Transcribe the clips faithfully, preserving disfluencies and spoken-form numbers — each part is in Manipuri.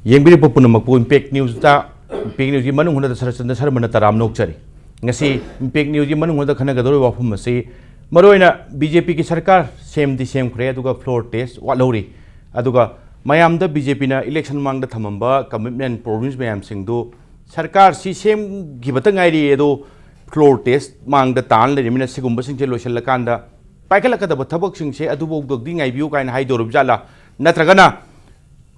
ꯌꯦꯡꯕꯤꯔꯤꯕ ꯄꯨꯝꯅꯃꯛꯄꯨ ꯏꯝꯄꯦꯛ ꯅ꯭ꯌꯨꯁꯇ, ꯏꯝꯄꯦꯛ ꯅ꯭ꯌꯨꯁꯀꯤ ꯃꯅꯨꯡ ꯍꯨꯠꯅꯗ ꯁꯔꯠꯆꯟꯗ꯭ꯔ ꯁꯔꯃꯅ ꯇꯔꯥꯝꯅ ꯑꯣꯛꯆꯔꯤ꯫ ꯉꯁꯤ ꯏꯝꯄꯦꯛ ꯅ꯭ꯌꯨꯁꯀꯤ ꯃꯅꯨꯡ ꯍꯨꯠꯅꯗ ꯈꯟꯅꯒꯗꯧꯔꯤꯕ ꯋꯥꯐꯝ ꯑꯁꯤ ꯃꯔꯨꯑꯣꯏꯅ ꯕꯤ ꯖꯦ ꯄꯤꯒꯤ ꯁꯔꯀꯥꯔ ꯁꯦꯝꯗꯤ ꯁꯦꯝꯈ꯭ꯔꯦ, ꯑꯗꯨꯒ ꯐ꯭ꯂꯣꯔ ꯇꯦꯁ ꯋꯥꯠꯍꯧꯔꯤ꯫ ꯑꯗꯨꯒ ꯃꯌꯥꯝꯗ ꯕꯤ ꯖꯦ ꯄꯤꯅ ꯏꯂꯦꯛꯁꯟ ꯃꯃꯥꯡꯗ ꯊꯝꯃꯝꯕ ꯀꯃꯤꯠꯃꯦꯟ ꯄ꯭ꯔꯣꯃꯤꯁ ꯃꯌꯥꯝꯁꯤꯡꯗꯨ ꯁꯔꯀꯥꯔꯁꯤ ꯁꯦꯝꯈꯤꯕꯇ ꯉꯥꯏꯔꯤ, ꯑꯗꯣ ꯐ꯭ꯂꯣꯔ ꯇꯦꯁ ꯃꯥꯡꯗ ꯇꯥꯟ ꯂꯩꯔꯤꯕꯅꯤꯅ ꯁꯤꯒꯨꯝꯕꯁꯤꯡꯁꯦ ꯂꯣꯏꯁꯤꯜꯂꯀꯥꯟꯗ ꯄꯥꯏꯈꯠꯂꯛꯀꯗꯕ ꯊꯕꯛꯁꯤꯡꯁꯦ ꯑꯗꯨꯐꯥꯎꯗꯗꯤ ꯉꯥꯏꯕꯤꯌꯨ ꯀꯥꯏꯅ ꯍꯥꯏꯗꯧꯔꯤꯕ ꯖꯥꯠꯂꯥ? ꯅꯠꯇ꯭ꯔꯒꯅ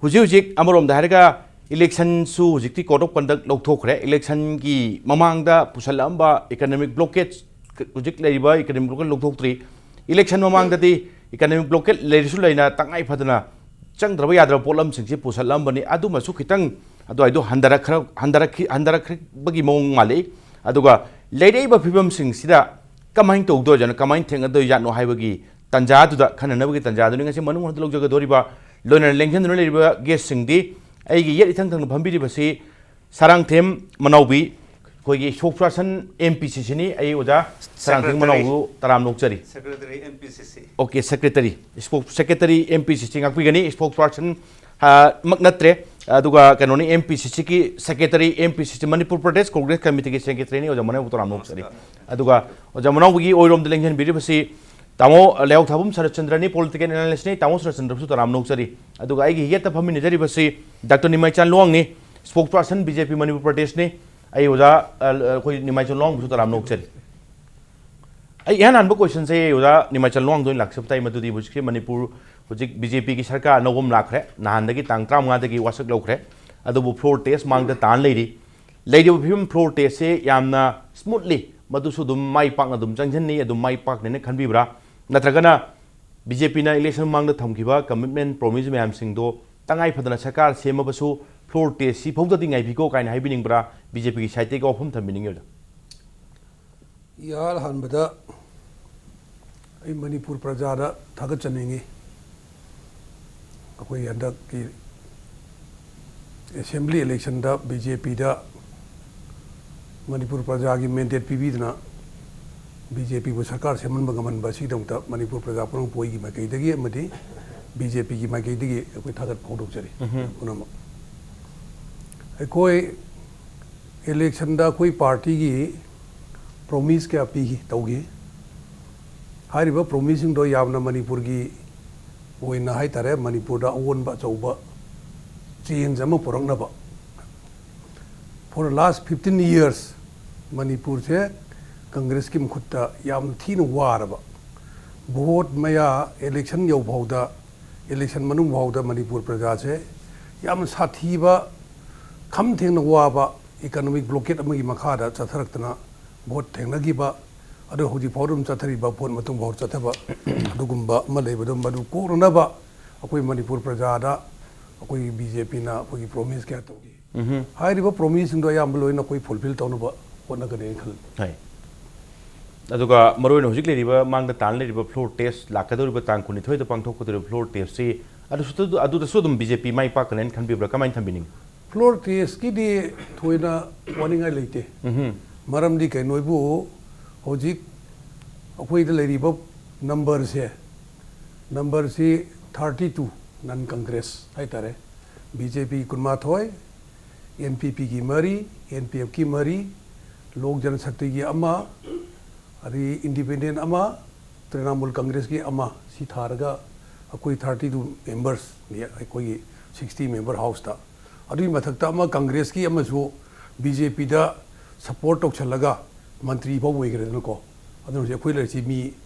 ꯍꯧꯖꯤꯛ ꯍꯧꯖꯤꯛ ꯑꯃꯔꯣꯝꯗ ꯍꯥꯏꯔꯒ ꯏꯂꯦꯛꯁꯟꯁꯨ ꯍꯧꯖꯤꯛꯇꯤ code of conduct ꯂꯧꯊꯣꯛꯈ꯭ꯔꯦ, ꯏꯂꯦꯛꯁꯟꯒꯤ ꯃꯃꯥꯡꯗ ꯄꯨꯁꯜꯂꯛꯑꯝꯕ ꯏꯀꯅꯣꯃꯤꯛ ꯕ꯭ꯂꯣꯀꯦꯠ, ꯍꯧꯖꯤꯛ ꯂꯩꯔꯤꯕ ꯏꯀꯅꯣꯃꯤꯛ ꯕ꯭ꯂꯣꯀꯦꯠ ꯂꯧꯊꯣꯛꯇ꯭ꯔꯤ꯫ ꯏꯂꯦꯛꯁꯟ ꯃꯃꯥꯡꯗꯗꯤ ꯏꯀꯅꯣꯃꯤꯛ ꯕ꯭ꯂꯣꯀꯦꯠ ꯂꯩꯔꯁꯨ ꯂꯩꯅ ꯇꯉꯥꯏ ꯐꯗꯅ ꯆꯪꯗ꯭ꯔꯕ ꯌꯥꯗ꯭ꯔꯕ ꯄꯣꯠꯂꯝꯁꯤꯡꯁꯦ ꯄꯨꯁꯜꯂꯛꯑꯝꯕꯅꯤ, ꯑꯗꯨꯃꯁꯨ ꯈꯤꯇꯪ ꯑꯗꯨꯋꯥꯏꯗꯣ ꯍꯟꯊꯔꯛꯈ꯭ꯔ-, ꯍꯟꯊꯔꯛꯈꯤ-, ꯍꯟꯊꯔꯛꯈꯤꯕꯒꯤ ꯃꯑꯣꯡ ꯃꯥꯜꯂꯤ꯫ ꯑꯗꯨꯒ ꯂꯩꯔꯛꯏꯕ ꯐꯤꯕꯝꯁꯤꯡꯁꯤꯗ ꯀꯃꯥꯏꯅ ꯇꯧꯗꯣꯏꯖꯥꯠꯅꯣ, ꯀꯃꯥꯏꯅ ꯊꯦꯡꯅꯗꯣꯏꯖꯥꯠꯅꯣ ꯍꯥꯏꯕꯒꯤ ꯇꯥꯟꯖꯥꯗꯨꯗ ꯈꯟꯅꯅꯕꯒꯤ ꯇꯥꯟꯖꯥꯗꯨꯅꯤ ꯉꯁꯤ ꯃꯅꯨꯡ ꯍꯟꯗ ꯂꯧꯖꯒꯗꯧꯔꯤꯕ꯫ ꯂꯣꯏꯅꯅ ꯂꯦꯡꯁꯤꯟꯗꯨꯅ ꯂꯩꯔꯤꯕ ꯒꯦꯁꯁꯤꯡꯗꯤ ꯑꯩꯒꯤ ꯌꯦꯠ ꯏꯊꯪ ꯊꯪꯅ ꯐꯝꯕꯤꯔꯤꯕꯁꯤ ꯁꯥꯔꯥꯡꯊꯦꯝ ꯃꯅꯥꯎꯕꯤ, ꯑꯩꯈꯣꯏꯒꯤ spokesperson M P C C ꯅꯤ꯫ ꯑꯩ ꯑꯣꯖꯥ ꯁꯥꯔꯥꯡꯊꯦꯝ ꯁꯦꯀ꯭ꯔꯦꯇꯔꯤ꯫ ꯃꯅꯥꯎꯕꯤꯕꯨ ꯇꯔꯥꯝꯅ ꯑꯣꯛꯆꯔꯤ꯫ Secretary M P C C꯫ Okay, secretary. ꯁ꯭ꯄꯣꯛ-, secretary M P C C ꯉꯥꯛꯄꯤꯒꯅꯤ, spokesperson, ꯑ, ꯃꯛ ꯅꯠꯇ꯭ꯔꯦ꯫ ꯑꯗꯨꯒ ꯀꯩꯅꯣꯅꯤ, M P C C ꯒꯤ secretary, M P C C Manipur Pradesh Congress ꯀꯃꯤꯇꯤꯒꯤ ꯁꯦꯀ꯭ꯔꯦꯇꯔꯤꯅꯤ ꯑꯣꯖꯥ ꯃꯅꯥꯎꯕꯤꯕꯨ ꯇꯔꯥꯝꯅ ꯑꯣꯛꯆꯔꯤ꯫ ꯑꯗꯨꯒ ꯑꯣꯖꯥ ꯃꯅꯥꯎꯕꯤꯒꯤ ꯑꯣꯏꯔꯣꯝꯗ ꯂꯦꯡꯁꯤꯟꯕꯤꯔꯤꯕꯁꯤ ꯇꯥꯃꯣ ꯂꯩꯍꯥꯎꯊꯥꯕꯝ ꯁꯔꯠꯆꯟꯗ꯭ꯔꯅꯤ, political analystꯅꯤ꯫ ꯇꯥꯃꯣ ꯁꯔꯠꯆꯟꯗ꯭ꯔꯕꯨꯁꯨ ꯇꯔꯥꯝꯅ ꯑꯣꯛꯆꯔꯤ꯫ ꯑꯗꯨꯒ ꯑꯩꯒꯤ ꯌꯦꯠꯇ ꯐꯝꯃꯤꯟꯅꯖꯔꯤꯕꯁꯤ ꯗꯥꯛꯇꯔ ꯅꯤꯃꯥꯏꯆꯥꯟ ꯂꯨꯋꯥꯡꯅꯤ, spokesperson B J P Manipur ꯄ꯭ꯔꯗꯦꯁꯅꯤ꯫ ꯑꯩ ꯑꯣꯖꯥ, ꯑ, ꯑꯩꯈꯣꯏ ꯅꯤꯃꯥꯏꯆꯥꯟ ꯂꯨꯋꯥꯡꯕꯨꯁꯨ ꯇꯔꯥꯝꯅ ꯑꯣꯛꯆꯔꯤ꯫ ꯑꯩ ꯏꯍꯥꯟ ꯍꯥꯟꯕ questionꯁꯦ ꯑꯣꯖꯥ ꯅꯤꯃꯥꯏꯆꯥꯟ ꯂꯨꯋꯥꯡꯗ ꯑꯣꯏꯅ ꯂꯥꯛꯆꯕ ꯇꯥꯏ꯫ ꯃꯗꯨꯗꯤ ꯍꯧꯖꯤꯛꯁꯦ ꯃꯅꯤꯄꯨꯔ, ꯍꯧꯖꯤꯛ B J P ꯒꯤ ꯁꯔꯀꯥꯔ ꯑꯅꯧꯕ ꯑꯃ ꯂꯥꯛꯈ꯭ꯔꯦ꯫ ꯅꯍꯥꯟꯗꯒꯤ ꯇꯥꯡ ꯇꯔꯥꯃꯉꯥꯗꯒꯤ ꯋꯥꯁꯛ ꯂꯧꯈ꯭ꯔꯦ꯫ ꯑꯗꯨꯕꯨ floor test ꯃꯥꯡꯗ ꯇꯥꯟ ꯂꯩꯔꯤ꯫ ꯂꯩꯔꯤꯕ ꯐꯤꯕꯝ floor testꯁꯦ ꯌꯥꯝꯅ smoothly, ꯃꯗꯨꯁꯨ ꯑꯗꯨꯝ ꯃꯥꯏ ꯄꯥꯛꯅ ꯑꯗꯨꯝ ꯆꯪꯁꯤꯟꯅꯤ, ꯑꯗꯨꯝ ꯃꯥꯏ ꯄꯥꯛꯅꯦꯅ ꯈꯟꯕꯤꯕ꯭ꯔꯥ? ꯅꯠꯇ꯭ꯔꯒꯅ B J Pꯅ election ꯃꯃꯥꯡꯗ ꯊꯝꯈꯤꯕ commitment, promise ꯃꯌꯥꯝꯁꯤꯡꯗꯣ ꯇꯉꯥꯏ ꯐꯗꯅ ꯁꯔꯀꯥꯔ ꯁꯦꯝꯃꯕꯁꯨ floor test ꯁꯤ ꯐꯥꯎꯗꯗꯤ ꯉꯥꯏꯕꯤꯈꯣ ꯀꯥꯏꯅ ꯍꯥꯏꯕꯤꯅꯤꯡꯕ꯭ꯔꯥ? B J Pꯒꯤ sideꯇꯒꯤ ꯋꯥꯐꯝ ꯊꯝꯕꯤꯅꯤꯡꯉꯤ ꯑꯣꯖꯥ꯫ ꯏꯍꯥꯟ ꯍꯥꯟꯕꯗ ꯑꯩ ꯃꯅꯤꯄꯨꯔ ꯄ꯭ꯔꯖꯥꯗ ꯊꯥꯒꯠꯆꯅꯤꯡꯉꯤ꯫ ꯑꯩꯈꯣꯏ ꯍꯟꯗꯛꯀꯤ assembly electionꯗ B J Pꯗ Manipur ꯄ꯭ꯔꯖꯥꯒꯤ mandate ꯄꯤꯕꯤꯗꯨꯅ B J Pꯕꯨ ꯁꯔꯀꯥꯔ ꯁꯦꯝꯍꯟꯕ ꯉꯝꯍꯟꯕ ꯑꯁꯤꯒꯤꯗꯃꯛꯇ ꯃꯅꯤꯄꯨꯔ ꯄ꯭ꯔꯖꯥ ꯄꯨꯝꯅꯃꯛꯄꯨ ꯑꯩꯒꯤ ꯃꯥꯏꯀꯩꯗꯒꯤ ꯑꯃꯗꯤ B J Pꯒꯤ ꯃꯥꯏꯀꯩꯗꯒꯤ ꯑꯩꯈꯣꯏ ꯊꯥꯒꯠꯄ ꯐꯣꯡꯗꯣꯛꯆꯔꯤ꯫ ꯎꯝꯍꯨꯝ꯫ ꯄꯨꯝꯅꯃꯛ꯫ ꯑꯩꯈꯣꯏ ꯏꯂꯦꯛꯁꯟꯗ ꯑꯩꯈꯣꯏ ꯄꯥꯔꯇꯤꯒꯤ ꯄ꯭ꯔꯣꯃꯤꯁ ꯀꯌꯥ ꯄꯤꯈꯤ, ꯇꯧꯈꯤ꯫ ꯍꯥꯏꯔꯤꯕ ꯄ꯭ꯔꯣꯃꯤꯁꯁꯤꯡꯗꯣ ꯌꯥꯝꯅ ꯃꯅꯤꯄꯨꯔꯒꯤ ꯑꯣꯏꯅ ꯍꯥꯏ ꯇꯥꯔꯦ, ꯃꯅꯤꯄꯨꯔꯗ ꯑꯑꯣꯟꯕ ꯑꯆꯧꯕ ꯆꯦꯟꯖ ꯑꯃ ꯄꯨꯔꯛꯅꯕ꯫ For the last fifteen years ꯃꯅꯤꯄꯨꯔꯁꯦ ꯀꯪꯒ꯭ꯔꯦꯁꯀꯤ ꯃꯈꯨꯠꯇ ꯌꯥꯝ ꯊꯤꯅ ꯋꯥꯔꯕ, ꯚꯣꯠ ꯃꯌꯥ, ꯏꯂꯦꯛꯁꯟ ꯌꯧꯐꯥꯎꯗ, ꯏꯂꯦꯛꯁꯟ ꯃꯅꯨꯡ ꯐꯥꯎꯗ ꯃꯅꯤꯄꯨꯔ ꯄ꯭ꯔꯖꯥꯁꯦ ꯌꯥꯝꯅ ꯁꯥꯊꯤꯕ, ꯈꯝ ꯊꯦꯡꯅ ꯋꯥꯕ ꯏꯀꯣꯅꯣꯃꯤꯛ ꯕ꯭ꯂꯣꯀꯦꯠ ꯑꯃꯒꯤ ꯃꯈꯥꯗ ꯆꯠꯊꯔꯛꯇꯅ ꯚꯣꯠ ꯊꯦꯡꯅꯈꯤꯕ, ꯑꯗꯨ ꯍꯧꯖꯤꯛ ꯐꯥꯎꯗ ꯑꯗꯨꯝ ꯆꯠꯊꯔꯤꯕ, ꯚꯣꯠ ꯃꯇꯨꯡ ꯐꯥꯎ ꯆꯠꯊꯕ ꯑꯗꯨꯒꯨꯝꯕ ꯑꯃ ꯂꯩꯕꯗꯣ, ꯃꯗꯨ ꯀꯣꯛꯅꯅꯕ ꯑꯩꯈꯣꯏ ꯃꯅꯤꯄꯨꯔ ꯄ꯭ꯔꯖꯥꯗ ꯑꯩꯈꯣꯏꯒꯤ ꯕꯤ ꯖꯦ ꯄꯤꯅ ꯑꯩꯈꯣꯏꯒꯤ ꯄ꯭ꯔꯣꯃꯤꯁ ꯀꯌꯥ ꯇꯧꯈꯤ꯫ ꯎꯝꯍꯨꯝ꯫ ꯍꯥꯏꯔꯤꯕ ꯄ꯭ꯔꯣꯃꯤꯁꯁꯤꯡꯗꯣ ꯑꯌꯥꯝꯕ ꯂꯣꯏꯅ ꯑꯩꯈꯣꯏ ꯐꯨꯜꯐꯤꯜ ꯇꯧꯅꯕ ꯍꯣꯠꯅꯒꯅꯤ ꯍꯥꯏꯅ ꯈꯜꯂꯤ꯫ ꯍꯣꯏ꯫ ꯑꯗꯨꯒ ꯃꯔꯨꯑꯣꯏꯅ ꯍꯧꯖꯤꯛ ꯂꯩꯔꯤꯕ, ꯃꯥꯡꯗ ꯇꯥꯅ ꯂꯩꯔꯤꯕ ꯐ꯭ꯂꯣꯔ ꯇꯦꯁ, ꯂꯥꯛꯀꯗꯧꯔꯤꯕ ꯇꯥꯡ ꯀꯨꯟꯅꯤꯊꯣꯏꯗ ꯄꯥꯡꯊꯣꯛꯀꯗꯧꯔꯤꯕ ꯐ꯭ꯂꯣꯔ ꯇꯦꯁꯁꯤ, ꯑꯗꯨꯁꯨ, ꯑꯗꯨꯗꯁꯨ ꯑꯗꯨꯝ ꯕꯤ ꯖꯦ ꯄꯤ ꯃꯥꯏ ꯄꯥꯛꯀꯅꯦꯅ ꯈꯟꯕꯤꯕ꯭ꯔꯥ? ꯀꯃꯥꯏꯅ ꯊꯝꯕꯤꯅꯤꯡꯉꯤ? ꯐ꯭ꯂꯣꯔ ꯇꯦꯁꯀꯤꯗꯤ ꯊꯣꯏꯅ ꯋꯥꯅꯤꯡꯉꯥꯏ ꯂꯩꯇꯦ꯫ ꯎꯝꯍꯨꯝ꯫ ꯃꯔꯝꯗꯤ ꯀꯩꯅꯣꯕꯨ, ꯍꯧꯖꯤꯛ ꯑꯩꯈꯣꯏꯗ ꯂꯩꯔꯤꯕ ꯅꯝꯕꯔꯁꯦ, ꯅꯝꯕꯔꯁꯤ ꯊꯥꯔꯇꯤ ꯇꯨ, ꯅꯟ ꯀꯪꯒ꯭ꯔꯦꯁ ꯍꯥꯏꯇꯥꯔꯦ, ꯕꯤ ꯖꯦ ꯄꯤ ꯀꯨꯟꯃꯥꯊꯣꯏ, ꯑꯦꯟ ꯄꯤ ꯄꯤꯒꯤ ꯃꯔꯤ, ꯑꯦꯟ ꯄꯤ ꯑꯦꯐꯀꯤ ꯃꯔꯤ, ꯂꯣꯛ ꯖꯅꯁꯛꯇꯤꯒꯤ ꯑꯃ, ꯑꯗꯒꯤ ꯏꯟꯗꯤꯄꯦꯟꯗꯦꯟ ꯑꯃ, ꯇ꯭ꯔꯤꯅꯥꯃꯨꯜ ꯀꯪꯒ꯭ꯔꯦꯁꯀꯤ ꯑꯃ, ꯁꯤ ꯊꯥꯔꯒ ꯑꯩꯈꯣꯏ ꯊꯥꯔꯇꯤ ꯇꯨ ꯃꯦꯝꯕꯔꯁꯅꯤ ꯑꯩꯈꯣꯏꯒꯤ ꯁꯤꯛꯁꯇꯤ ꯃꯦꯝꯕꯔ ꯍꯥꯎꯁꯇ꯫ ꯑꯗꯨꯒꯤ ꯃꯊꯛꯇ ꯑꯃ ꯀꯪꯒ꯭ꯔꯦꯁꯀꯤ ꯑꯃꯁꯨ ꯕꯤ ꯖꯦ ꯄꯤꯗ ꯁꯄꯣꯔꯠ ꯇꯧꯁꯜꯂꯒ ꯃꯟꯇ꯭ꯔꯤ ꯐꯥꯎ ꯑꯣꯏꯈ꯭ꯔꯦꯗꯅꯀꯣ꯫ ꯑꯗꯨꯅ ꯍꯧꯖꯤꯛ ꯑꯩꯈꯣꯏ ꯂꯩꯔꯤꯁꯤ ꯃꯤ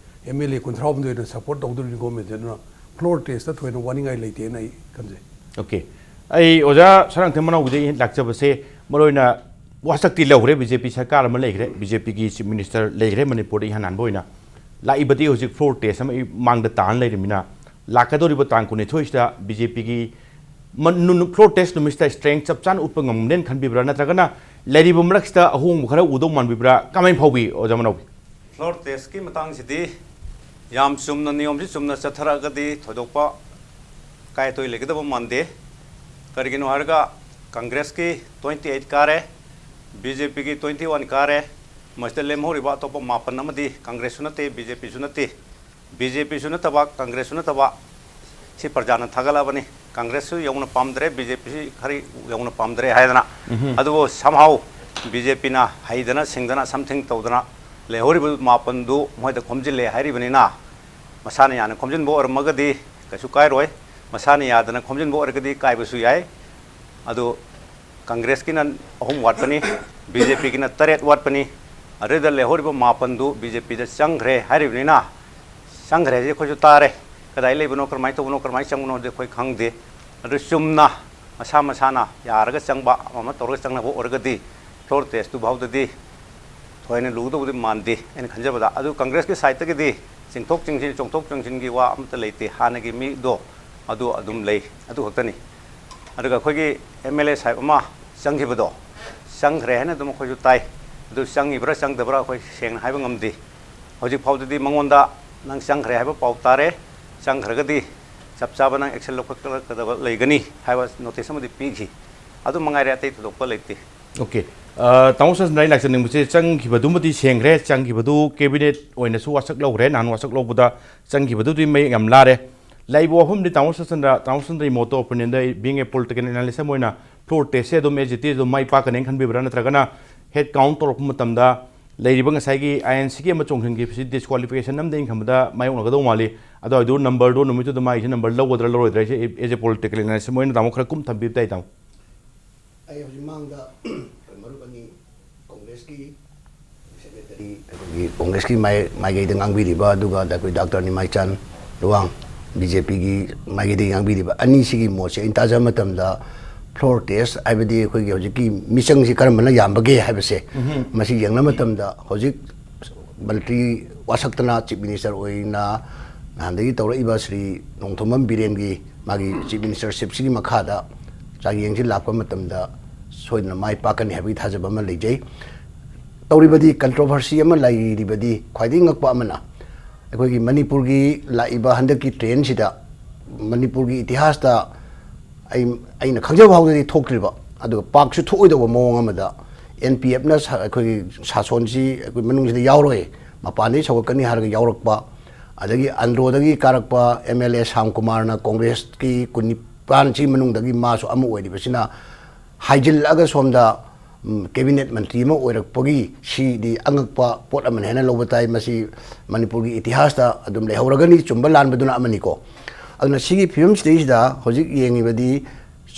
ꯑꯦꯝ ꯑꯦꯜ ꯑꯦ ꯀꯨꯟꯊ꯭ꯔꯥꯍꯨꯝꯗꯣꯏꯅ ꯁꯄꯣꯔꯠ ꯇꯧꯗꯣꯔꯤꯅꯤ ꯒꯣꯔꯃꯦꯟꯁꯦ꯫ ꯑꯗꯨꯅ ꯐ꯭ꯂꯣꯔ ꯇꯦꯁꯇ ꯊꯣꯏꯅ ꯋꯥꯅꯤꯡꯉꯥꯏ ꯂꯩꯇꯦꯅ ꯑꯩ ꯈꯟꯖꯩ꯫ ꯑꯣꯀꯦ꯫ ꯑꯩ ꯑꯣꯖꯥ ꯁꯔꯥꯡꯊꯦꯝ ꯃꯅꯥꯎꯕꯤꯗꯒꯤ ꯂꯥꯛꯆꯕꯁꯦ, ꯃꯔꯨꯑꯣꯏꯅ ꯋꯥꯁꯛꯇꯤ ꯂꯧꯈ꯭ꯔꯦ, ꯕꯤ ꯖꯦ ꯄꯤ ꯁꯔꯀꯥꯔ ꯑꯃ ꯂꯩꯈ꯭ꯔꯦ, ꯕꯤ ꯖꯦ ꯄꯤꯒꯤ ꯆꯤꯐ ꯃꯤꯅꯤꯁꯇꯔ ꯂꯩꯈ꯭ꯔꯦ ꯃꯅꯤꯄꯨꯔꯗ ꯏꯍꯥꯟ ꯍꯥꯟꯕ ꯑꯣꯏꯅ꯫ ꯂꯥꯛꯏꯕꯗꯤ ꯍꯧꯖꯤꯛ ꯐ꯭ꯂꯣꯔ ꯇꯦꯁ ꯑꯃ ꯃꯥꯡꯗ ꯇꯥꯅ ꯂꯩꯔꯤꯃꯤꯅ, ꯂꯥꯛꯀꯗꯧꯔꯤꯕ ꯇꯥꯡ ꯀꯨꯟꯅꯤꯊꯣꯏꯁꯤꯗ ꯕꯤ ꯖꯦ ꯄꯤꯒꯤ ꯃ-, ꯅꯨ-, ꯅꯨ-, ꯐ꯭ꯂꯣꯔ ꯇꯦꯁ ꯅꯨꯃꯤꯠꯁꯤꯗ ꯁ꯭ꯇ꯭ꯔꯦꯡ ꯆꯞ ꯆꯥꯅ ꯎꯠꯄ ꯉꯝꯒꯅꯦꯅ ꯈꯟꯕꯤꯕ꯭ꯔꯥ? ꯅꯠꯇ꯭ꯔꯒꯅ ꯂꯩꯔꯤꯕ ꯃꯔꯛꯁꯤꯗ ꯑꯍꯣꯡꯕ ꯈꯔ ꯎꯗꯧ ꯃꯥꯟꯕꯤꯕ꯭ꯔꯥ? ꯀꯃꯥꯏꯅ ꯐꯥꯎꯕꯤ, ꯑꯣꯖꯥ ꯃꯅꯥꯎꯕꯤ? ꯐ꯭ꯂꯣꯔ ꯇꯦꯁꯀꯤ ꯃꯇꯥꯡꯁꯤꯗꯤ ꯌꯥꯝ ꯆꯨꯝꯅ, ꯅꯤꯌꯣꯝꯁꯤ ꯆꯨꯝꯅ ꯆꯠꯊꯔꯛꯑꯒꯗꯤ ꯊꯣꯏꯗꯣꯛꯄ ꯀꯥꯏ ꯇꯣꯏ ꯂꯩꯒꯗꯕ ꯃꯥꯟꯗꯦ꯫ ꯀꯔꯤꯒꯤꯅꯣ ꯍꯥꯏꯔꯒ ꯀꯪꯒ꯭ꯔꯦꯁꯀꯤ ꯇ꯭ꯋꯦꯟꯇꯤ ꯑꯩꯠ ꯀꯥꯔꯦ, ꯕꯤ ꯖꯦ ꯄꯤꯒꯤ ꯇ꯭ꯋꯦꯟꯇꯤ ꯋꯥꯟ ꯀꯥꯔꯦ, ꯃꯁꯤꯗ ꯂꯦꯝꯍꯧꯔꯤꯕ ꯑꯇꯣꯞꯄ ꯃꯥꯄꯟ ꯑꯃꯗꯤ ꯀꯪꯒ꯭ꯔꯦꯁꯁꯨ ꯅꯠꯇꯦ, ꯕꯤ ꯖꯦ ꯄꯤꯁꯨ ꯅꯠꯇꯦ, ꯕꯤ ꯖꯦ ꯄꯤꯁꯨ ꯅꯠꯇꯕ, ꯀꯪꯒ꯭ꯔꯦꯁꯁꯨ ꯅꯠꯇꯕ, ꯁꯤ ꯄ꯭ꯔꯖꯥꯅ ꯊꯥꯒꯠꯂꯕꯅꯤ꯫ ꯀꯪꯒ꯭ꯔꯦꯁꯁꯨ ꯌꯧꯅ ꯄꯥꯝꯗ꯭ꯔꯦ, ꯕꯤ ꯖꯦ ꯄꯤꯁꯨ ꯈꯔ ꯌꯧꯅ ꯄꯥꯝꯗ꯭ꯔꯦ ꯍꯥꯏꯗꯅ꯫ ꯑꯗꯨꯕꯨ somehow ꯕꯤ ꯖꯦ ꯄꯤꯅ ꯍꯩꯗꯅ ꯁꯤꯡꯗꯅ something ꯇꯧꯗꯅ ꯂꯩꯍꯧꯔꯤꯕ ꯃꯥꯄꯟꯗꯨ ꯃꯣꯏꯗ ꯈꯣꯝꯖꯤꯜꯂꯦ ꯍꯥꯏꯔꯤꯕꯅꯤꯅ, ꯃꯁꯥꯅ ꯌꯥꯅ ꯈꯣꯝꯖꯤꯟꯕ ꯑꯣꯏꯔꯝꯃꯒꯗꯤ ꯀꯩꯁꯨ ꯀꯥꯏꯔꯣꯏ, ꯃꯁꯥꯅ ꯌꯥꯗꯅ ꯈꯣꯝꯖꯤꯟꯕ ꯑꯣꯏꯔꯒꯗꯤ ꯀꯥꯏꯕꯁꯨ ꯌꯥꯏ꯫ ꯑꯗꯨ ꯀꯪꯒ꯭ꯔꯦꯁꯀꯤꯅ ꯑꯍꯨꯝ ꯋꯥꯠꯄꯅꯤ, ꯕꯤ ꯖꯦ ꯄꯤꯒꯤꯅ ꯇꯔꯦꯠ ꯋꯥꯠꯄꯅꯤ꯫ ꯑꯗꯨꯗ ꯂꯩꯍꯧꯔꯤꯕ ꯃꯥꯄꯟꯗꯨ ꯕꯤ ꯖꯦ ꯄꯤꯗ ꯆꯪꯈ꯭ꯔꯦ ꯍꯥꯏꯔꯤꯕꯅꯤꯅ, ꯆꯪꯈ꯭ꯔꯦ ꯍꯥꯏꯁꯦ ꯑꯩꯈꯣꯏꯁꯨ ꯇꯥꯔꯦ꯫ ꯀꯗꯥꯏ ꯂꯩꯕꯅꯣ, ꯀꯔꯝꯍꯥꯏꯅ ꯇꯧꯕꯅꯣ, ꯀꯔꯝꯍꯥꯏꯅ ꯆꯪꯕꯅꯣꯗꯤ ꯑꯩꯈꯣꯏ ꯈꯪꯗꯦ꯫ ꯑꯗꯨ ꯆꯨꯝꯅ ꯃꯁꯥ ꯃꯁꯥꯅ ꯌꯥꯔꯒ ꯆꯪꯕ, ꯑꯃ ꯑꯃ ꯇꯧꯔꯒ ꯆꯪꯅꯕ ꯑꯣꯏꯔꯒꯗꯤ floor test ꯇꯨ ꯐꯥꯎꯗꯗꯤ ꯊꯣꯏꯅ ꯂꯨꯒꯗꯧꯕꯗꯤ ꯃꯥꯟꯗꯦ ꯑꯩꯅ ꯈꯟꯖꯕꯗ꯫ ꯑꯗꯨ ꯀꯪꯒ꯭ꯔꯦꯁꯀꯤ side ꯇꯒꯤꯗꯤ ꯆꯤꯡꯊꯣꯛ ꯆꯤꯡꯁꯤꯟ, ꯆꯣꯡꯊꯣꯛ ꯆꯣꯡꯁꯤꯟꯒꯤ ꯋꯥ ꯑꯃꯠꯇ ꯂꯩꯇꯦ꯫ ꯍꯥꯟꯅꯒꯤ ꯃꯤꯗꯣ ꯑꯗꯨ ꯑꯗꯨꯝ ꯂꯩ, ꯑꯗꯨ ꯈꯛꯇꯅꯤ꯫ ꯑꯗꯨꯒ ꯑꯩꯈꯣꯏꯒꯤ ꯑꯦꯝ ꯑꯦꯜ ꯑꯦ ꯁꯥꯍꯦꯕ ꯑꯃ ꯆꯪꯈꯤꯕꯗꯣ, ꯆꯪꯈ꯭ꯔꯦ ꯍꯥꯏꯅ ꯑꯗꯨꯝ ꯑꯩꯈꯣꯏꯁꯨ ꯇꯥꯏ꯫ ꯑꯗꯨ ꯆꯪꯉꯤꯕ꯭ꯔꯥ ꯆꯪꯗꯕ꯭ꯔꯥ ꯑꯩꯈꯣꯏ ꯁꯦꯡꯅ ꯍꯥꯏꯕ ꯉꯝꯗꯦ꯫ ꯍꯧꯖꯤꯛ ꯐꯥꯎꯗꯗꯤ ꯃꯉꯣꯟꯗ ꯅꯪ ꯆꯪꯈ꯭ꯔꯦ ꯍꯥꯏꯕ ꯄꯥꯎ ꯇꯥꯔꯦ, ꯆꯪꯈ꯭ꯔꯒꯗꯤ ꯆꯞ ꯆꯥꯕ ꯅꯪ action ꯂꯧꯈꯠꯀꯗꯕ ꯂꯩꯒꯅꯤ ꯍꯥꯏꯕ notice ꯑꯃꯗꯤ ꯄꯤꯈꯤ꯫ ꯑꯗꯨ ꯃꯉꯥꯏꯔꯦ, ꯑꯇꯩ ꯊꯣꯏꯗꯣꯛꯄ ꯂꯩꯇꯦ꯫ ꯑꯣꯀꯦ꯫ ꯑ, ꯇꯥꯃꯣ ꯁꯗꯥꯅꯟꯗ, ꯑꯩ ꯂꯥꯛꯆꯅꯤꯡꯕꯁꯦ, ꯆꯪꯈꯤꯕꯗꯨꯃꯗꯤ ꯁꯦꯡꯈ꯭ꯔꯦ, ꯆꯪꯈꯤꯕꯗꯨ cabinet ꯑꯣꯏꯅꯁꯨ ꯋꯥꯁꯛ ꯂꯧꯈ꯭ꯔꯦ, ꯅꯍꯥꯟ ꯋꯥꯁꯛ ꯂꯧꯕꯗ ꯆꯪꯈꯤꯕꯗꯨꯗꯤ ꯃꯌꯦꯛ ꯌꯥꯝ ꯂꯥꯔꯦ꯫ ꯂꯩꯕ ꯋꯥꯐꯝꯗꯤ ꯇꯥꯃꯣ ꯁꯗꯥꯅꯟꯗ, ꯇꯥꯃꯣ ꯁꯗꯥꯅꯟꯗꯒꯤ ꯃꯣꯠꯇ opinion the, being a political analyst ꯑꯃ ꯑꯣꯏꯅ floor test ꯁꯦ ꯑꯗꯨꯝ as it is ꯑꯗꯨꯝ ꯃꯥꯏ ꯄꯥꯛꯀꯅꯦꯅ ꯈꯟꯕꯤꯕ꯭ꯔꯥ, ꯅꯠꯇ꯭ꯔꯒꯅ head count ꯇꯧꯔꯛꯄ ꯃꯇꯝꯗ ꯂꯩꯔꯤꯕ ꯉꯁꯥꯏꯒꯤ ꯑꯥꯏ ꯑꯦꯟ ꯁꯤꯒꯤ ꯑꯃ ꯆꯣꯡꯁꯤꯟꯈꯤꯕꯁꯤ disqualification ꯑꯃꯗ ꯑꯩꯅ ꯈꯟꯕꯗ ꯃꯥꯌꯣꯛꯅꯒꯗꯧ ꯃꯥꯜꯂꯤ꯫ ꯑꯗꯨ ꯑꯣꯏꯗꯨ number ꯗꯣ ꯅꯨꯃꯤꯠꯇꯨꯗ ꯃꯥꯒꯤꯁꯦ number ꯂꯧꯒꯗ꯭ꯔꯥ ꯂꯧꯔꯣꯏꯗ꯭ꯔꯥ ꯍꯥꯏꯁꯦ as a political analyst ꯑꯃ ꯑꯣꯏꯅ ꯇꯥꯃꯣ ꯈꯔ ꯀꯨꯞꯅ ꯊꯝꯕꯤꯕ ꯇꯥꯏ ꯇꯥꯃꯣ꯫ ꯑꯩ ꯍꯧꯖꯤꯛ ꯃꯥꯡꯗ ꯑꯩꯈꯣꯏ ꯃꯔꯨꯞ ꯑꯅꯤ ꯀꯣꯡꯒ꯭ꯔꯦꯁꯀꯤ ꯁꯦꯀ꯭ꯔꯦꯇꯔꯤ, ꯑꯩꯈꯣꯏꯒꯤ ꯀꯣꯡꯒ꯭ꯔꯦꯁꯀꯤ ꯃꯥꯏ-, ꯃꯥꯏꯀꯩꯗ ꯉꯥꯡꯕꯤꯔꯤꯕ, ꯑꯗꯨꯒ ꯑꯩꯈꯣꯏ ꯗꯥꯛꯇꯔ ꯅꯤꯃꯥꯏꯆꯥꯟ ꯂꯨꯋꯥꯡ, ꯕꯤ ꯖꯦ ꯄꯤꯒꯤ ꯃꯥꯏꯀꯩꯗꯒꯤ ꯉꯥꯡꯕꯤꯔꯤꯕ, ꯑꯅꯤꯁꯤꯒꯤ ꯃꯣꯠꯁꯦ ꯑꯩꯅ ꯇꯥꯖꯕ ꯃꯇꯝꯗ floor test ꯍꯥꯏꯕꯗꯤ ꯑꯩꯈꯣꯏꯒꯤ ꯍꯧꯖꯤꯛꯀꯤ ꯃꯤꯆꯪꯁꯤ ꯀꯔꯝꯕꯅ ꯌꯥꯝꯕꯒꯦ ꯍꯥꯏꯕꯁꯦ, ꯃꯁꯤ ꯌꯦꯡꯅꯕ ꯃꯇꯝꯗ ꯍꯧꯖꯤꯛ ꯃꯟꯇ꯭ꯔꯤ ꯋꯥꯁꯛꯇꯅ chief minister ꯑꯣꯏꯅ ꯅꯍꯥꯟꯗꯒꯤ ꯇꯧꯔꯛꯏꯕ ꯁ꯭ꯔꯤ ꯅꯣꯡꯊꯣꯝꯕꯝ ꯕꯤꯔꯦꯟꯒꯤ ꯃꯥꯒꯤ chief ministership ꯁꯤꯒꯤ ꯃꯈꯥꯗ ꯆꯥꯡꯌꯦꯡꯁꯤ ꯂꯥꯛꯄ ꯃꯇꯝꯗ ꯁꯣꯏꯗꯅ ꯃꯥꯏ ꯄꯥꯛꯀꯅꯤ ꯍꯥꯏꯕꯒꯤ ꯊꯥꯖꯕ ꯑꯃ ꯂꯩꯖꯩ꯫ ꯇꯧꯔꯤꯕꯗꯤ controversy ꯑꯃ ꯂꯩꯔꯤꯕꯗꯤ ꯈ꯭ꯋꯥꯏꯗꯒꯤ ꯉꯛꯄ ꯑꯃꯅ, ꯑꯩꯈꯣꯏꯒꯤ ꯃꯅꯤꯄꯨꯔꯒꯤ ꯂꯥꯛꯏꯕ ꯍꯟꯗꯛꯀꯤ ꯇ꯭ꯔꯦꯟꯁꯤꯗ ꯃꯅꯤꯄꯨꯔꯒꯤ ꯏꯇꯤꯍꯥꯁꯇ ꯑꯩ, ꯑꯩꯅ ꯈꯪꯖꯕ ꯐꯥꯎꯗꯗꯤ ꯊꯣꯛꯇ꯭ꯔꯤꯕ, ꯑꯗꯨꯒ ꯄꯥꯛꯁꯨ ꯊꯣꯛꯑꯣꯏꯗꯧꯕ ꯃꯑꯣꯡ ꯑꯃꯗ ꯑꯦꯟ ꯄꯤ ꯑꯦꯐꯅ ꯁꯥ-, ꯑꯩꯈꯣꯏꯒꯤ ꯁꯥꯁꯣꯟꯁꯤ ꯑꯩꯈꯣꯏ ꯃꯅꯨꯡꯁꯤꯗ ꯌꯥꯎꯔꯣꯏ, ꯃꯄꯥꯟꯗꯒꯤ ꯁꯧꯒꯠꯀꯅꯤ ꯍꯥꯏꯔꯒ ꯌꯥꯎꯔꯛꯄ, ꯑꯗꯒꯤ ꯑꯟꯗ꯭ꯔꯣꯗꯒꯤ ꯀꯥꯔꯛꯄ ꯑꯦꯝ ꯑꯦꯜ ꯑꯦ ꯁꯥꯝ ꯀꯨꯃꯥꯔꯅ ꯀꯣꯡꯒ꯭ꯔꯦꯁꯀꯤ ꯀꯨꯟꯅꯤ-, ꯄ꯭ꯂꯥꯟꯁꯤ ꯃꯅꯨꯡꯗꯒꯤ ꯃꯥꯁꯨ ꯑꯃ ꯑꯣꯏꯔꯤꯕꯁꯤꯅ ꯍꯥꯏꯖꯤꯜꯂꯛꯑꯒ ꯁꯣꯝꯗ, ꯎꯝ, ꯀꯦꯕꯤꯅꯦꯠ ꯃꯟꯇ꯭ꯔꯤ ꯑꯃ ꯑꯣꯏꯔꯛꯄꯒꯤ ꯁꯤꯗꯤ ꯑꯉꯛꯄ ꯄꯣꯠ ꯑꯃꯅ ꯍꯦꯟꯅ ꯂꯧꯕ ꯇꯥꯏ꯫ ꯃꯁꯤ ꯃꯅꯤꯄꯨꯔꯒꯤ ꯏꯇꯤꯍꯥꯁꯇ ꯑꯗꯨꯝ ꯂꯩꯍꯧꯔꯒꯅꯤ, ꯆꯨꯝꯕ ꯂꯥꯟꯕꯗꯨꯅ ꯑꯃꯅꯤꯀꯣ꯫ ꯑꯗꯨꯅ ꯁꯤꯒꯤ ꯐꯤꯕꯝꯁꯤꯗꯩꯁꯤꯗ ꯍꯧꯖꯤꯛ ꯌꯦꯡꯉꯤꯕꯗꯤ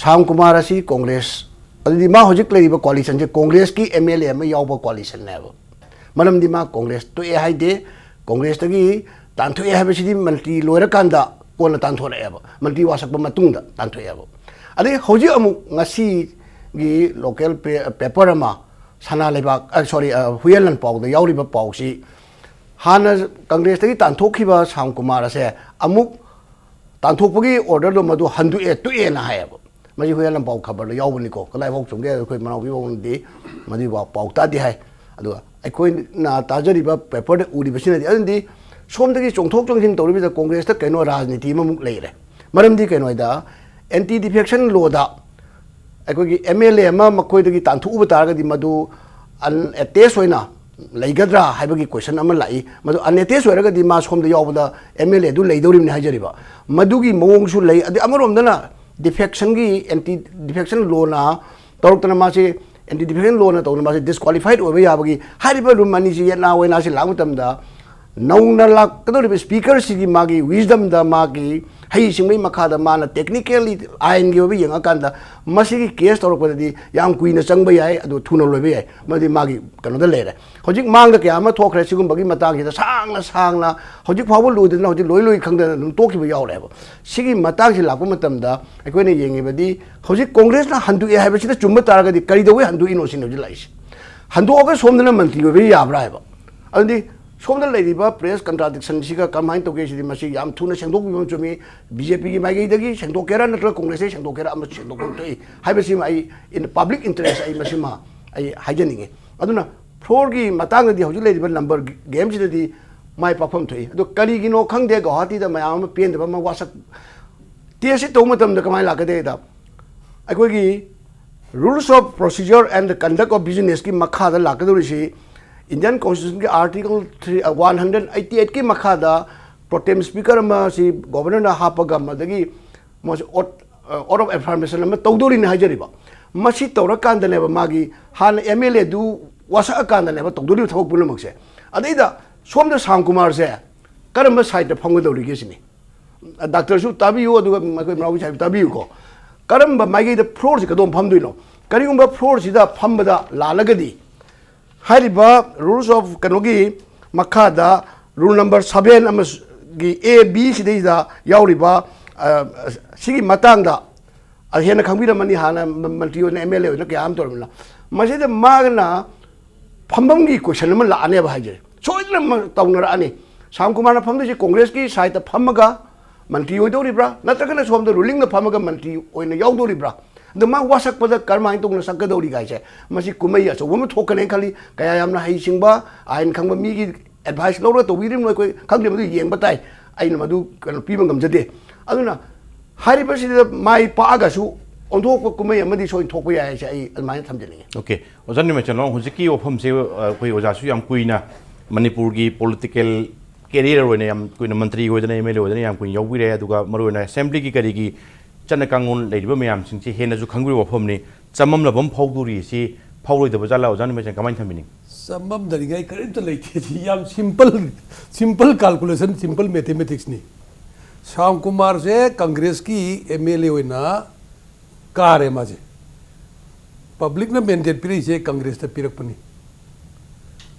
ꯁ꯭ꯌꯥꯝ ꯀꯨꯃꯥꯔ ꯑꯁꯤ ꯀꯣꯡꯒ꯭ꯔꯦꯁ, ꯑꯗꯨꯗꯤ ꯃꯥ ꯍꯧꯖꯤꯛ ꯂꯩꯔꯤꯕ ꯀꯣꯑꯥꯂꯤꯁꯟꯁꯦ ꯀꯣꯡꯒ꯭ꯔꯦꯁꯀꯤ ꯑꯦꯝ ꯑꯦꯜ ꯑꯦ ꯑꯃ ꯌꯥꯎꯕ ꯀꯣꯑꯥꯂꯤꯁꯟꯅꯦꯕ꯫ ꯃꯔꯝꯗꯤ ꯃꯥ ꯀꯣꯡꯒ꯭ꯔꯦꯁ ꯇꯣꯛꯑꯦ ꯍꯥꯏꯗꯦ, ꯀꯣꯡꯒ꯭ꯔꯦꯁꯇꯒꯤ ꯇꯥꯟꯊꯣꯛꯑꯦ ꯍꯥꯏꯕꯁꯤꯗꯤ ꯃꯟꯇ꯭ꯔꯤ ꯂꯣꯏꯔꯀꯥꯟꯗ ꯀꯣꯟꯅ ꯇꯥꯟꯊꯣꯔꯛꯑꯦꯕ, ꯃꯟꯇ꯭ꯔꯤ ꯋꯥꯁꯛꯄ ꯃꯇꯨꯡꯗ ꯇꯥꯟꯊꯣꯛꯑꯦꯕ꯫ ꯑꯗꯩ ꯍꯧꯖꯤꯛ ꯑꯃꯨꯛ ꯉꯁꯤꯒꯤ ꯂꯣꯀꯦꯜ ꯄꯦ-, ꯄꯦꯄꯔ ꯑꯃ, ꯁꯅꯥ ꯂꯩꯕꯥꯛ, ꯑ, ꯁꯣꯔꯤ, ꯑ, ꯍꯨꯏꯌꯦꯟ ꯂꯟꯄꯥꯎꯗ ꯌꯥꯎꯔꯤꯕ ꯄꯥꯎꯁꯤ, ꯍꯥꯟꯅ ꯀꯪꯒ꯭ꯔꯦꯁꯇꯒꯤ ꯇꯥꯟꯊꯣꯛꯈꯤꯕ ꯁ꯭ꯌꯥꯝ ꯀꯨꯃꯥꯔ ꯑꯁꯦ ꯑꯃꯨꯛ ꯇꯥꯟꯊꯣꯛꯄꯒꯤ ꯑꯣꯔꯗꯔꯗꯣ ꯃꯗꯨ ꯍꯟꯗꯣꯛꯑꯦ, ꯇꯣꯛꯑꯦꯅ ꯍꯥꯏꯌꯦꯕ꯫ ꯃꯁꯤ ꯍꯨꯏꯌꯦꯟ ꯂꯟꯄꯥꯎ ꯈꯕꯔꯗ ꯌꯥꯎꯕꯅꯤꯀꯣ, ꯀꯗꯥꯏꯐꯥꯎ ꯆꯨꯝꯒꯦ ꯍꯥꯏꯕꯗꯣ ꯑꯩꯈꯣꯏ ꯃꯅꯥꯎꯄꯤꯕꯧꯅꯗꯤ ꯃꯗꯨꯒꯤ ꯄꯥꯎ ꯇꯥꯗꯦ ꯍꯥꯏ꯫ ꯑꯗꯨꯒ ꯑꯩꯈꯣꯏꯅ ꯇꯥꯖꯔꯤꯕ ꯄꯦꯄꯔꯗ ꯎꯔꯤꯕꯁꯤꯅꯗꯤ, ꯑꯗꯨꯗꯤ ꯁꯣꯝꯗꯒꯤ ꯆꯣꯡꯊꯣꯛ ꯆꯣꯡꯁꯤꯟ ꯇꯧꯔꯤꯕꯁꯤꯗ ꯀꯣꯡꯒ꯭ꯔꯦꯁꯇ ꯀꯩꯅꯣ ꯔꯥꯖꯅꯤꯇꯤ ꯑꯃꯃꯨꯛ ꯂꯩꯔꯦ꯫ ꯃꯔꯝꯗꯤ ꯀꯩꯅꯣ ꯍꯥꯏꯗ, ꯑꯦꯟꯇꯤ ꯗꯤꯐꯦꯛꯁꯟ ꯂꯣꯗ ꯑꯩꯈꯣꯏꯒꯤ ꯑꯦꯝ ꯑꯦꯜ ꯑꯦ ꯑꯃ ꯃꯈꯣꯏꯗꯒꯤ ꯇꯥꯟꯊꯣꯛꯎꯕ ꯇꯥꯔꯒꯗꯤ ꯃꯗꯨ ꯑꯟꯑꯦꯇꯦꯆ ꯑꯣꯏꯅ ꯂꯩꯒꯗ꯭ꯔꯥ ꯍꯥꯏꯕꯒꯤ ꯀꯣꯏꯁꯟ ꯑꯃ ꯂꯥꯛꯏ꯫ ꯃꯗꯨ ꯑꯟꯑꯦꯇꯦꯆ ꯑꯣꯏꯔꯒꯗꯤ ꯃꯥ ꯁꯣꯝꯗ ꯌꯥꯎꯕꯗ ꯑꯦꯝ ꯑꯦꯜ ꯑꯦ ꯑꯗꯨ ꯂꯩꯗꯧꯔꯤꯕꯅꯤ ꯍꯥꯏꯖꯔꯤꯕ꯫ ꯃꯗꯨꯒꯤ ꯃꯑꯣꯡꯁꯨ ꯂꯩ꯫ ꯑꯗꯩ ꯑꯃꯔꯣꯝꯗꯅ ꯗꯤꯐꯦꯛꯁꯟꯒꯤ, ꯑꯦꯟꯇꯤ ꯗꯤꯐꯦꯛꯁꯟ ꯂꯣꯅ ꯇꯧꯔꯛꯇꯅ ꯃꯥꯁꯦ, ꯑꯦꯟꯇꯤ ꯗꯤꯐꯦꯛꯁꯟ ꯂꯣꯅ ꯇꯧꯗꯅ ꯃꯥꯁꯦ ꯗꯤꯁꯀ꯭ꯋꯥꯂꯤꯐꯥꯏꯠ ꯑꯣꯏꯕ ꯌꯥꯕꯒꯤ ꯍꯥꯏꯔꯤꯕ ꯔꯨꯝ ꯑꯅꯤꯁꯤ ꯌꯦꯠꯅꯥ ꯑꯣꯏꯅꯥꯁꯤ ꯂꯥꯛꯄ ꯃꯇꯝꯗ ꯅꯧꯅ ꯂꯥꯛꯀꯗꯧꯔꯤꯕ ꯁ꯭ꯄꯤꯀꯔꯁꯤꯒꯤ ꯃꯥꯒꯤ ꯋꯤꯁꯗꯝꯗ, ꯃꯥꯒꯤ ꯍꯩꯁꯤꯡꯕꯒꯤ ꯃꯈꯥꯗ ꯃꯥꯅ ꯇꯦꯛꯅꯤꯀꯦꯜꯂꯤ ꯑꯥꯏꯟꯒꯤ ꯑꯣꯏꯕ ꯌꯦꯡꯉꯀꯥꯟꯗ ꯃꯁꯤꯒꯤ ꯀꯦꯁ ꯇꯧꯔꯛꯄꯗꯗꯤ ꯌꯥꯝ ꯀꯨꯏꯅ ꯆꯪꯕ ꯌꯥꯏ, ꯑꯗꯨ ꯊꯨꯅ ꯂꯣꯏꯕ ꯌꯥꯏ, ꯃꯗꯨꯗꯤ ꯃꯥꯒꯤ ꯀꯩꯅꯣꯗ ꯂꯩꯔꯦ꯫ ꯍꯧꯖꯤꯛ ꯃꯥꯡꯗ ꯀꯌꯥ ꯑꯃ ꯊꯣꯛꯈ꯭ꯔꯦ ꯁꯤꯒꯨꯝꯕꯒꯤ ꯃꯇꯥꯡꯁꯤꯗ, ꯁꯥꯡꯅ ꯁꯥꯡꯅ ꯍꯧꯖꯤꯛ ꯐꯥꯎꯕ ꯂꯣꯏꯗꯅ, ꯍꯧꯖꯤꯛ ꯂꯣꯏ ꯂꯣꯏ ꯈꯪꯗꯅ ꯑꯗꯨꯝ ꯇꯣꯛꯈꯤꯕ ꯌꯥꯎꯔꯦꯕ꯫ ꯁꯤꯒꯤ ꯃꯇꯥꯡꯁꯤ ꯂꯥꯛꯄ ꯃꯇꯝꯗ ꯑꯩꯈꯣꯏꯅ ꯌꯦꯡꯉꯤꯕꯗꯤ ꯍꯧꯖꯤꯛ ꯀꯣꯡꯒ꯭ꯔꯦꯁꯅ ꯍꯟꯗꯣꯛꯑꯦ ꯍꯥꯏꯕꯁꯤꯗ ꯆꯨꯝꯕ ꯇꯥꯔꯒꯗꯤ ꯀꯔꯤꯗꯧꯕꯩ ꯍꯟꯗꯣꯛꯏꯅꯣ ꯁꯤꯅꯤ ꯍꯧꯖꯤꯛ ꯂꯥꯛꯏꯁꯦ꯫ ꯍꯟꯗꯣꯛꯑꯒ ꯁꯣꯝꯗꯅ ꯃꯟꯇ꯭ꯔꯤ ꯑꯣꯏꯕ ꯌꯥꯕ꯭ꯔꯥ ꯍꯥꯏꯕ꯫ ꯑꯗꯨꯗꯤ ꯁꯣꯝꯗ ꯂꯩꯔꯤꯕ ꯄ꯭ꯔꯦꯁ ꯀꯟꯇ꯭ꯔꯥꯗꯤꯛꯁꯟꯁꯤꯒ ꯀꯔꯝꯍꯥꯏꯅ ꯇꯧꯒꯦ ꯁꯤꯗꯤ ꯃꯁꯤ ꯌꯥꯝ ꯊꯨꯅ ꯁꯦꯡꯗꯣꯛꯄꯤꯕ ꯑꯃ ꯆꯨꯝꯃꯤ꯫ ꯕꯤ ꯖꯦ ꯄꯤꯒꯤ ꯃꯥꯏꯀꯩꯗꯒꯤ ꯁꯦꯡꯗꯣꯛꯀꯦꯔꯥ ꯅꯠꯇ꯭ꯔꯒ ꯀꯣꯡꯒ꯭ꯔꯦꯁꯇꯒꯤ ꯁꯦꯡꯗꯣꯛꯀꯦꯔꯥ ꯑꯃ ꯁꯦꯡꯗꯣꯛꯐꯝ ꯊꯣꯛꯏ ꯍꯥꯏꯕꯁꯤꯃ ꯑꯩ, in public interest, ꯑꯩ ꯃꯁꯤꯃ ꯑꯩ ꯍꯥꯏꯖꯅꯤꯡꯉꯤ꯫ ꯑꯗꯨꯅ ꯐ꯭ꯂꯣꯔꯒꯤ ꯃꯇꯥꯡꯗꯗꯤ ꯍꯧꯖꯤꯛ ꯂꯩꯔꯤꯕ ꯅꯝꯕꯔ ꯒꯦꯝꯁꯤꯗꯗꯤ ꯃꯥꯏ ꯄꯥꯛꯐꯝ ꯊꯣꯛꯏ꯫ ꯑꯗꯣ ꯀꯔꯤꯒꯤꯅꯣ ꯈꯪꯗꯦ, ꯒꯧꯍꯥꯇꯤꯗ ꯃꯌꯥꯝ ꯑꯃ ꯄꯦꯟꯗꯕ ꯑꯃ ꯋꯥꯁꯛ ꯇꯦꯁꯁꯤ ꯇꯧꯕ ꯃꯇꯝꯗ ꯀꯃꯥꯏꯅ ꯂꯥꯛꯀꯗꯦꯗ, ꯑꯩꯈꯣꯏꯒꯤ Rules of Procedure and the Conduct of Businessꯀꯤ ꯃꯈꯥꯗ ꯂꯥꯛꯀꯗꯧꯔꯤꯁꯤ, Indian Constitutionꯒꯤ Article three, one hundred eighty eightꯀꯤ ꯃꯈꯥꯗ pro tem speaker ꯑꯃ ꯁꯤ Governorꯅ ꯍꯥꯞꯄꯒ, ꯃꯗꯒꯤ ꯃꯣꯏꯁꯤ ꯑꯣꯠ-, ꯑꯣꯔ ꯑꯣꯐ ꯑꯦꯐꯥꯔꯃꯦꯁꯟ ꯑꯃ ꯇꯧꯗꯣꯔꯤꯅꯤ ꯍꯥꯏꯖꯔꯤꯕ꯫ ꯃꯁꯤ ꯇꯧꯔꯀꯥꯟꯗꯅꯦꯕ ꯃꯥꯒꯤ ꯍꯥꯟꯅ ꯑꯦꯝ ꯑꯦꯜ ꯑꯦꯗꯨ ꯋꯥꯁꯛꯑꯀꯥꯟꯗꯅꯦꯕ ꯇꯧꯗꯣꯔꯤꯕ ꯊꯕꯛ ꯄꯨꯝꯅꯃꯛꯁꯦ꯫ ꯑꯗꯩꯗ ꯁꯣꯝꯗ ꯁꯥꯝ ꯀꯨꯃꯥꯔꯁꯦ ꯀꯔꯝꯕ ꯁꯥꯏꯠꯇ ꯐꯝꯒꯗꯧꯔꯤꯒꯦ ꯁꯤꯅꯤ꯫ ꯗꯥꯛꯇꯔꯁꯨ ꯇꯥꯕꯤꯌꯨ, ꯑꯗꯨꯒ ꯑꯩꯈꯣꯏ ꯃꯅꯥꯎꯕꯤ ꯁꯥꯍꯦꯕ ꯇꯥꯕꯤꯌꯨꯀꯣ꯫ ꯀꯔꯝꯕ ꯃꯥꯏꯀꯩꯗ ꯐ꯭ꯂꯣꯔꯁꯤ ꯀꯗꯣꯝ ꯐꯝꯗꯣꯏꯅꯣ? ꯀꯔꯤꯒꯨꯝꯕ ꯐ꯭ꯂꯣꯔꯁꯤꯗ ꯐꯝꯕꯗ ꯂꯥꯜꯂꯒꯗꯤ, ꯍꯥꯏꯔꯤꯕ ꯔꯨꯜꯁ ꯑꯣꯐ ꯀꯩꯅꯣꯒꯤ ꯃꯈꯥꯗ ꯔꯨꯜ ꯅꯝꯕꯔ ꯁꯚꯦꯟ ꯑꯃꯒꯤ ꯑꯦ ꯕꯤ ꯁꯤꯗꯩꯗ ꯌꯥꯎꯔꯤꯕ, ꯑ, ꯁꯤꯒꯤ ꯃꯇꯥꯡꯗ, ꯑ, ꯍꯦꯟꯅ ꯈꯪꯕꯤꯔꯝꯃꯅꯤ, ꯍꯥꯟꯅ ꯃ-, ꯃꯟꯇ꯭ꯔꯤ ꯑꯣꯏꯅ ꯑꯦꯝ ꯑꯦꯜ ꯑꯦ ꯑꯣꯏꯅ ꯀꯌꯥ ꯑꯃ ꯇꯧꯔꯝꯃꯤꯅ꯫ ꯃꯁꯤꯗ ꯃꯥꯒꯅ ꯐꯝꯐꯝꯒꯤ ꯀꯣꯏꯁꯟ ꯑꯃ ꯂꯥꯛꯑꯅꯦꯕ ꯍꯥꯏꯁꯦ, ꯁꯣꯏꯗꯅ ꯃ-, ꯇꯧꯅꯔꯛꯑꯅꯤ꯫ ꯁꯥꯝ ꯀꯨꯃꯥꯔꯅ ꯐꯝꯗꯣꯏꯁꯦ ꯀꯣꯡꯒ꯭ꯔꯦꯁꯀꯤ ꯁꯥꯏꯠꯇ ꯐꯝꯃꯒ ꯃꯟꯇ꯭ꯔꯤ ꯑꯣꯏꯗꯧꯔꯤꯕ꯭ꯔꯥ, ꯅꯠꯇ꯭ꯔꯒꯅ ꯁꯣꯝꯗ ꯔꯨꯂꯤꯡꯗ ꯐꯝꯃꯒ ꯃꯟꯇ꯭ꯔꯤ ꯑꯣꯏꯅ ꯌꯥꯎꯗꯧꯔꯤꯕ꯭ꯔꯥ? ꯑꯗꯣ ꯃꯥ ꯋꯥꯁꯛꯄꯗ ꯀꯔꯝꯍꯥꯏꯅ ꯇꯧꯅ ꯁꯛꯀꯗꯧꯔꯤꯒ ꯍꯥꯏꯁꯦ, ꯃꯁꯤ ꯀꯨꯝꯍꯩ ꯑꯆꯧꯕ ꯑꯃ ꯊꯣꯛꯀꯅꯦꯅ ꯈꯜꯂꯤ꯫ ꯀꯌꯥ ꯌꯥꯝꯅ ꯍꯩꯁꯤꯡꯕ, ꯑꯥꯏꯟ ꯈꯪꯕ ꯃꯤꯒꯤ ꯑꯦꯗꯚꯥꯏꯁ ꯂꯧꯔꯒ ꯇꯧꯕꯤꯔꯤꯕꯅꯣ ꯑꯩꯈꯣꯏ ꯈꯪꯗꯦ, ꯃꯗꯨ ꯌꯦꯡꯕ ꯇꯥꯏ꯫ ꯑꯩꯅ ꯃꯗꯨ ꯀꯩꯅꯣ ꯄꯤꯕ ꯉꯝꯖꯗꯦ꯫ ꯑꯗꯨꯅ ꯍꯥꯏꯔꯤꯕꯁꯤꯗ ꯃꯥꯏ ꯄꯥꯛꯑꯒꯁꯨ ꯑꯣꯟꯊꯣꯛꯄ ꯀꯨꯝꯍꯩ ꯑꯃꯗꯤ ꯁꯣꯏꯅ ꯊꯣꯛꯄ ꯌꯥꯏ ꯍꯥꯏꯁꯦ ꯑꯩ ꯑꯗꯨꯃꯥꯏꯅ ꯊꯝꯖꯅꯤꯡꯉꯤ꯫ ꯑꯣꯀꯦ, ꯑꯣꯖꯥ ꯅꯤꯃꯆꯟ, ꯍꯧꯖꯤꯛꯀꯤ ꯋꯥꯐꯝꯁꯦ, ꯑ, ꯑꯩꯈꯣꯏ ꯑꯣꯖꯥꯁꯨ ꯌꯥꯝ ꯀꯨꯏꯅ ꯃꯅꯤꯄꯨꯔꯒꯤ ꯄꯣꯂꯤꯇꯤꯀꯦꯜ ꯀꯦꯔꯤꯌꯔ ꯑꯣꯏꯅ ꯌꯥꯝ ꯀꯨꯏꯅ ꯃꯟꯇ꯭ꯔꯤ ꯑꯣꯏꯗꯅ, ꯑꯦꯝ ꯑꯦꯜ ꯑꯦ ꯑꯣꯏꯗꯅ ꯌꯥꯝ ꯀꯨꯏꯅ ꯌꯥꯎꯕꯤꯔꯦ, ꯑꯗꯨꯒ ꯃꯔꯨꯑꯣꯏꯅ ꯑꯦꯁꯦꯝꯕ꯭ꯂꯤꯒꯤ ꯀꯔꯤꯒꯤ ꯆꯠꯅ ꯀꯥꯡꯂꯣꯟ ꯂꯩꯔꯤꯕ ꯃꯌꯥꯝꯁꯤꯡꯁꯤ ꯍꯦꯟꯅꯁꯨ ꯈꯪꯕꯤꯕ ꯋꯥꯐꯝꯅꯤ꯫ ꯆꯃꯝꯅꯕ ꯑꯃ ꯐꯥꯎꯗꯣꯔꯤ, ꯁꯤ ꯐꯥꯎꯔꯣꯏꯗꯕ ꯖꯥꯠꯂꯥ? ꯑꯣꯖꯥ ꯅꯤꯃꯆꯟ ꯀꯃꯥꯏꯅ ꯊꯝꯕꯤꯅꯤꯡ? ꯆꯃꯝꯗꯅꯤꯡꯉꯥꯏ ꯀꯔꯤꯝꯇ ꯂꯩꯇꯦ꯫ ꯁꯤ ꯌꯥꯝ ꯁꯤꯝꯄꯜ, ꯁꯤꯝꯄꯜ ꯀꯥꯜꯀꯨꯂꯦꯁꯟ, ꯁꯤꯝꯄꯜ ꯃꯦꯊꯃꯦꯇꯤꯛꯁꯅꯤ꯫ ꯁ꯭ꯌꯥꯝ ꯀꯨꯃꯥꯔꯁꯦ ꯀꯪꯒ꯭ꯔꯦꯁꯀꯤ ꯑꯦꯝ ꯑꯦꯜ ꯑꯦ ꯑꯣꯏꯅ ꯀꯥꯔꯦ ꯃꯥꯁꯦ꯫ ꯄꯕ꯭ꯂꯤꯛꯅ ꯃꯦꯟꯗꯦꯠ ꯄꯤꯔꯛꯏꯁꯦ ꯀꯪꯒ꯭ꯔꯦꯁꯇ ꯄꯤꯔꯛꯄꯅꯤ꯫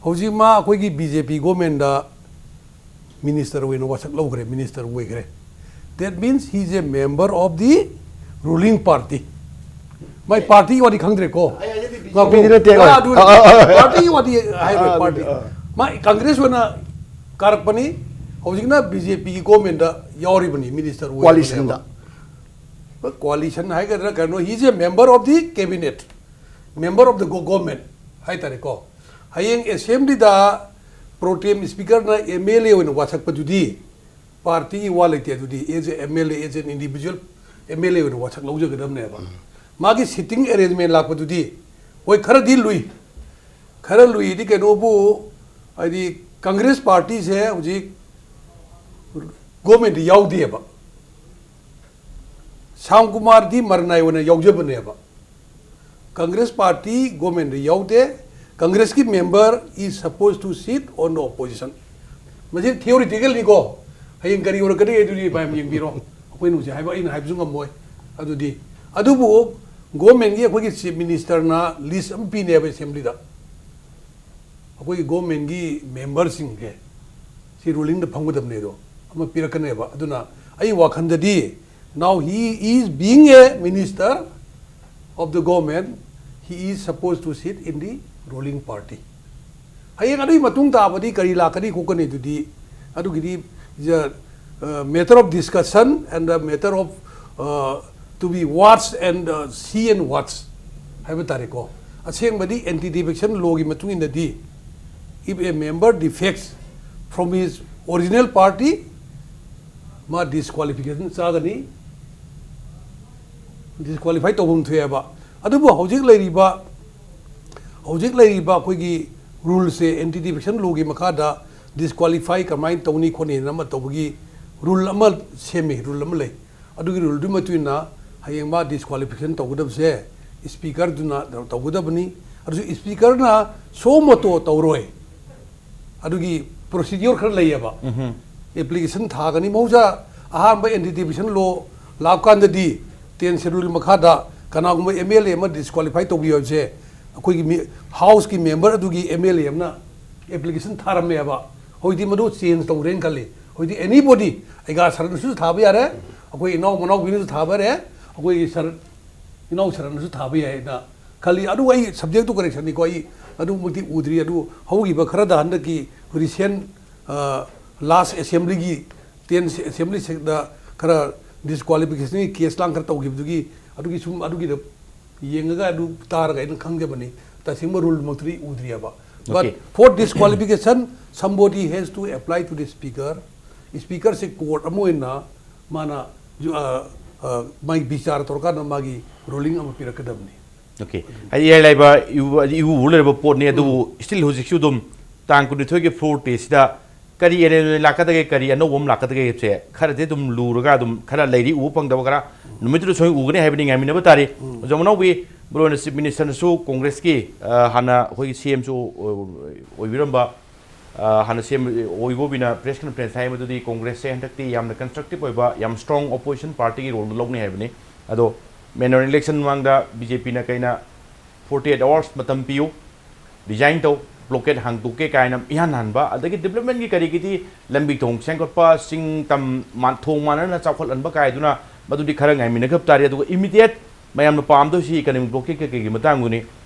ꯍꯧꯖꯤꯛ ꯃꯥ ꯑꯩꯈꯣꯏꯒꯤ ꯕꯤ ꯖꯦ ꯄꯤ ꯒꯣꯔꯃꯦꯟꯗ ꯃꯤꯅꯤꯁꯇꯔ ꯑꯣꯏꯅ ꯋꯥꯁꯛ ꯂꯧꯈ꯭ꯔꯦ, ꯃꯤꯅꯤꯁꯇꯔ ꯑꯣꯏꯈ꯭ꯔꯦ꯫ That means he is a member of the ruling party. ꯃꯥꯏ ꯄꯥꯔꯇꯤꯒꯤ ꯋꯥꯗꯤ ꯈꯪꯗ꯭ꯔꯦꯀꯣ꯫ ꯑꯩ ꯍꯥꯏꯖꯗꯤ ꯉꯥꯏꯈꯣ꯫ ꯕꯤ ꯖꯦ ꯄꯤꯗꯤ ꯅꯠꯇꯦ꯫ ꯑꯥ, ꯑꯗꯨꯅꯤ꯫ ꯑꯥ, ꯑꯥ, ꯑꯥ꯫ ꯄꯥꯔꯇꯤꯒꯤ ꯋꯥꯗꯤ ꯍꯥꯏꯔꯣꯏ, ꯑꯥ, ꯄꯥꯔꯇꯤ꯫ ꯑꯥ꯫ ꯃꯥ ꯀꯪꯒ꯭ꯔꯦꯁ ꯑꯣꯏꯅ ꯀꯥꯔꯛꯄꯅꯤ꯫ ꯍꯧꯖꯤꯛꯅ ꯕꯤ ꯖꯦ ꯄꯤꯒꯤ ꯒꯣꯔꯃꯦꯟꯗ ꯌꯥꯎꯔꯤꯕꯅꯤ, ꯃꯤꯅꯤꯁꯇꯔ ꯑꯣꯏꯔꯤꯕꯅꯦꯕ꯫ ꯀꯣꯑꯥꯂꯤꯁꯟꯗ꯫ ꯀꯣꯑꯥꯂꯤꯁꯟ ꯍꯥꯏꯒꯗ꯭ꯔꯥ ꯀꯩꯅꯣ, he is a member of the cabinet, member of the go-, government ꯍꯥꯏꯇꯥꯔꯦꯀꯣ꯫ ꯍꯌꯦꯡ ꯑꯦꯁꯦꯝꯕ꯭ꯂꯤꯗ ꯄ꯭ꯔꯣꯇꯦꯝ ꯁ꯭ꯄꯤꯀꯔꯅ ꯑꯦꯝ ꯑꯦꯜ ꯑꯦ ꯑꯣꯏꯅ ꯋꯥꯁꯛꯄꯗꯨꯗꯤ ꯄꯥꯔꯇꯤꯒꯤ ꯋꯥ ꯂꯩꯇꯦ꯫ ꯑꯗꯨꯗꯤ as a M L A, as an individual M L A ꯑꯣꯏꯅ ꯋꯥꯁꯛ ꯂꯧꯖꯒꯗꯕꯅꯦꯕ꯫ ꯃꯥꯒꯤ ꯁꯤꯇꯤꯡ ꯑꯦꯔꯦꯟꯖꯃꯦꯟ ꯂꯥꯛꯄꯗꯨꯗꯤ ꯍꯣꯏ ꯈꯔꯗꯤ ꯂꯨꯏ, ꯈꯔ ꯂꯨꯏꯗꯤ ꯀꯩꯅꯣꯕꯨ, ꯍꯥꯏꯗꯤ ꯀꯪꯒ꯭ꯔꯦꯁ ꯄꯥꯔꯇꯤꯁꯦ ꯍꯧꯖꯤꯛ ꯒꯣꯔꯃꯦꯟꯗ ꯌꯥꯎꯗꯦꯕ꯫ ꯁ꯭ꯌꯥꯝ ꯀꯨꯃꯥꯔꯗꯤ ꯃꯔꯅꯥꯏ ꯑꯣꯏꯅ ꯌꯥꯎꯖꯕꯅꯦꯕ꯫ Congress party government ꯇ ꯌꯥꯎꯗꯦ꯫ Congress ꯀꯤ member is supposed to sit on the opposition. ꯃꯁꯤ theoretical ꯅꯤꯀꯣ꯫ ꯍꯌꯦꯡ ꯀꯔꯤ ꯑꯣꯏꯔꯛꯀꯅꯤ ꯑꯗꯨꯗꯤ ꯃꯌꯥꯝ ꯌꯦꯡꯕꯤꯔꯣ꯫ ꯑꯩꯈꯣꯏꯅ ꯍꯧꯖꯤꯛ ꯍꯥꯏꯕ, ꯑꯩꯅ ꯍꯥꯏꯕꯁꯨ ꯉꯝꯃꯣꯏ꯫ ꯑꯗꯨꯗꯤ, ꯑꯗꯨꯕꯨ government ꯀꯤ ꯑꯩꯈꯣꯏꯒꯤ chief minister ꯅ list ꯑꯃ ꯄꯤꯅꯦꯕ assembly ꯗ꯫ ꯑꯩꯈꯣꯏꯒꯤ government ꯀꯤ member ꯁꯤꯡꯁꯦ ꯁꯤ ruling ꯗ ꯐꯝꯒꯗꯕꯅꯦ ꯑꯗꯣ ꯑꯃ ꯄꯤꯔꯛꯀꯅꯦꯕ꯫ ꯑꯗꯨꯅ ꯑꯩ ꯋꯥꯈꯜꯗꯗꯤ, now he is being a minister of the government, he is supposed to sit in the ruling party. ꯍꯌꯦꯡ ꯑꯗꯨꯒꯤ ꯃꯇꯨꯡ ꯇꯥꯕꯗꯤ ꯀꯔꯤ ꯂꯥꯛꯀꯅꯤ ꯈꯣꯠꯀꯅꯤ ꯑꯗꯨꯗꯤ, ꯑꯗꯨꯒꯤꯗꯤ the, uh, matter of discussion and the matter of, uh, to be watched and, uh, see and watch ꯍꯥꯏꯕ ꯇꯥꯔꯦꯀꯣ꯫ ꯑꯁꯦꯡꯕꯗꯤ anti defection law ꯒꯤ ꯃꯇꯨꯡ ꯏꯟꯅꯗꯤ, if a member defects from his original party, ꯃꯥ disqualification ꯆꯥꯒꯅꯤ, disqualify ꯇꯧꯐꯝ ꯊꯣꯛꯑꯦꯕ꯫ ꯑꯗꯨꯕꯨ ꯍꯧꯖꯤꯛ ꯂꯩꯔꯤꯕ, ꯍꯧꯖꯤꯛ ꯂꯩꯔꯤꯕ ꯑꯩꯈꯣꯏꯒꯤ rule ꯁꯦ anti defection law ꯒꯤ ꯃꯈꯥꯗ disqualify ꯀꯃꯥꯏꯅ ꯇꯧꯅꯤ ꯈꯣꯠꯅꯤꯅ ꯑꯃ ꯇꯧꯕꯒꯤ rule ꯑꯃ ꯁꯦꯝꯃꯤ, rule ꯑꯃ ꯂꯩ꯫ ꯑꯗꯨꯒꯤ rule ꯗꯨꯒꯤ ꯃꯇꯨꯡ ꯏꯟꯅ ꯍꯌꯦꯡ ꯃꯥ disqualification ꯇꯧꯒꯗꯕꯁꯦ speaker ꯗꯨꯅ ꯇꯧꯒꯗꯕꯅꯤ꯫ ꯑꯗꯨꯁꯨ speaker ꯅ suo motu ꯇꯧꯔꯣꯏ꯫ ꯑꯗꯨꯒꯤ procedure ꯈꯔ ꯂꯩꯌꯦꯕ꯫ Application ꯊꯥꯒꯅꯤ꯫ ꯃꯍꯧꯁꯥ ꯑꯍꯥꯟꯕ anti defection law ꯂꯥꯛꯄꯀꯥꯟꯗꯗꯤ, ten schedule ꯒꯤ ꯃꯈꯥꯗ ꯀꯅꯥꯒꯨꯝꯕ M L A ꯑꯃ disqualify ꯇꯧꯕꯤꯌꯨ ꯍꯥꯏꯕꯁꯦ ꯑꯩꯈꯣꯏꯒꯤ ꯃꯤ-, house ꯀꯤ member ꯑꯗꯨꯒꯤ M L A ꯑꯃꯅ application ꯊꯥꯔꯝꯃꯦꯕ꯫ ꯍꯧꯖꯤꯛꯇꯤ ꯃꯗꯨ change ꯇꯧꯔꯦꯅ ꯈꯜꯂꯤ꯫ ꯍꯧꯖꯤꯛꯇꯤ anybody, ꯑꯩꯒꯥ ꯁꯔꯅꯁꯨ ꯊꯥꯕ ꯌꯥꯔꯦ, ꯑꯩꯈꯣꯏ ꯏꯅꯥꯎ ꯃꯅꯥꯎꯕꯤꯅꯁꯨ ꯊꯥꯕ ꯌꯥꯔꯦ, ꯑꯩꯈꯣꯏꯒꯤ ꯁꯔ, ꯏꯅꯥꯎ ꯁꯔꯅꯁꯨ ꯊꯥꯕ ꯌꯥꯏꯅ ꯈꯜꯂꯤ꯫ ꯑꯗꯨ ꯑꯩ subject to correction ꯅꯤꯀꯣ, ꯑꯩ ꯑꯗꯨꯃꯛꯇꯤ ꯎꯗ꯭ꯔꯤ꯫ ꯑꯗꯨ ꯍꯧꯈꯤꯕ ꯈꯔꯗ ꯍꯟꯗꯛꯀꯤ recent, ꯑ, last assembly ꯒꯤ, ten assembly ꯁꯤꯗ ꯈꯔ disqualification ꯒꯤ case ꯂꯥꯡ ꯈꯔ ꯇꯧꯈꯤꯕꯗꯨꯒꯤ, ꯑꯗꯨꯒꯤ ꯁꯨꯝ ꯑꯗꯨꯒꯤꯗ ꯌꯦꯡꯉꯒ ꯑꯗꯨ ꯇꯥꯔꯒ ꯑꯩꯅ ꯈꯪꯖꯕꯅꯤ꯫ ꯇꯁꯦꯡꯕ rule ꯃꯛꯇꯗꯤ ꯎꯗ꯭ꯔꯤꯑꯕ꯫ But Okay. For disqualification, somebody has to apply to the speaker. Speaker say court ꯑꯃ ꯑꯣꯏꯅ ꯃꯥꯅ, ꯑ, ꯑ, ꯃꯥꯒꯤ ꯕꯤꯆꯥꯔ ꯇꯧꯔꯀꯥꯟꯗ ꯃꯥꯒꯤ ruling ꯑꯃ ꯄꯤꯔꯛꯀꯗꯕꯅꯤ꯫ Okay. ꯍꯥꯏꯗꯤ ꯏꯔꯥꯏ ꯂꯥꯏꯕ ꯏꯎ-, ꯏꯎ ꯎ ꯂꯩꯔꯕ ꯄꯣꯠꯅꯤ, ꯑꯗꯨꯕꯨ still ꯍꯧꯖꯤꯛꯁꯨ ꯑꯗꯨꯝ ꯇꯥꯡ ꯀꯨꯟꯅꯤꯊꯣꯏꯒꯤ floor test ꯁꯤꯗ ꯀꯔꯤ ꯑꯦꯔꯦꯟꯖꯃꯦꯟ ꯂꯥꯛꯀꯗꯒꯦ, ꯀꯔꯤ ꯑꯅꯧꯕ ꯑꯃ ꯂꯥꯛꯀꯗꯒꯦ ꯍꯥꯏꯕꯁꯦ ꯈꯔꯗꯤ ꯑꯗꯨꯝ ꯂꯨꯔꯒ ꯑꯗꯨꯝ ꯈꯔ ꯂꯩꯔꯤ, ꯎꯕ ꯐꯪꯗꯕ ꯈꯔ꯫ ꯅꯨꯃꯤꯠꯇꯨꯗ ꯁꯣꯏ ꯎꯒꯅꯤ ꯍꯥꯏꯕꯅꯤ, ꯉꯥꯏꯃꯤꯟꯅꯕ ꯇꯥꯔꯤ꯫ ꯑꯣꯖꯥ ꯃꯅꯥꯎꯕꯤ, ꯃꯔꯨ ꯑꯣꯏꯅ ꯆꯤꯐ ꯃꯤꯅꯤꯁꯇꯔꯅꯁꯨ ꯀꯣꯡꯒ꯭ꯔꯦꯁꯀꯤ, ꯑ, ꯍꯥꯟꯅ ꯑꯩꯈꯣꯏꯒꯤ ꯁꯤ ꯑꯦꯝꯁꯨ ꯑꯣꯏꯕꯤꯔꯝꯕ, ꯑ, ꯍꯥꯟꯅ ꯁꯤ ꯑꯦꯝ ꯑꯣꯏꯕꯣꯕꯤꯅ ꯄ꯭ꯔꯦꯁ ꯀꯟꯐꯔꯦꯟꯁ ꯍꯥꯏ, ꯃꯗꯨꯗꯤ ꯀꯣꯡꯒ꯭ꯔꯦꯁꯁꯦ ꯍꯟꯗꯛꯇꯤ ꯌꯥꯝꯅ ꯀꯟꯁꯇ꯭ꯔꯛꯇꯤꯚ ꯑꯣꯏꯕ, ꯌꯥꯝ ꯁ꯭ꯇꯔꯣꯡ ꯑꯣꯄꯣꯖꯤꯁꯟ ꯄꯥꯔꯇꯤꯒꯤ ꯔꯣꯜꯗ ꯂꯧꯅꯤ ꯍꯥꯏꯕꯅꯤ꯫ ꯑꯗꯣ ꯃꯦꯅꯣꯔ ꯏꯂꯦꯛꯁꯟ ꯃꯃꯥꯡꯗ ꯕꯤ ꯖꯦ ꯄꯤꯅ ꯀꯩꯅ ꯐꯣꯔꯇꯤ ꯑꯩꯠ ꯑꯋꯥꯔꯁ ꯃꯇꯝ ꯄꯤꯌꯨ, ꯔꯤꯖꯥꯏꯟ ꯇꯧ, ꯕ꯭ꯂꯣꯀꯦꯠ ꯍꯥꯡꯗꯣꯛꯀꯦ ꯀꯥꯏꯅ ꯏꯍꯥꯟ ꯍꯥꯟꯕ, ꯑꯗꯒꯤ ꯗꯤꯕ꯭ꯂꯞꯃꯦꯟꯒꯤ ꯀꯔꯤꯒꯤꯗꯤ ꯂꯝꯕꯤ ꯊꯣꯡ ꯁꯦꯝꯒꯠꯄ, ꯆꯤꯡ ꯇꯝ ꯃꯥꯟ-, ꯊꯣꯡ ꯃꯥꯟꯅꯅ ꯆꯥꯎꯈꯠꯍꯟꯕ ꯀꯥꯏꯗꯨꯅ ꯃꯗꯨꯗꯤ ꯈꯔ ꯉꯥꯏꯃꯤꯟꯅꯈꯤꯕ ꯇꯥꯔꯦ꯫ ꯑꯗꯨꯒ ꯏꯃꯤꯗꯤꯌꯦꯠ ꯃꯌꯥꯝꯅ ꯄꯥꯝꯗꯣꯏꯁꯤ ꯏꯀꯅꯣꯃꯤꯛ ꯕ꯭ꯂꯣꯀꯦꯠ ꯀꯩꯀꯩꯒꯤ ꯃꯇꯥꯡꯗꯨꯅꯤ꯫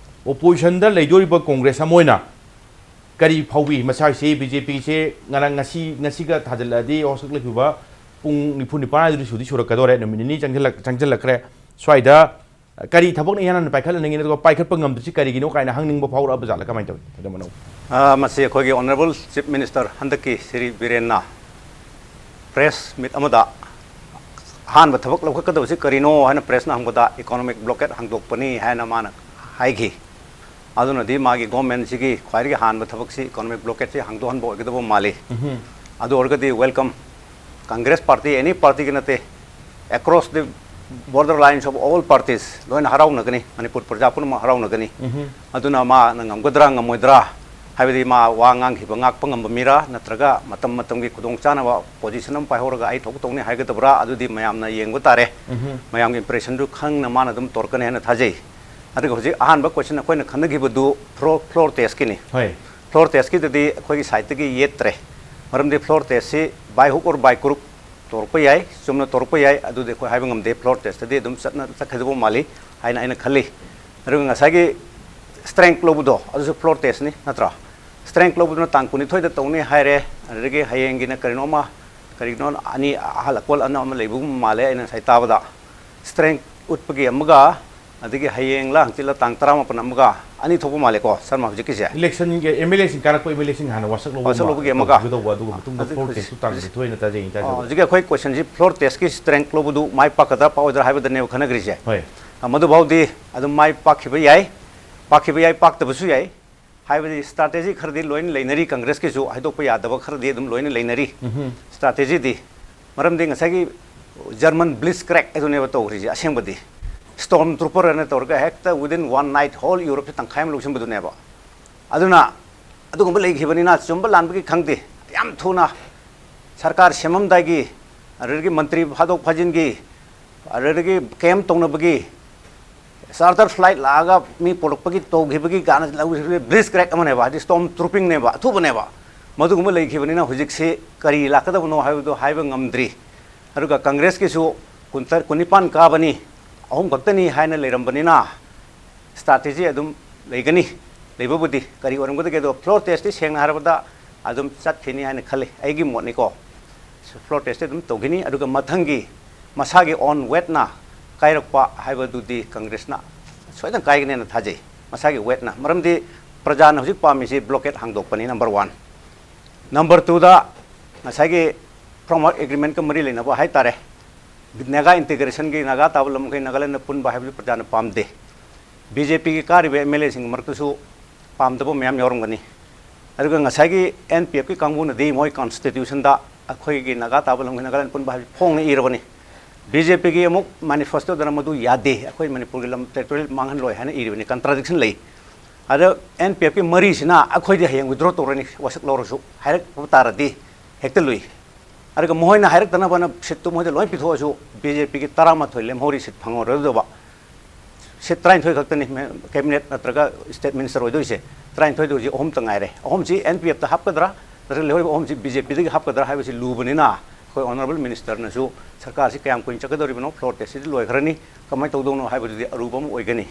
ꯑꯣꯄꯣꯖꯤꯁꯟꯗ ꯂꯩꯗꯣꯔꯤꯕ ꯀꯣꯡꯒ꯭ꯔꯦꯁ ꯑꯃ ꯑꯣꯏꯅ ꯀꯔꯤ ꯐꯥꯎꯕꯤ? ꯃꯁꯥꯁꯤ ꯕꯤ ꯖꯦ ꯄꯤꯁꯦ ꯉꯔꯥꯡ, ꯉꯁꯤ, ꯉꯁꯤꯒ ꯊꯥꯖꯤꯜꯂꯛꯑꯗꯤ ꯍꯧꯖꯤꯛ ꯂꯩꯈꯤꯕ ꯄꯨꯡ ꯅꯤꯐꯨ ꯅꯤꯄꯥꯟ ꯍꯥꯏꯗꯨꯗꯤ ꯁꯨꯗꯤ ꯁꯨꯔꯛꯀꯗꯧꯔꯦ, ꯅꯨꯃꯤꯠ ꯅꯤꯅꯤ ꯆꯪꯁꯤꯜꯂꯛ-, ꯆꯪꯁꯤꯜꯂꯛꯈ꯭ꯔꯦ꯫ ꯁ꯭ꯋꯥꯏꯗ ꯀꯔꯤ ꯊꯕꯛꯅ ꯏꯍꯥꯟ ꯍꯥꯟꯅ ꯄꯥꯏꯈꯠꯍꯟꯅꯤꯡꯉꯤꯅꯣ, ꯑꯗꯨꯒ ꯄꯥꯏꯈꯠꯄ ꯉꯝꯗ꯭ꯔꯤꯁꯤ ꯀꯔꯤꯒꯤꯅꯣ ꯀꯥꯏꯅ ꯍꯪꯅꯤꯡꯕ ꯐꯥꯎꯔꯛꯑꯕ ꯖꯥꯠꯂ, ꯀꯃꯥꯏꯅ ꯇꯧꯏ, ꯊꯥꯗꯝ ꯃꯅꯧ? ꯑ, ꯃꯁꯤ ꯑꯩꯈꯣꯏꯒꯤ ꯑꯣꯅꯔꯦꯕꯜ ꯆꯤꯐ ꯃꯤꯅꯤꯁꯇꯔ ꯍꯟꯗꯛꯀꯤ ꯁ꯭ꯔꯤ ꯕꯤꯔꯦꯟꯅ ꯄ꯭ꯔꯦꯁ ꯃꯤꯠ ꯑꯃꯗ ꯑꯍꯥꯟꯕ ꯊꯕꯛ ꯂꯧꯈꯠꯀꯗꯕꯁꯤ ꯀꯔꯤꯅꯣ ꯍꯥꯏꯅ ꯄ꯭ꯔꯦꯁꯅ ꯍꯪꯕꯗ ꯏꯀꯣꯅꯣꯃꯤꯛ ꯕ꯭ꯂꯣꯀꯦꯠ ꯍꯥꯡꯗꯣꯛꯄꯅꯤ ꯍꯥꯏꯅ ꯃꯥꯅ ꯍꯥꯏꯈꯤ꯫ ꯑꯗꯨꯅꯗꯤ ꯃꯥꯒꯤ ꯒꯣꯔꯃꯦꯟꯁꯤꯒꯤ ꯈ꯭ꯋꯥꯏꯗꯒꯤ ꯍꯥꯟꯕ ꯊꯕꯛꯁꯤ ꯏꯀꯣꯅꯣꯃꯤꯛ ꯕ꯭ꯂꯣꯀꯦꯠꯁꯤ ꯍꯥꯡꯗꯣꯛꯍꯟꯕ ꯑꯣꯏꯒꯗꯕ ꯃꯥꯜꯂꯤ꯫ ꯎꯝꯍꯨꯝ꯫ ꯑꯗꯨ ꯑꯣꯏꯔꯒꯗꯤ ꯋꯦꯜꯀꯝ꯫ ꯀꯪꯒ꯭ꯔꯦꯁ ꯄꯥꯔꯇꯤ, ꯑꯦꯅꯤ ꯄꯥꯔꯇꯤꯒꯤ ꯅꯠꯇꯦ, across the border lines of all parties ꯂꯣꯏꯅ ꯍꯔꯥꯎꯅꯒꯅꯤ, ꯃꯅꯤꯄꯨꯔ ꯄ꯭ꯔꯖꯥ ꯄꯨꯝꯅꯃꯛ ꯍꯔꯥꯎꯅꯒꯅꯤ꯫ ꯎꯝꯍꯨꯝ꯫ ꯑꯗꯨꯅ ꯃꯥꯅ ꯉꯝꯒꯗ꯭ꯔꯥ ꯉꯝꯃꯣꯏꯗ꯭ꯔꯥ ꯍꯥꯏꯕꯗꯤ ꯃꯥ ꯋꯥ ꯉꯥꯡꯈꯤꯕ ꯉꯥꯛꯄ ꯉꯝꯕ ꯃꯤꯔꯥ, ꯅꯠꯇ꯭ꯔꯒ ꯃꯇꯝ ꯃꯇꯝꯒꯤ ꯈꯨꯗꯣꯡ ꯆꯥꯅꯕ ꯄꯣꯖꯤꯁꯟ ꯑꯃ ꯄꯥꯏꯍꯧꯔꯒ ꯑꯩ ꯊꯣꯛ ꯇꯧꯅꯤ ꯍꯥꯏꯒꯗꯕ꯭ꯔꯥ, ꯑꯗꯨꯗꯤ ꯃꯌꯥꯝꯅ ꯌꯦꯡꯕ ꯇꯥꯔꯦ꯫ ꯎꯝꯍꯨꯝ꯫ ꯃꯌꯥꯝꯒꯤ ꯏꯝꯄ꯭ꯔꯦꯁꯟꯗꯨ ꯈꯪꯅ ꯃꯥꯅ ꯑꯗꯨꯝ ꯇꯧꯔꯛꯀꯅꯤ ꯍꯥꯏꯅ ꯊꯥꯖꯩ꯫ ꯑꯗꯨꯒ ꯍꯧꯖꯤꯛ ꯑꯍꯥꯟꯕ ꯀꯣꯏꯁꯟ ꯑꯩꯈꯣꯏꯅ ꯈꯟꯅꯈꯤꯕꯗꯨ ꯐ꯭ꯂꯣꯔ, ꯐ꯭ꯂꯣꯔ ꯇꯦꯁꯀꯤꯅꯤ꯫ ꯍꯣꯏ꯫ ꯐ꯭ꯂꯣꯔ ꯇꯦꯁꯀꯤꯗꯨꯗꯤ ꯑꯩꯈꯣꯏꯒꯤ ꯁꯥꯏꯠꯇꯒꯤ ꯌꯦꯠꯇ꯭ꯔꯦ꯫ ꯃꯔꯝꯗꯤ floor ꯇꯦꯁꯁꯤ by hook or by crook ꯇꯧꯔꯛꯄ ꯌꯥꯏ, ꯆꯨꯝꯅ ꯇꯧꯔꯛꯄ ꯌꯥꯏ, ꯑꯗꯨꯗꯤ ꯑꯩꯈꯣꯏ ꯍꯥꯏꯕ ꯉꯝꯗꯦ꯫ ꯐ꯭ꯂꯣꯔ ꯇꯦꯁꯇꯗꯤ ꯑꯗꯨꯝ ꯆꯠꯅ, ꯆꯠꯀꯗꯧꯕ ꯃꯥꯜꯂꯤ ꯍꯥꯏꯅ ꯑꯩꯅ ꯈꯜꯂꯤ꯫ ꯑꯗꯨꯒ ꯉꯁꯥꯏꯒꯤ ꯁ꯭ꯇ꯭ꯔꯦꯡ ꯂꯧꯕꯗꯣ, ꯑꯗꯨꯁꯨ ꯐ꯭ꯂꯣꯔ ꯇꯦꯁꯅꯤ, ꯅꯠꯇ꯭ꯔꯥ? ꯁ꯭ꯇ꯭ꯔꯦꯡ ꯂꯧꯕꯗꯨꯅ ꯇꯥꯡ ꯀꯨꯟꯅꯤꯊꯣꯏꯗ ꯇꯧꯅꯤ ꯍꯥꯏꯔꯦ, ꯑꯗꯨꯗꯒꯤ ꯍꯌꯦꯡꯒꯤꯅ ꯀꯔꯤꯅꯣꯃ, ꯀꯔꯤꯅꯣ ꯑꯅꯤ ꯑꯍꯜ ꯑꯀꯣꯜ ꯑꯅ ꯑꯃ ꯂꯩꯕꯒꯨꯝꯕ ꯃꯥꯜꯂꯦ ꯑꯩꯅ ꯉꯁꯥꯏ ꯇꯥꯕꯗ꯫ ꯁ꯭ꯇ꯭ꯔꯦꯡ ꯎꯠꯄꯒꯤ ꯑꯃꯒ, ꯑꯗꯒꯤ ꯍꯌꯦꯡꯂ ꯍꯪꯆꯤꯠꯂ ꯇꯥꯡ ꯇꯔꯥꯃꯥꯄꯟ ꯑꯃꯒ ꯑꯅꯤ ꯊꯣꯛꯄ ꯃꯥꯜꯂꯦꯀꯣ, ꯁꯔꯃ, ꯍꯧꯖꯤꯛꯀꯤꯁꯦ? ꯏꯂꯦꯛꯁꯟꯒꯤ ꯑꯦꯝ ꯑꯦꯜ ꯑꯦꯁꯤꯡ ꯀꯥꯔꯛꯄ ꯑꯦꯝ ꯑꯦꯜ ꯑꯦꯁꯤꯡ ꯍꯥꯟꯅ ꯋꯥꯁꯛ ꯂꯧꯕ ꯋꯥꯁꯛ ꯂꯧꯕꯒꯤ ꯑꯃꯒ꯫ ꯇꯧꯒꯗꯧꯕ, ꯑꯗꯨꯒ ꯃꯇꯨꯡꯗ ꯑꯗꯨ ꯐ꯭ꯂꯣꯔ ꯍꯧꯖꯤꯛ, ꯇꯦꯁꯇꯨ ꯇꯥꯡ ꯍꯧꯖꯤꯛ, ꯀꯨꯟꯅꯤꯊꯣꯏꯅ ꯇꯥꯖꯩ, ꯑ, ꯇꯥꯖꯩ꯫ ꯍꯧꯖꯤꯛꯀꯤ ꯑꯩꯈꯣꯏ ꯀꯣꯏꯁꯟꯁꯤ ꯐ꯭ꯂꯣꯔ ꯇꯦꯁꯀꯤ ꯁ꯭ꯇ꯭ꯔꯦꯡ ꯂꯧꯕꯗꯨ ꯃꯥꯏ ꯄꯥꯛꯀꯗ꯭ꯔꯥ ꯄꯥꯛꯑꯣꯏꯗ꯭ꯔꯥ ꯍꯥꯏꯕꯗꯅꯦꯕ ꯈꯟꯅꯈ꯭ꯔꯤꯁꯦ꯫ ꯍꯣꯏ꯫ ꯑ, ꯃꯗꯨꯐꯥꯎꯗꯤ ꯑꯗꯨꯝ ꯃꯥꯏ ꯄꯥꯛꯈꯤꯕ ꯌꯥꯏ, ꯄꯥꯛꯈꯤꯕ ꯌꯥꯏ, ꯄꯥꯛꯇꯕꯁꯨ ꯌꯥꯏ꯫ ꯍꯥꯏꯕꯗꯤ ꯁ꯭ꯇ꯭ꯔꯥꯇꯦꯖꯤ ꯈꯔꯗꯤ ꯂꯣꯏꯅ ꯂꯩꯅꯔꯤ, ꯀꯪꯒ꯭ꯔꯦꯁꯀꯤꯁꯨ ꯍꯥꯏꯗꯣꯛꯄ ꯌꯥꯗꯕ ꯈꯔꯗꯤ ꯑꯗꯨꯝ ꯂꯣꯏꯅ ꯂꯩꯅꯔꯤ꯫ ꯎꯝꯍꯨꯝ꯫ ꯁ꯭ꯇ꯭ꯔꯥꯇꯦꯖꯤꯗꯤ, ꯃꯔꯝꯗꯤ ꯉꯁꯥꯏꯒꯤ ꯖꯔꯃꯟ ꯕ꯭ꯂꯤꯠꯁ ꯀ꯭ꯔꯦꯛ ꯑꯗꯨꯅꯦꯕ ꯇꯧꯈ꯭ꯔꯤꯁꯦ ꯑꯁꯦꯡꯕꯗꯤ꯫ ꯁ꯭ꯇꯣꯔꯝ ꯇ꯭ꯔꯨꯄꯔ ꯑꯅ ꯇꯧꯔꯒ ꯍꯦꯛꯇ within one night whole ꯌꯨꯔꯣꯞꯁꯦ ꯇꯪꯈꯥꯏ ꯑꯃ ꯂꯧꯁꯤꯟꯕꯗꯨꯅꯦꯕ꯫ ꯑꯗꯨꯅ ꯑꯗꯨꯒꯨꯝꯕ ꯂꯩꯈꯤꯕꯅꯤꯅ, ꯆꯨꯝꯕ ꯂꯥꯟꯕꯒꯤ ꯈꯪꯗꯦ, ꯌꯥꯝ ꯊꯨꯅ ꯁꯔꯀꯥꯔ ꯁꯦꯝꯃꯝꯗꯥꯏꯒꯤ, ꯑꯗꯨꯗꯒꯤ ꯃꯟꯇ꯭ꯔꯤ ꯐꯥꯗꯣꯛ ꯐꯥꯖꯤꯟꯒꯤ, ꯑꯗꯨꯗꯒꯤ ꯀꯦꯝ ꯇꯧꯅꯕꯒꯤ, ꯆꯥꯔꯇꯔ ꯐ꯭ꯂꯥꯏꯠ ꯂꯥꯛꯑꯒ ꯃꯤ ꯄꯣꯔꯛꯄꯒꯤ, ꯇꯧꯈꯤꯕꯒꯤ ꯀꯥꯟꯅ ꯂꯧꯈꯤꯕ ꯕ꯭ꯂꯤꯠꯁ ꯀ꯭ꯔꯦꯛ ꯑꯃꯅꯦꯕ, ꯍꯥꯏꯗꯤ ꯁ꯭ꯇꯣꯔꯝ ꯇ꯭ꯔꯨꯄꯤꯡꯅꯦꯕ, ꯑꯊꯨꯕꯅꯦꯕ꯫ ꯃꯗꯨꯒꯨꯝꯕ ꯂꯩꯈꯤꯕꯅꯤꯅ ꯍꯧꯖꯤꯛꯁꯤ ꯀꯔꯤ ꯂꯥꯛꯀꯗꯕꯅꯣ ꯍꯥꯏꯕꯗꯣ ꯍꯥꯏꯕ ꯉꯝꯗ꯭ꯔꯤ꯫ ꯑꯗꯨꯒ ꯀꯪꯒ꯭ꯔꯦꯁꯀꯤꯁꯨ ꯀꯨꯟꯇꯔꯦꯠ, ꯀꯨꯟꯅꯤꯄꯥꯟ ꯀꯥꯕꯅꯤ, ꯑꯍꯨꯝ ꯈꯛꯇꯅꯤ ꯍꯥꯏꯅ ꯂꯩꯔꯝꯕꯅꯤꯅ, ꯁ꯭ꯇ꯭ꯔꯥꯇꯦꯖꯤ ꯑꯗꯨꯝ ꯂꯩꯒꯅꯤ꯫ ꯂꯩꯕꯕꯨꯗꯤ ꯀꯔꯤ ꯑꯣꯏꯔꯝꯒꯗꯒꯦ? ꯑꯗꯣ ꯐ꯭ꯂꯣꯔ ꯇꯦꯁꯇꯤ ꯁꯦꯡꯅ ꯍꯥꯏꯔꯕꯗ ꯑꯗꯨꯝ ꯆꯠꯈꯤꯅꯤ ꯍꯥꯏꯅ ꯈꯜꯂꯤ, ꯑꯩꯒꯤ ꯃꯣꯠꯅꯤꯀꯣ꯫ ꯐ꯭ꯂꯣꯔ ꯇꯦꯁꯇꯤ ꯑꯗꯨꯝ ꯇꯧꯈꯤꯅꯤ꯫ ꯑꯗꯨꯒ ꯃꯊꯪꯒꯤ ꯃꯁꯥꯒꯤ ꯑꯣꯟ ꯋꯦꯠꯅ ꯀꯥꯏꯔꯛꯄ ꯍꯥꯏꯕꯗꯨꯗꯤ ꯀꯪꯒ꯭ꯔꯦꯁꯅ ꯁꯣꯏꯗꯅ ꯀꯥꯏꯒꯅꯦꯅ ꯊꯥꯖꯩ, ꯃꯁꯥꯒꯤ ꯋꯦꯠꯅ꯫ ꯃꯔꯝꯗꯤ ꯄ꯭ꯔꯖꯥꯅ ꯍꯧꯖꯤꯛ ꯄꯥꯝꯃꯤꯁꯤ ꯕ꯭ꯂꯣꯀꯦꯠ ꯍꯥꯡꯗꯣꯛꯄꯅꯤ, ꯅꯝꯕꯔ ꯋꯥꯟ꯫ ꯅꯝꯕꯔ ꯇꯨꯗ ꯉꯁꯥꯏꯒꯤ ꯐ꯭ꯔꯦꯝꯋꯥꯔꯛ ꯑꯦꯒ꯭ꯔꯤꯃꯦꯟꯠꯀ ꯃꯔꯤ ꯂꯩꯅꯕ ꯍꯥꯏꯇꯥꯔꯦ, ꯅꯥꯒꯥ ꯏꯟꯇꯤꯒ꯭ꯔꯦꯁꯟꯒꯤ, ꯅꯥꯒꯥ ꯇꯥꯕ ꯂꯝ ꯃꯈꯩ ꯅꯥꯒꯥꯂꯦꯟꯗ ꯄꯨꯟꯕ ꯍꯥꯏꯕꯗꯨ ꯄ꯭ꯔꯖꯥꯅ ꯄꯥꯝꯗꯦ꯫ ꯕꯤ ꯖꯦ ꯄꯤꯒꯤ ꯀꯥꯔꯤꯕ ꯑꯦꯝ ꯑꯦꯜ ꯑꯦꯁꯤꯡꯒꯤ ꯃꯔꯛꯇꯁꯨ ꯄꯥꯝꯗꯕ ꯃꯌꯥꯝ ꯌꯥꯎꯔꯝꯒꯅꯤ꯫ ꯑꯗꯨꯒ ꯉꯁꯥꯏꯒꯤ ꯑꯦꯟ ꯄꯤ ꯑꯦꯐꯀꯤ ꯀꯥꯡꯕꯨꯅꯗꯤ ꯃꯣꯏ ꯀꯟꯁꯇꯤꯇ꯭ꯌꯨꯁꯟꯗ ꯑꯩꯈꯣꯏꯒꯤ ꯅꯥꯒꯥ ꯇꯥꯕ ꯂꯝꯒꯤ ꯅꯥꯒꯥꯂꯦꯟ ꯄꯨꯟꯕ ꯍꯥꯏꯕꯁꯤ ꯐꯣꯡꯅ ꯏꯔꯕꯅꯤ꯫ ꯕꯤ ꯖꯦ ꯄꯤꯒꯤ ꯑꯃꯨꯛ ꯃꯦꯅꯤꯐꯦꯁꯇꯣꯗꯅ ꯃꯗꯨ ꯌꯥꯗꯦ, ꯑꯩꯈꯣꯏ ꯃꯅꯤꯄꯨꯔꯒꯤ ꯂꯝ ꯇꯦꯔꯤꯇꯣꯔꯤꯌꯦꯜ ꯃꯥꯡꯍꯜꯂꯣꯏ ꯍꯥꯏꯅ ꯏꯔꯤꯕꯅꯤ, ꯀꯟꯇ꯭ꯔꯥꯗꯤꯛꯁꯟ ꯂꯩ꯫ ꯑꯗ ꯑꯦꯟ ꯄꯤ ꯑꯦꯐꯀꯤ ꯃꯔꯤꯁꯤꯅ ꯑꯩꯈꯣꯏꯗꯤ ꯍꯌꯦꯡ ꯋꯤꯗ꯭ꯔꯣ ꯇꯧꯔꯅꯤ, ꯋꯥꯁꯛ ꯂꯧꯔꯁꯨ ꯍꯥꯏꯔꯛꯄ ꯇꯥꯔꯗꯤ ꯍꯦꯛꯇ ꯂꯨꯏ꯫ ꯑꯗꯨꯒ ꯃꯈꯣꯏꯅ ꯍꯥꯏꯔꯛꯇꯅꯕꯅ ꯁꯤꯠꯇꯨ ꯃꯣꯏꯗ ꯂꯣꯏ ꯄꯤꯊꯣꯛꯑꯁꯨ ꯕꯤ ꯖꯦ ꯄꯤꯒꯤ ꯇꯔꯥꯃꯥꯊꯣꯏ ꯂꯦꯝꯍꯧꯔꯤ, ꯁꯤꯠ ꯐꯪꯍꯧꯔꯗꯧꯕ꯫ ꯁꯤꯠ ꯇꯔꯥꯅꯤꯊꯣꯏ ꯈꯛꯇꯅꯤ ꯃꯦ-, ꯀꯦꯕꯤꯅꯦꯠ ꯅꯠꯇ꯭ꯔꯒ ꯁ꯭ꯇꯦꯠ ꯃꯤꯅꯤꯁꯇꯔ ꯑꯣꯏꯗꯣꯏꯁꯦ꯫ ꯇꯔꯥꯅꯤꯊꯣꯏꯗꯨ ꯍꯧꯖꯤꯛ ꯑꯍꯨꯝꯇ ꯉꯥꯏꯔꯦ꯫ ꯑꯍꯨꯝꯁꯤ ꯑꯦꯟ ꯄꯤ ꯑꯦꯐꯇ ꯍꯥꯞꯀꯗ꯭ꯔꯥ, ꯅꯠꯇ꯭ꯔꯒ ꯂꯦꯝꯍꯧꯔꯤꯕ ꯑꯍꯨꯝꯁꯤ ꯕꯤ ꯖꯦ ꯄꯤꯗꯒꯤ ꯍꯥꯞꯀꯗ꯭ꯔꯥ ꯍꯥꯏꯕꯁꯤ ꯂꯨꯕꯅꯤꯅ, ꯑꯩꯈꯣꯏ ꯑꯣꯅꯔꯦꯕꯜ ꯃꯤꯅꯤꯁꯇꯔꯅꯁꯨ ꯁꯔꯀꯥꯔꯁꯤ ꯀꯌꯥꯝ ꯀꯨꯏꯅ ꯆꯠꯀꯗꯧꯔꯤꯕꯅꯣ, ꯐ꯭ꯂꯣꯔ ꯇꯦꯁꯁꯤꯗꯤ ꯂꯣꯏꯈ꯭ꯔꯅꯤ, ꯀꯃꯥꯏꯅ ꯇꯧꯗꯧꯅꯣ ꯍꯥꯏꯕꯗꯨꯗꯤ ꯑꯔꯨꯕ ꯑꯃ ꯑꯣꯏꯒꯅꯤ꯫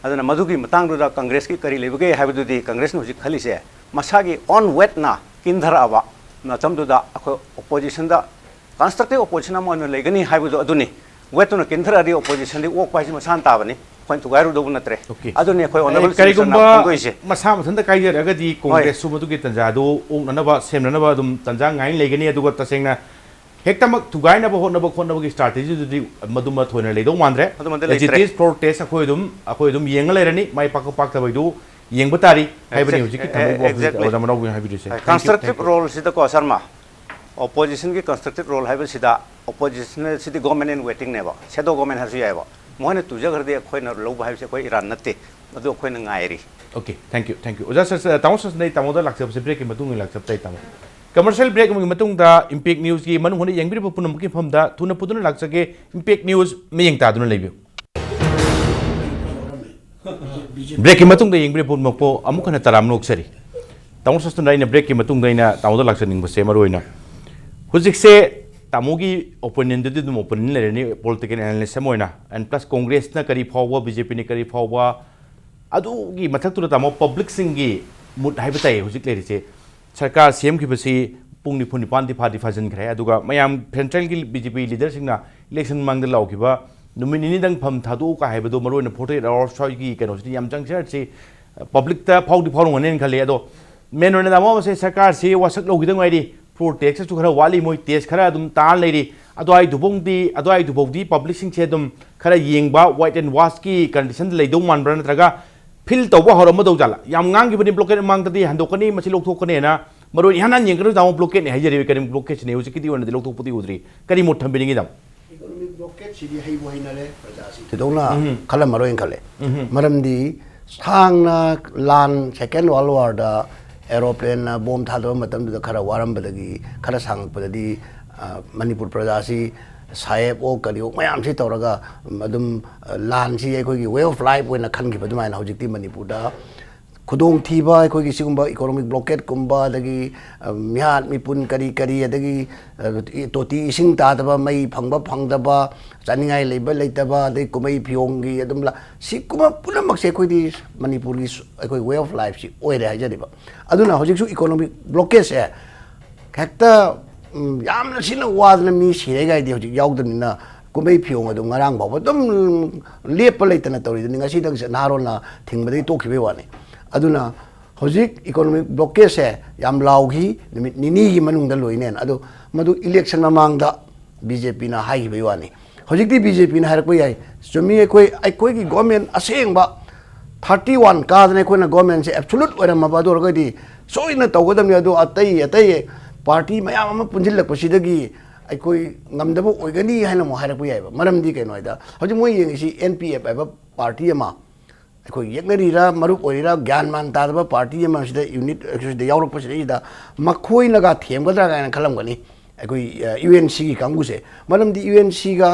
ꯑꯗꯨꯅ ꯃꯗꯨꯒꯤ ꯃꯇꯥꯡꯗꯨꯗ ꯀꯪꯒ꯭ꯔꯦꯁꯀꯤ ꯀꯔꯤ ꯂꯩꯕꯒꯦ ꯍꯥꯏꯕꯗꯨꯗꯤ, ꯀꯪꯒ꯭ꯔꯦꯁꯅ ꯍꯧꯖꯤꯛ ꯈꯜꯂꯤꯁꯦ ꯃꯁꯥꯒꯤ ꯑꯣꯟ ꯋꯦꯠꯅ ꯀꯤꯟꯊꯔꯛꯑꯕ ꯃꯇꯝꯗꯨꯗ ꯑꯩꯈꯣꯏ ꯑꯣꯄꯣꯖꯤꯁꯟꯗ ꯀꯟꯁꯇ꯭ꯔꯛꯇꯤꯚ ꯑꯣꯄꯣꯖꯤꯁꯟ ꯑꯃ ꯑꯣꯏꯅ ꯂꯩꯒꯅꯤ ꯍꯥꯏꯕꯗꯨ ꯑꯗꯨꯅꯤ꯫ ꯋꯦꯠꯇꯨꯅ ꯀꯤꯟꯊꯔꯛꯑꯗꯤ ꯑꯣꯄꯣꯖꯤꯁꯟꯗꯤ ꯑꯣꯛꯄ ꯍꯥꯏꯁꯤ ꯃꯁꯥꯅ ꯇꯥꯕꯅꯤ, ꯑꯩꯈꯣꯏꯅ ꯊꯨꯒꯥꯏꯔꯨꯗꯧꯕ ꯅꯠꯇ꯭ꯔꯦ꯫ Okay. ꯑꯗꯨꯅꯤ ꯑꯩꯈꯣꯏ ꯑꯦ, ꯑꯣꯅꯔꯦꯕꯜ ꯆꯤꯐ ꯃꯤꯅꯤꯁꯇꯔꯅ ꯀꯔꯤꯒꯨꯝꯕ ꯐꯣꯡꯗꯣꯛꯏꯁꯦ꯫ ꯃꯁꯥ ꯃꯊꯟꯇ ꯀꯥꯏꯖꯔꯒꯗꯤ ꯍꯣꯏ꯫ ꯀꯣꯡꯒ꯭ꯔꯦꯁꯁꯨ ꯃꯗꯨꯒꯤ ꯇꯥꯟꯖꯥꯗꯨ ꯑꯣꯛꯅꯅꯕ ꯁꯦꯝꯅꯅꯕ ꯑꯗꯨꯝ ꯇꯥꯟꯖꯥ ꯉꯥꯏꯅ ꯂꯩꯒꯅꯤ꯫ ꯑꯗꯨꯒ ꯇꯁꯦꯡꯅ ꯍꯦꯛꯇꯃꯛ ꯊꯨꯒꯥꯏꯅꯕ ꯍꯣꯠꯅꯕ ꯈꯣꯠꯅꯕꯒꯤ ꯁ꯭ꯇ꯭ꯔꯥꯇꯦꯖꯤꯗꯨꯗꯤ ꯃꯗꯨꯃ ꯊꯣꯏꯅ ꯂꯩꯗꯧ ꯃꯥꯟꯗ꯭ꯔꯦ꯫ ꯑꯗꯨꯃꯗꯤ As it ꯂꯩꯇ꯭ꯔꯦ꯫ Is, ꯐ꯭ꯂꯣꯔ ꯇꯦꯁ ꯑꯩꯈꯣꯏ ꯑꯗꯨꯝ, ꯑꯩꯈꯣꯏ ꯑꯗꯨꯝ ꯌꯦꯡꯉ ꯂꯩꯔꯅꯤ꯫ ꯃꯥꯏ ꯄꯥꯛꯄ ꯄꯥꯛꯇꯕ ꯍꯥꯏꯗꯨ ꯌꯦꯡꯕ ꯇꯥꯔꯤ ꯍꯥꯏꯕꯅꯤ꯫ Exact- ꯍꯧꯖꯤꯛꯀꯤ ꯑꯦ- ꯊꯝꯃꯣꯏꯕ exact- ꯑꯣꯖꯥ ꯃꯅꯥꯎꯕꯤꯅ ꯍꯥꯏꯕꯤꯔꯤꯁꯦ꯫ Thank you, constructive thank you. Roleꯁꯤꯗꯀꯣ Sharma, oppositionꯒꯤ constructive role ꯍꯥꯏꯕꯁꯤꯗ opposition CD government in waitingꯅꯦꯕ, shadow government ꯍꯥꯏꯔꯁꯨ ꯌꯥꯏꯑꯕ꯫ ꯃꯈꯣꯏꯅ ꯇꯨꯖꯈ꯭ꯔꯗꯤ ꯑꯩꯈꯣꯏꯅ ꯂꯧꯕ ꯍꯥꯏꯕꯁꯤ ꯑꯩꯈꯣꯏ ꯏꯔꯥꯟ ꯅꯠꯇꯦ, ꯑꯗꯨ ꯑꯩꯈꯣꯏꯅ ꯉꯥꯏꯔꯤ꯫ Okay, thank you, thank you. ꯑꯣꯖꯥ ꯁꯔ, ꯇꯥꯃꯣ ꯁꯔꯁꯤꯅ ꯑꯩ ꯇꯥꯃꯣꯗ ꯂꯥꯛꯆꯕꯁꯦ breakꯀꯤ ꯃꯇꯨꯡ ꯑꯣꯏꯅ ꯂꯥꯛꯆꯕ ꯇꯥꯏ ꯇꯥꯃꯣ꯫ Commercial break ꯑꯃꯒꯤ ꯃꯇꯨꯡꯗ Impact Newsꯀꯤ ꯃꯅꯨꯡ ꯍꯨꯠꯅ ꯌꯦꯡꯕꯤꯔꯤꯕ ꯄꯨꯝꯅꯃꯛꯀꯤ ꯃꯐꯝꯗ ꯊꯨꯅ ꯄꯨꯗꯨꯅ ꯂꯥꯛꯆꯒꯦ꯫ Impact News ꯃꯤꯠꯌꯦꯡ ꯇꯥꯗꯨꯅ ꯂꯩꯕꯤꯌꯨ꯫ Breakꯀꯤ ꯃꯇꯨꯡꯗ ꯌꯦꯡꯕꯤꯔꯤꯕ ꯄꯨꯝꯅꯃꯛꯄꯨ ꯑꯃꯨꯛ ꯍꯟꯅ ꯇꯔꯥꯝꯅ ꯑꯣꯛꯆꯔꯤ꯫ ꯇꯥꯃꯣ ꯁꯔꯁꯤꯅ ꯑꯩꯅ breakꯀꯤ ꯃꯇꯨꯡꯗ ꯑꯩꯅ ꯇꯥꯃꯣꯗ ꯂꯥꯛꯆꯅꯤꯡꯕꯁꯦ ꯃꯔꯨ ꯑꯣꯏꯅ ꯍꯧꯖꯤꯛꯁꯦ ꯇꯥꯃꯣꯒꯤ opponentꯗꯨꯗꯤ ꯑꯗꯨꯝ opponent ꯂꯩꯔꯅꯤ, political analyst ꯑꯃ ꯑꯣꯏꯅ, and plus Congressꯅ ꯀꯔꯤ ꯐꯥꯎꯕ, BJPꯅ ꯀꯔꯤ ꯐꯥꯎꯕ, ꯑꯗꯨꯒꯤ ꯃꯊꯛꯇꯨꯗ ꯇꯥꯃꯣ publicꯁꯤꯡꯒꯤ mood ꯍꯥꯏꯕ ꯇꯥꯏ ꯍꯧꯖꯤꯛ ꯂꯩꯔꯤꯁꯦ꯫ ꯁꯔꯀꯥꯔ ꯁꯦꯝꯈꯤꯕꯁꯤ ꯄꯨꯡ ꯅꯤꯐꯨ ꯅꯤꯄꯥꯟꯗꯤ ꯐꯥꯗꯤ ꯐꯥꯖꯤꯟꯈ꯭ꯔꯦ, ꯑꯗꯨꯒ ꯃꯌꯥꯝ centralꯒꯤ BJP leaderꯁꯤꯡꯅ election ꯃꯃꯥꯡꯗ ꯂꯥꯎꯈꯤꯕ ꯅꯨꯃꯤꯠ ꯅꯤꯅꯤꯗꯪ ꯐꯝ ꯊꯥꯗꯣꯛꯎ ꯀꯥꯏ ꯍꯥꯏꯕꯗꯣ, ꯃꯔꯨ ꯑꯣꯏꯅ forty eight hours ꯁ꯭ꯋꯥꯏꯒꯤ ꯀꯩꯅꯣꯁꯤꯗꯤ ꯌꯥꯝ ꯆꯪꯁꯤꯜꯂꯁꯤ꯫ Publicꯇ ꯐꯥꯎꯗꯤ ꯐꯥꯎꯔꯝꯒꯅꯦꯅ ꯈꯜꯂꯤ꯫ ꯑꯗꯣ main ꯑꯣꯏꯅ ꯇꯥꯃꯣ ꯃꯁꯦ ꯁꯔꯀꯥꯔꯁꯤ ꯋꯥꯁꯛ ꯂꯧꯈꯤꯗ ꯉꯥꯏꯔꯤ, floor taxꯁꯨ ꯈꯔ ꯋꯥꯠꯂꯤ, ꯃꯣꯏ tax ꯈꯔ ꯑꯗꯨꯝ ꯇꯥꯔ ꯂꯩꯔꯤ꯫ ꯑꯗꯨꯋꯥꯏꯗꯨꯐꯥꯎꯗꯤ, ꯑꯗꯨꯋꯥꯏꯗꯨꯐꯥꯎꯗꯤ publicꯁꯤꯡꯁꯦ ꯑꯗꯨꯝ ꯈꯔ ꯌꯦꯡꯕ, wait and watchꯀꯤ conditionꯗ ꯂꯩꯗꯧ ꯃꯥꯟꯕ꯭ꯔꯥ, ꯅꯠꯇ꯭ꯔꯒ feel ꯇꯧꯕ ꯍꯧꯔꯝꯃꯗꯧ ꯖꯥꯠꯂꯥ? ꯌꯥꯝ ꯉꯥꯡꯈꯤꯕꯅꯤ blockade ꯃꯃꯥꯡꯗꯗꯤ, ꯍꯟꯗꯣꯛꯀꯅꯤ, ꯃꯁꯤ ꯂꯧꯊꯣꯛꯀꯅꯦꯅ꯫ ꯃꯔꯨ ꯑꯣꯏꯅ ꯏꯍꯥꯟ ꯍꯥꯟ ꯌꯦꯡꯒꯗꯕ ꯇꯥꯃꯣ blockade ꯍꯥꯏꯖꯔꯤꯕ economic blockadeꯁꯤꯅꯤ꯫ ꯍꯧꯖꯤꯛꯀꯤꯗꯤ ꯑꯣꯏꯅꯗꯤ ꯂꯧꯊꯣꯛꯄꯗꯤ ꯎꯗ꯭ꯔꯤ꯫ ꯀꯔꯤ ꯃꯣꯠ ꯊꯝꯕꯤꯅꯤꯡꯉꯤ ꯇꯥꯃꯣ? Economic blockadeꯁꯤꯗꯤ ꯍꯩꯕꯨ ꯍꯩꯅꯔꯦ ꯄ꯭ꯔꯖꯥꯁꯤ꯫ ꯊꯣꯏꯗꯣꯛꯅ ꯈꯜꯂꯝꯃꯔꯣꯏꯅ ꯈꯜꯂꯦ꯫ ꯃꯔꯝꯗꯤ ꯁꯥꯡꯅ ꯂꯥꯟ, second world warꯗ aeroplaneꯅ bomb ꯊꯥꯗꯕ ꯃꯇꯝꯗꯨꯗ ꯈꯔ ꯋꯥꯔꯝꯕꯗꯒꯤ, ꯈꯔ ꯁꯥꯡꯉꯛꯄꯗꯗꯤ, ꯑ, ꯃꯅꯤꯄꯨꯔ ꯄ꯭ꯔꯖꯥꯁꯤ ꯁꯥꯍꯦꯕ ꯑꯣꯛ ꯀꯔꯤ ꯑꯣꯛ ꯃꯌꯥꯝꯁꯤ ꯇꯧꯔꯒ ꯑꯗꯨꯝ, ꯑ, ꯂꯥꯟꯁꯤ ꯑꯩꯈꯣꯏꯒꯤ way of life ꯑꯣꯏꯅ ꯈꯟꯈꯤꯕ ꯑꯗꯨꯃꯥꯏꯅ ꯍꯧꯖꯤꯛꯇꯤ ꯃꯅꯤꯄꯨꯔꯗ ꯈꯨꯗꯣꯡꯊꯤꯕ ꯑꯩꯈꯣꯏꯒꯤ ꯁꯤꯒꯨꯝꯕ economic blockadeꯀꯨꯝꯕ, ꯑꯗꯒꯤ, ꯑ, ꯃꯤꯍꯥꯠ ꯃꯤꯄꯨꯟ ꯀꯔꯤ ꯀꯔꯤ, ꯑꯗꯒꯤ, ꯑ, ꯇꯣꯇꯤ ꯏꯁꯤꯡ ꯇꯥꯗꯕ, ꯃꯩ ꯐꯪꯕ ꯐꯪꯗꯕ, ꯆꯥꯅꯤꯡꯉꯥꯏ ꯂꯩꯕ ꯂꯩꯇꯕ, ꯑꯗꯩ ꯀꯨꯝꯍꯩ ꯐꯤꯌꯣꯡꯒꯤ ꯑꯗꯨꯝ ꯂ-, ꯁꯤ ꯄꯨꯝꯅꯃꯛꯁꯦ ꯑꯩꯈꯣꯏꯗꯤ ꯃꯅꯤꯄꯨꯔꯒꯤ ꯁ-, ꯑꯩꯈꯣꯏ way of lifeꯁꯤ ꯑꯣꯏꯔꯦ ꯍꯥꯏꯖꯔꯤꯕ꯫ ꯑꯗꯨꯅ ꯍꯧꯖꯤꯛꯁꯨ economic blockadeꯁꯦ ꯍꯦꯛꯇ, ꯎꯝ, ꯌꯥꯝꯅ ꯁꯤꯅ ꯋꯥꯗꯅ ꯃꯤ ꯁꯤꯔꯦꯒꯥꯏꯗꯤ ꯍꯧꯖꯤꯛ ꯌꯥꯎꯗꯕꯅꯤꯅ, ꯀꯨꯝꯍꯩ ꯐꯤꯌꯣꯡ ꯑꯗꯨꯝ ꯉꯔꯥꯡ ꯐꯥꯎꯕ ꯑꯗꯨꯝ ꯂꯦꯞꯄ ꯂꯩꯇꯅ ꯇꯧꯔꯤꯗꯨꯅꯤ꯫ ꯉꯁꯤꯗꯪ ꯅꯍꯥꯔꯣꯟꯅ ꯊꯤꯡꯕꯗꯒꯤ ꯇꯣꯛꯈꯤꯕꯒꯤ ꯋꯥꯅꯤ꯫ ꯑꯗꯨꯅ ꯍꯧꯖꯤꯛ economic blockadeꯁꯦ ꯌꯥꯝ ꯂꯥꯎꯈꯤ, ꯅꯨꯃꯤꯠ ꯅꯤꯅꯤꯒꯤ ꯃꯅꯨꯡꯗ ꯂꯣꯏꯅꯦꯅ꯫ ꯑꯗꯨ ꯃꯗꯨ election ꯃꯃꯥꯡꯗ BJPꯅ ꯍꯥꯏꯈꯤꯕꯒꯤ ꯋꯥꯅꯤ꯫ ꯍꯧꯖꯤꯛꯇꯤ BJPꯅ ꯍꯥꯏꯔꯛꯄ ꯌꯥꯏ, ꯆꯨꯝꯃꯤ, ꯑꯩꯈꯣꯏ, ꯑꯩꯈꯣꯏꯒꯤ government ꯑꯁꯦꯡꯕ ꯊꯥꯔꯇꯤ ꯋꯥꯟ ꯀꯥꯗꯅ ꯑꯩꯈꯣꯏꯅ ꯒꯣꯔꯃꯦꯟꯁꯦ ꯑꯦꯕꯁꯣꯂꯨꯠ ꯑꯣꯏꯔꯝꯃꯕ ꯑꯗꯨ ꯑꯣꯏꯔꯒꯗꯤ ꯁꯣꯏꯗꯅ ꯇꯧꯒꯗꯕꯅꯤ꯫ ꯑꯗꯣ ꯑꯇꯩ ꯑꯇꯩ ꯄꯥꯔꯇꯤ ꯃꯌꯥꯝ ꯑꯃ ꯄꯨꯟꯁꯤꯜꯂꯛꯄꯁꯤꯗꯒꯤ ꯑꯩꯈꯣꯏ ꯉꯝꯗꯕ ꯑꯣꯏꯒꯅꯤ ꯍꯥꯏꯅ ꯑꯃꯨꯛ ꯍꯥꯏꯔꯛꯄ ꯌꯥꯏꯑꯕ꯫ ꯃꯔꯝꯗꯤ ꯀꯩꯅꯣ ꯍꯥꯏꯗ, ꯍꯧꯖꯤꯛ ꯃꯣꯏ ꯌꯦꯡꯉꯤꯁꯤ ꯑꯦꯟ ꯄꯤ ꯑꯦꯐ ꯍꯥꯏꯕ ꯄꯥꯔꯇꯤ ꯑꯃ, ꯑꯩꯈꯣꯏ ꯌꯦꯛꯅꯔꯤꯔꯥ ꯃꯔꯨꯞ ꯑꯣꯏꯔꯤꯔꯥ ꯒ꯭ꯌꯥꯟ ꯃꯥꯟ ꯇꯥꯗꯕ ꯄꯥꯔꯇꯤ ꯑꯃ ꯁꯤꯗ ꯌꯨꯅꯤꯠ ꯁꯤꯗ ꯌꯥꯎꯔꯛꯄꯁꯤꯗꯩꯁꯤꯗ ꯃꯈꯣꯏꯅꯒ ꯊꯦꯝꯒꯗ꯭ꯔꯥ ꯀꯥꯏꯅ ꯈꯜꯂꯝꯒꯅꯤ ꯑꯩꯈꯣꯏ ꯌꯨ ꯑꯦꯟ ꯁꯤꯒꯤ ꯀꯥꯡꯕꯨꯁꯦ꯫ ꯃꯔꯝꯗꯤ ꯌꯨ ꯑꯦꯟ ꯁꯤꯒ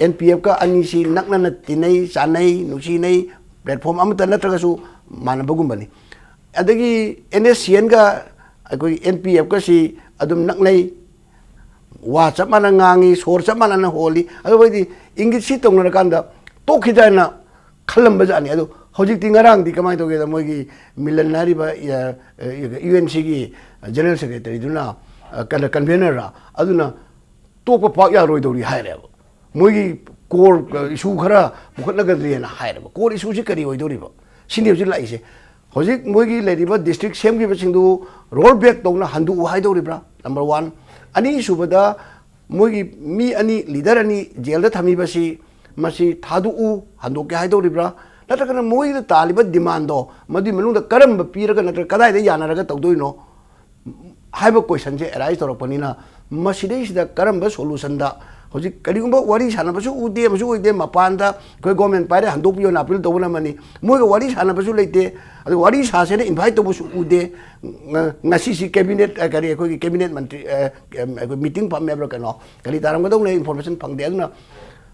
ꯑꯦꯟ ꯄꯤ ꯑꯦꯐꯀ ꯑꯅꯤꯁꯤ ꯅꯛꯅꯅ ꯇꯤꯟꯅꯩ, ꯆꯥꯟꯅꯩ, ꯅꯨꯡꯁꯤꯅꯩ, ꯄ꯭ꯂꯦꯠꯐꯣꯝ ꯑꯃꯠꯇ ꯅꯠꯇ꯭ꯔꯒꯁꯨ ꯃꯥꯟꯅꯕꯒꯨꯝꯕꯅꯤ꯫ ꯑꯗꯒꯤ ꯑꯦꯟ ꯑꯦꯁ ꯁꯤ ꯑꯦꯟꯒ ꯑꯩꯈꯣꯏ ꯑꯦꯟ ꯄꯤ ꯑꯦꯐꯀꯁꯤ ꯑꯗꯨꯝ ꯅꯛꯅꯩ, ꯋꯥ ꯆꯞ ꯃꯥꯟꯅ ꯉꯥꯡꯉꯤ, ꯁꯣꯔ ꯆꯞ ꯃꯥꯟꯅꯅ ꯍꯣꯜꯂꯤ꯫ ꯑꯗꯨ ꯑꯩꯈꯣꯏꯗꯤ ꯏꯪꯒꯤꯠꯁꯤ ꯇꯧꯅꯔꯀꯥꯟꯗ ꯇꯣꯛꯈꯤꯗ꯭ꯔꯥ ꯍꯥꯏꯅ ꯈꯜꯂꯝꯕꯖꯥꯠꯅꯤ꯫ ꯑꯗꯣ ꯍꯧꯖꯤꯛꯇꯤ ꯉꯔꯥꯡꯗꯤ ꯀꯃꯥꯏꯅ ꯇꯧꯒꯦꯗ, ꯃꯣꯏꯒꯤ ꯃꯤꯂꯟ ꯍꯥꯏꯔꯤꯕ ꯌꯨ ꯑꯦꯟ ꯁꯤꯒꯤ ꯖꯦꯅꯔꯦꯜ ꯁꯦꯀ꯭ꯔꯦꯇꯔꯤꯗꯨꯅ, ꯀꯟꯚꯦꯅꯔ ꯑꯗꯨꯅ ꯇꯣꯛꯄ ꯄꯥꯛ ꯌꯥꯔꯣꯏꯗꯧꯔꯤ ꯍꯥꯏꯔꯦꯕ꯫ ꯃꯣꯏꯒꯤ ꯀꯣꯔ ꯏꯁꯨ ꯈꯔ ꯄꯨꯈꯠꯅꯒꯗ꯭ꯔꯦꯅ ꯍꯥꯏꯔꯦꯕ꯫ ꯀꯣꯔ ꯏꯁꯨꯁꯤ ꯀꯔꯤ ꯑꯣꯏꯗꯧꯔꯤꯕ? ꯁꯤꯅꯤ ꯍꯧꯖꯤꯛ ꯂꯥꯛꯏꯁꯦ꯫ ꯍꯧꯖꯤꯛ ꯃꯣꯏꯒꯤ ꯂꯩꯔꯤꯕ ꯗꯤꯁꯇ꯭ꯔꯤꯛ ꯁꯦꯝꯈꯤꯕꯁꯤꯡꯗꯨ ꯔꯣꯜ ꯕꯦꯛ ꯇꯧꯅ ꯍꯟꯗꯣꯛꯎ ꯍꯥꯏꯗꯧꯔꯤꯕ꯭ꯔꯥ? Number one. ꯑꯅꯤꯁꯨꯕꯗ, ꯃꯣꯏꯒꯤ ꯃꯤ ꯑꯅꯤ, ꯂꯤꯗꯔ ꯑꯅꯤ ꯖꯦꯜꯗ ꯊꯝꯃꯤꯕꯁꯤ, ꯃꯁꯤ ꯊꯥꯗꯣꯛꯎ, ꯍꯟꯗꯣꯛꯀꯦ ꯍꯥꯏꯗꯧꯔꯤꯕ꯭ꯔꯥ? ꯅꯠꯇ꯭ꯔꯒꯅ ꯃꯣꯏꯗ ꯇꯥꯜꯂꯤꯕ ꯗꯤꯃꯥꯟꯗꯣ ꯃꯗꯨꯒꯤ ꯃꯅꯨꯡꯗ ꯀꯔꯝꯕ ꯄꯤꯔꯒ ꯅꯠꯇ꯭ꯔꯒ ꯀꯗꯥꯏꯗ ꯌꯥꯅꯔꯒ ꯇꯧꯗꯣꯏꯅꯣ ꯍꯥꯏꯕ ꯀꯣꯏꯁꯟꯁꯦ ꯑꯦꯔꯥꯏꯁ ꯇꯧꯔꯛꯄꯅꯤꯅ, ꯃꯁꯤꯗꯩꯁꯤꯗ ꯀꯔꯝꯕ ꯁꯣꯂꯨꯁꯟꯗ, ꯍꯧꯖꯤꯛ ꯀꯔꯤꯒꯨꯝꯕ ꯋꯥꯔꯤ ꯁꯥꯟꯅꯕꯁꯨ ꯎꯗꯦ, ꯑꯃꯁꯨ ꯑꯣꯏꯗꯦ, ꯃꯄꯥꯟꯗ ꯑꯩꯈꯣꯏ ꯒꯣꯔꯃꯦꯟ ꯄꯥꯏꯔꯦ, ꯍꯟꯗꯣꯛꯄꯤꯌꯣꯅ ꯑꯄꯤꯜ ꯇꯧꯕꯅ ꯑꯃꯅꯤ, ꯃꯣꯏꯒ ꯋꯥꯔꯤ ꯁꯥꯟꯅꯕꯁꯨ ꯂꯩꯇꯦ, ꯑꯗꯨ ꯋꯥꯔꯤ ꯁꯥꯁꯦꯅ ꯏꯟꯚꯥꯏꯠ ꯇꯧꯕꯁꯨ ꯎꯗꯦ꯫ ꯉ-, ꯉꯁꯤꯁꯤ ꯀꯦꯕꯤꯅꯦꯠ, ꯑ, ꯀꯔꯤ, ꯑꯩꯈꯣꯏꯒꯤ ꯀꯦꯕꯤꯅꯦꯠ ꯃꯟꯇ꯭ꯔꯤ, ꯑ, ꯑꯩꯈꯣꯏ ꯃꯤꯇꯤꯡ ꯐꯝꯃꯦꯕ꯭ꯔꯥ ꯀꯩꯅꯣ, ꯀꯔꯤ ꯇꯥꯔꯝꯒꯗꯧꯅꯣ ꯏꯟꯐꯣꯔꯃꯦꯁꯟ ꯐꯪꯗꯦ꯫ ꯑꯗꯨꯅ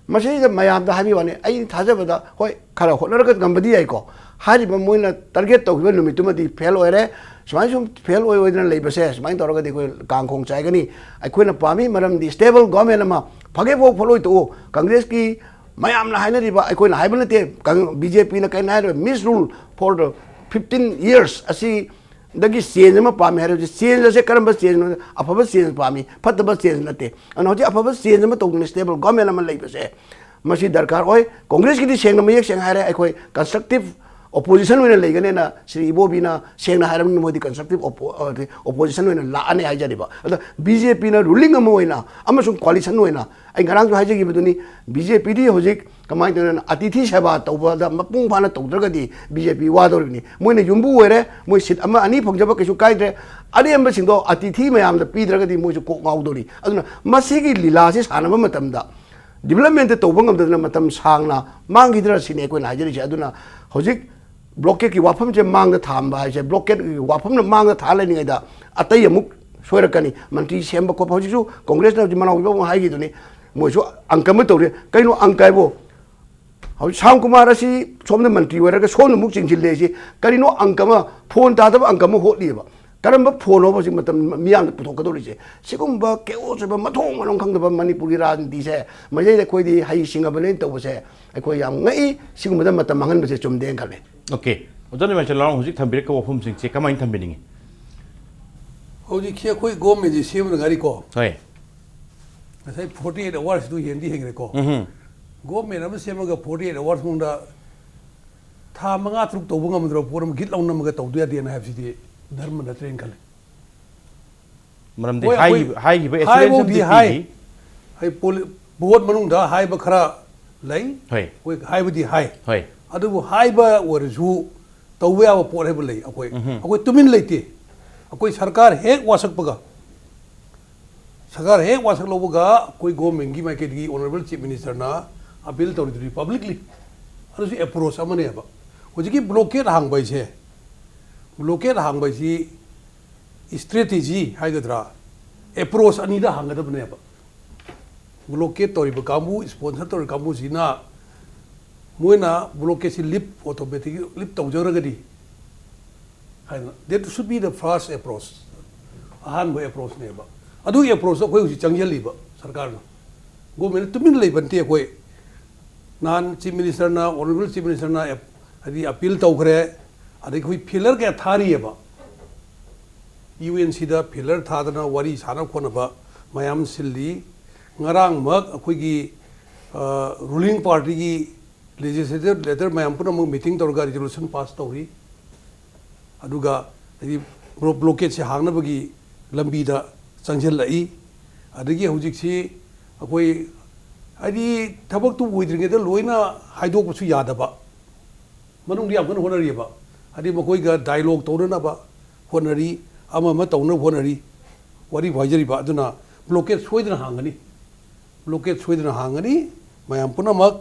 ꯃꯁꯤꯗ ꯃꯌꯥꯝꯗ ꯍꯥꯏꯕꯤꯕ ꯋꯥꯅꯤ, ꯑꯩ ꯊꯥꯖꯕꯗ ꯍꯣꯏ ꯈꯔ ꯍꯣꯠꯅꯔꯒ ꯉꯝꯕꯗꯤ ꯌꯥꯏꯀꯣ꯫ ꯍꯥꯏꯔꯤꯕ ꯃꯣꯏꯅ ꯇꯥꯔꯒꯦꯠ ꯇꯧꯈꯤꯕ ꯅꯨꯃꯤꯠꯇꯨꯃꯗꯤ ꯐꯦꯜ ꯑꯣꯏꯔꯦ꯫ ꯁꯨꯃꯥꯏꯅ ꯁꯨꯝ ꯐꯦꯜ ꯑꯣꯏ ꯑꯣꯏꯗꯅ ꯂꯩꯕꯁꯦ ꯁꯨꯃꯥꯏꯅ ꯇꯧꯔꯒꯗꯤ ꯑꯩꯈꯣꯏ ꯀꯥꯡꯈꯣꯡ ꯆꯥꯏꯒꯅꯤ꯫ ꯑꯩꯈꯣꯏꯅ ꯄꯥꯝꯃꯤ ꯃꯔꯝꯗꯤ ꯁ꯭ꯇꯦꯕꯜ ꯒꯣꯔꯃꯦꯟ ꯑꯃ ꯐꯒꯦ ꯐꯥꯎ ꯐꯠꯂꯣꯏ ꯇꯣꯛꯎ꯫ ꯀꯪꯒ꯭ꯔꯦꯁꯀꯤ ꯃꯌꯥꯝꯅ ꯍꯥꯏꯅꯔꯤꯕ, ꯑꯩꯈꯣꯏꯅ ꯍꯥꯏꯕ ꯅꯠꯇꯦ, ꯕꯤ ꯖꯦ ꯄꯤꯅ ꯀꯩꯅꯣ ꯍꯥꯏꯔꯤꯕ, misrule for the fifteen years ꯑꯁꯤ ꯗꯒꯤ ꯆꯦꯟꯖ ꯑꯃ ꯄꯥꯝꯃꯤ ꯍꯥꯏꯔꯕꯗꯤ, ꯆꯦꯟꯖ ꯑꯁꯦ ꯀꯔꯝꯕ ꯆꯦꯟꯖꯅꯣ? ꯑꯐꯕ ꯆꯦꯟꯖ ꯄꯥꯝꯃꯤ, ꯐꯠꯇꯕ ꯆꯦꯟꯖ ꯅꯠꯇꯦ꯫ ꯑꯗꯨꯅ ꯍꯧꯖꯤꯛ ꯑꯐꯕ ꯆꯦꯟꯖ ꯑꯃ ꯇꯧꯗꯅ ꯁ꯭ꯇꯦꯕꯜ ꯒꯣꯔꯃꯦꯟ ꯑꯃ ꯂꯩꯕꯁꯦ ꯃꯁꯤ ꯗꯔꯀꯥꯔ ꯑꯣꯏ꯫ ꯀꯣꯡꯒ꯭ꯔꯦꯁꯀꯤꯗꯤ ꯁꯦꯡꯅ ꯃꯌꯦꯛ ꯁꯦꯡꯅ ꯍꯥꯏꯔꯦ, ꯑꯩꯈꯣꯏ ꯀꯟꯁꯇ꯭ꯔꯛꯇꯤꯞ ꯑꯣꯄꯣꯖꯤꯁꯟ ꯑꯣꯏꯅ ꯂꯩꯒꯅꯦꯅ ꯁ꯭ꯔꯤ ꯏꯕꯣꯕꯤꯅ ꯁꯦꯡꯅ ꯍꯥꯏꯔꯕꯅꯤꯅ, ꯃꯣꯏꯗꯤ ꯀꯟꯁꯇ꯭ꯔꯛꯇꯤꯕ ꯑꯣꯄꯣꯖꯤꯁꯟ ꯑꯣꯏꯅ ꯂꯥꯛꯑꯅꯤ ꯍꯥꯏꯖꯔꯤꯕ꯫ ꯑꯗ ꯕꯤ ꯖꯦ ꯄꯤꯅ ꯔꯨꯂꯤꯡ ꯑꯃ ꯑꯣꯏꯅ ꯑꯃꯁꯨꯡ ꯀꯣꯑꯦꯂꯤꯁꯟ ꯑꯣꯏꯅ, ꯑꯩ ꯉꯔꯥꯡꯁꯨ ꯍꯥꯏꯖꯈꯤꯕꯗꯨꯅꯤ, ꯕꯤ ꯖꯦ ꯄꯤꯗꯤ ꯍꯧꯖꯤꯛ ꯀꯃꯥꯏꯅ ꯇꯧꯗꯅ ꯑꯇꯤꯊꯤ ꯁꯦꯕꯥ ꯇꯧꯕꯗ ꯃꯄꯨꯡ ꯐꯥꯅ ꯇꯧꯗ꯭ꯔꯒꯗꯤ ꯕꯤ ꯖꯦ ꯄꯤ ꯋꯥꯗꯧꯔꯤꯕꯅꯤ꯫ ꯃꯣꯏꯅ ꯌꯨꯝꯕꯨ ꯑꯣꯏꯔꯦ, ꯃꯣꯏ ꯁꯤꯠ ꯑꯃ ꯑꯅꯤ ꯐꯪꯖꯕ ꯀꯩꯁꯨ ꯀꯥꯏꯗ꯭ꯔꯦ, ꯑꯔꯦꯝꯕꯁꯤꯡꯗꯣ ꯑꯇꯤꯊꯤ ꯃꯌꯥꯝꯗ ꯄꯤꯗ꯭ꯔꯒꯗꯤ ꯃꯣꯏꯁꯨ ꯀꯣꯛ ꯉꯥꯎꯗꯧꯔꯤ꯫ ꯑꯗꯨꯅ ꯃꯁꯤꯒꯤ ꯂꯤꯂꯥꯁꯤ ꯁꯥꯟꯅꯕ ꯃꯇꯝꯗ ꯗꯤꯕꯂꯞꯃꯦꯟꯠ ꯇꯧꯕ ꯉꯝꯗꯗꯅ ꯃꯇꯝ ꯁꯥꯡꯅ ꯃꯥꯡꯈꯤꯗ꯭ꯔꯥ ꯁꯤꯅꯤ ꯑꯩꯈꯣꯏꯅ ꯍꯥꯏꯖꯔꯤꯁꯦ꯫ ꯑꯗꯨꯅ ꯍꯧꯖꯤꯛ ꯕ꯭ꯂꯣꯀꯦꯠꯀꯤ ꯋꯥꯐꯝꯁꯦ ꯃꯥꯡꯗ ꯊꯥꯝꯕ ꯍꯥꯏꯁꯦ, ꯕ꯭ꯂꯣꯀꯦꯠꯀꯤ ꯋꯥꯐꯝꯅ ꯃꯥꯡꯗ ꯊꯥ ꯂꯩꯔꯤꯉꯩꯗ ꯑꯇꯩ ꯑꯃꯨꯛ ꯁꯣꯏꯔꯛꯀꯅꯤ꯫ ꯃꯟꯇ꯭ꯔꯤ ꯁꯦꯝꯕ ꯈꯣꯠꯄ ꯍꯧꯖꯤꯛꯁꯨ ꯀꯣꯡꯒ꯭ꯔꯦꯁꯅ ꯍꯧꯖꯤꯛ ꯃꯅꯥꯎ ꯏꯕ ꯑꯃ ꯍꯥꯏꯈꯤꯗꯨꯅꯤ, ꯃꯣꯏꯁꯨ ꯑꯪꯀ ꯑꯃ ꯇꯧꯔꯤ꯫ ꯀꯩꯅꯣ ꯑꯪꯀ ꯍꯥꯏꯕꯨ? ꯍꯧꯖꯤꯛ ꯁ꯭ꯌꯥꯝ ꯀꯨꯃꯥꯔ ꯑꯁꯤ ꯁꯣꯝꯗ ꯃꯟꯇ꯭ꯔꯤ ꯑꯣꯏꯔꯒ ꯁꯣꯝꯗ ꯑꯃꯨꯛ ꯆꯤꯡꯁꯤꯜꯂꯦ ꯁꯤ ꯀꯔꯤꯅꯣ? ꯑꯪꯀ ꯑꯃ, ꯐꯣꯟ ꯇꯥꯗꯕ ꯑꯪꯀ ꯑꯃ ꯍꯣꯠꯂꯤꯑꯕ꯫ ꯀꯔꯝꯕ ꯐꯣꯟꯅꯣꯕ ꯍꯧꯖꯤꯛ ꯃꯇꯝ ꯃꯤꯌꯥꯝꯗ ꯄꯨꯊꯣꯛꯀꯗꯧꯔꯤꯁꯦ? ꯁꯤꯒꯨꯝꯕ ꯀꯦꯑꯣꯁ ꯑꯣꯏꯕ, ꯃꯊꯣꯡ ꯃꯔꯝ ꯈꯪꯗꯕ ꯃꯅꯤꯄꯨꯔꯒꯤ ꯔꯥꯖꯅꯤꯇꯤꯁꯦ ꯃꯁꯤꯗꯩꯗ ꯑꯩꯈꯣꯏꯗꯤ ꯍꯩ ꯁꯤꯡꯉꯕꯅꯦꯅ ꯇꯧꯕꯁꯦ ꯑꯩꯈꯣꯏ ꯌꯥꯝ ꯉꯛꯏ꯫ ꯁꯤꯒꯨꯝꯕꯗ ꯃꯇꯝ ꯃꯥꯡꯍꯟꯕꯁꯦ ꯆꯨꯝꯗꯦꯅ ꯈꯜꯂꯦ꯫ ꯑꯣꯀꯦ, ꯑꯣꯖꯥ ꯅꯤꯃꯥꯏꯁꯣꯔ ꯂꯥꯎ, ꯍꯧꯖꯤꯛ ꯊꯝꯕꯤꯔꯛꯄ ꯋꯥꯐꯝꯁꯤꯡꯁꯦ ꯀꯃꯥꯏꯅ ꯊꯝꯕꯤꯅꯤꯡꯉꯤ? ꯍꯧꯖꯤꯛꯁꯦ ꯑꯩꯈꯣꯏ ꯒꯣꯔꯃꯦꯟꯁꯤ ꯁꯦꯝꯕꯗ ꯉꯥꯏꯔꯤꯀꯣ꯫ ꯍꯣꯏ꯫ ꯉꯁꯥꯏ ꯐꯣꯔꯇꯤ ꯑꯩꯠ ꯑꯋꯥꯔꯁꯇꯨ ꯍꯦꯟꯗꯤ ꯍꯦꯟꯈ꯭ꯔꯦꯀꯣ꯫ ꯎꯝ꯫ ꯒꯣꯔꯃꯦꯟ ꯑꯃ ꯁꯦꯝꯃꯒ ꯐꯣꯔꯇꯤ ꯑꯩꯠ ꯑꯋꯥꯔꯁ ꯃꯅꯨꯡꯗ ꯊꯥ ꯃꯉꯥ ꯇꯔꯨꯛ ꯇꯧꯕ ꯉꯝꯗ꯭ꯔꯕ ꯄꯣꯠ ꯑꯃ ꯒꯤꯠ ꯂꯥꯎ ꯅꯝꯃꯒ ꯇꯧꯗ ꯌꯥꯗꯦꯅ ꯍꯥꯏꯕꯁꯤꯗꯤ ꯙꯔꯃ ꯅꯠꯇ꯭ꯔꯦꯅ ꯈꯜꯂꯤ꯫ ꯃꯔꯝꯗꯤ ꯍꯣꯏ, ꯑꯩꯈꯣꯏ ꯍꯥꯏꯈꯤꯕ, ꯍꯥꯏꯈꯤꯕ ꯍꯥꯏꯕꯕꯨꯗꯤ ꯑꯦꯁꯨꯔꯦꯟꯁ ꯑꯃꯗꯤ ꯍꯥꯏ꯫ ꯄꯤꯔꯤ꯫ ꯑꯩ ꯄꯣꯂꯤ- ꯚꯣꯠ ꯃꯅꯨꯡꯗ ꯍꯥꯏꯕ ꯈꯔ ꯂꯩ꯫ ꯍꯣꯏ꯫ ꯑꯩꯈꯣꯏ ꯍꯥꯏꯕꯗꯤ ꯍꯥꯏ꯫ ꯍꯣꯏ꯫ ꯑꯗꯨꯕꯨ ꯍꯥꯏꯕ ꯑꯣꯏꯔꯁꯨ ꯇꯧꯕ ꯌꯥꯕ ꯄꯣꯠ ꯍꯥꯏꯕ ꯂꯩ꯫ ꯑꯩꯈꯣꯏ ꯎꯝꯍꯨꯝ꯫ ꯑꯩꯈꯣꯏ ꯇꯨꯃꯤꯟ ꯂꯩꯇꯦ꯫ ꯑꯩꯈꯣꯏ ꯁꯔꯀꯥꯔ ꯍꯦꯛ ꯋꯥꯁꯛꯄꯒ, ꯁꯔꯀꯥꯔ ꯍꯦꯛ ꯋꯥꯁꯛ ꯂꯧꯕꯒ ꯑꯩꯈꯣꯏ ꯒꯣꯔꯃꯦꯟꯒꯤ ꯃꯥꯏꯀꯩꯗꯒꯤ ꯑꯣꯅꯔꯦꯕꯜ ꯆꯤꯐ ꯃꯤꯅꯤꯁꯇꯔꯅ ꯑꯄꯤꯜ ꯇꯧꯔꯤꯗꯨꯗꯤ ꯄꯕ꯭ꯂꯤꯛꯂꯤ꯫ ꯑꯗꯨꯁꯨ ꯑꯦꯄ꯭ꯔꯣꯆ ꯑꯃꯅꯦꯕ꯫ ꯍꯧꯖꯤꯛꯀꯤ ꯕ꯭ꯂꯣꯀꯦꯠ ꯍꯥꯡꯕ ꯍꯥꯏꯁꯦ, ꯕ꯭ꯂꯣꯀꯦꯠ ꯍꯥꯡꯕ ꯍꯥꯏꯁꯤ ꯏꯁꯇ꯭ꯔꯦꯇꯦꯖꯤ ꯍꯥꯏꯒꯗ꯭ꯔꯥ, ꯑꯦꯄ꯭ꯔꯣꯆ ꯑꯅꯤꯗ ꯍꯥꯡꯒꯗꯕꯅꯦꯕ꯫ ꯕ꯭ꯂꯣꯀꯦꯠ ꯇꯧꯔꯤꯕ ꯀꯥꯡꯕꯨ, ꯏꯁꯄꯣꯟꯁꯔ ꯇꯧꯔꯤꯕ ꯀꯥꯡꯕꯨꯁꯤꯅ ꯃꯣꯏꯅ ꯕ꯭ꯂꯣꯀꯦꯠꯁꯤ ꯂꯤꯞ, ꯑꯣꯇꯣꯃꯦꯇꯤꯛ ꯂꯤꯞ ꯇꯧꯖꯔꯒꯗꯤ ꯍꯥꯏꯗꯅ, that should be the first approach, ꯑꯍꯥꯟꯕ ꯑꯦꯄ꯭ꯔꯣꯆꯅꯦꯕ꯫ ꯑꯗꯨꯒꯤ ꯑꯦꯄ꯭ꯔꯣꯆꯇꯣ ꯑꯩꯈꯣꯏ ꯍꯧꯖꯤꯛ ꯆꯪꯁꯤꯜꯂꯤꯕ ꯁꯔꯀꯥꯔꯅ꯫ ꯒꯣꯔꯃꯦꯟꯅ ꯇꯨꯃꯤꯟꯅ ꯂꯩꯕ ꯅꯠꯇꯦ꯫ ꯑꯩꯈꯣꯏ ꯅꯍꯥꯟ ꯆꯤꯐ ꯃꯤꯅꯤꯁꯇꯔꯅ, ꯑꯣꯅꯔꯦꯕꯜ ꯆꯤꯐ ꯃꯤꯅꯤꯁꯇꯔꯅ ꯑꯦꯞ-, ꯍꯥꯏꯗꯤ ꯑꯄꯤꯜ ꯇꯧꯈ꯭ꯔꯦ꯫ ꯑꯗꯒꯤ ꯑꯩꯈꯣꯏ ꯐꯦꯂꯔ ꯀꯌꯥ ꯊꯥꯔꯤꯑꯕ꯫ ꯌꯨ ꯑꯦꯟ ꯁꯤꯗ ꯐꯦꯂꯔ ꯊꯥꯗꯅ ꯋꯥꯔꯤ ꯁꯥꯟꯅ ꯈꯣꯠꯅꯕ ꯃꯌꯥꯝ ꯁꯤꯜꯂꯤ꯫ ꯉꯔꯥꯡꯃꯛ ꯑꯩꯈꯣꯏꯒꯤ, ꯑ, ꯔꯨꯂꯤꯡ ꯄꯥꯔꯇꯤꯒꯤ ꯂꯦꯖꯤꯁꯂꯦꯇꯤꯚ ꯂꯤꯗꯔ ꯃꯌꯥꯝ ꯄꯨꯝꯅꯃꯛ ꯃꯤꯇꯤꯡ ꯇꯧꯔꯒ ꯔꯤꯖꯣꯂꯨꯁꯟ ꯄꯥꯁ ꯇꯧꯔꯤ꯫ ꯑꯗꯨꯒ ꯍꯥꯏꯗꯤ ꯕ꯭ꯂꯣ-, ꯕ꯭ꯂꯣꯀꯦꯠꯁꯦ ꯍꯥꯡꯅꯕꯒꯤ ꯂꯝꯕꯤꯗ ꯆꯪꯁꯤꯜꯂꯛꯏ꯫ ꯑꯗꯒꯤ ꯍꯧꯖꯤꯛꯁꯤ ꯑꯩꯈꯣꯏ ꯍꯥꯏꯗꯤ ꯊꯕꯛꯇꯨ ꯑꯣꯏꯗ꯭ꯔꯤꯉꯩꯗ ꯂꯣꯏꯅ ꯍꯥꯏꯗꯣꯛꯄꯁꯨ ꯌꯥꯗꯕ, ꯃꯅꯨꯡꯗ ꯌꯥꯝ ꯀꯟꯅ ꯍꯣꯠꯅꯔꯤꯑꯕ꯫ ꯍꯥꯏꯗꯤ ꯃꯈꯣꯏꯒ ꯗꯥꯏꯂꯣꯒ ꯇꯧꯅꯅꯕ ꯍꯣꯠꯅꯔꯤ, ꯑꯃ ꯑꯃ ꯇꯧꯅꯕ ꯍꯣꯠꯅꯔꯤ, ꯋꯥꯔꯤꯕꯨ ꯍꯥꯏꯖꯔꯤꯕ꯫ ꯑꯗꯨꯅ ꯕ꯭ꯂꯣꯀꯦꯠ ꯁꯣꯏꯗꯅ ꯍꯥꯡꯒꯅꯤ, ꯕ꯭ꯂꯣꯀꯦꯠ ꯁꯣꯏꯗꯅ ꯍꯥꯡꯒꯅꯤ ꯃꯌꯥꯝ ꯄꯨꯝꯅꯃꯛ꯫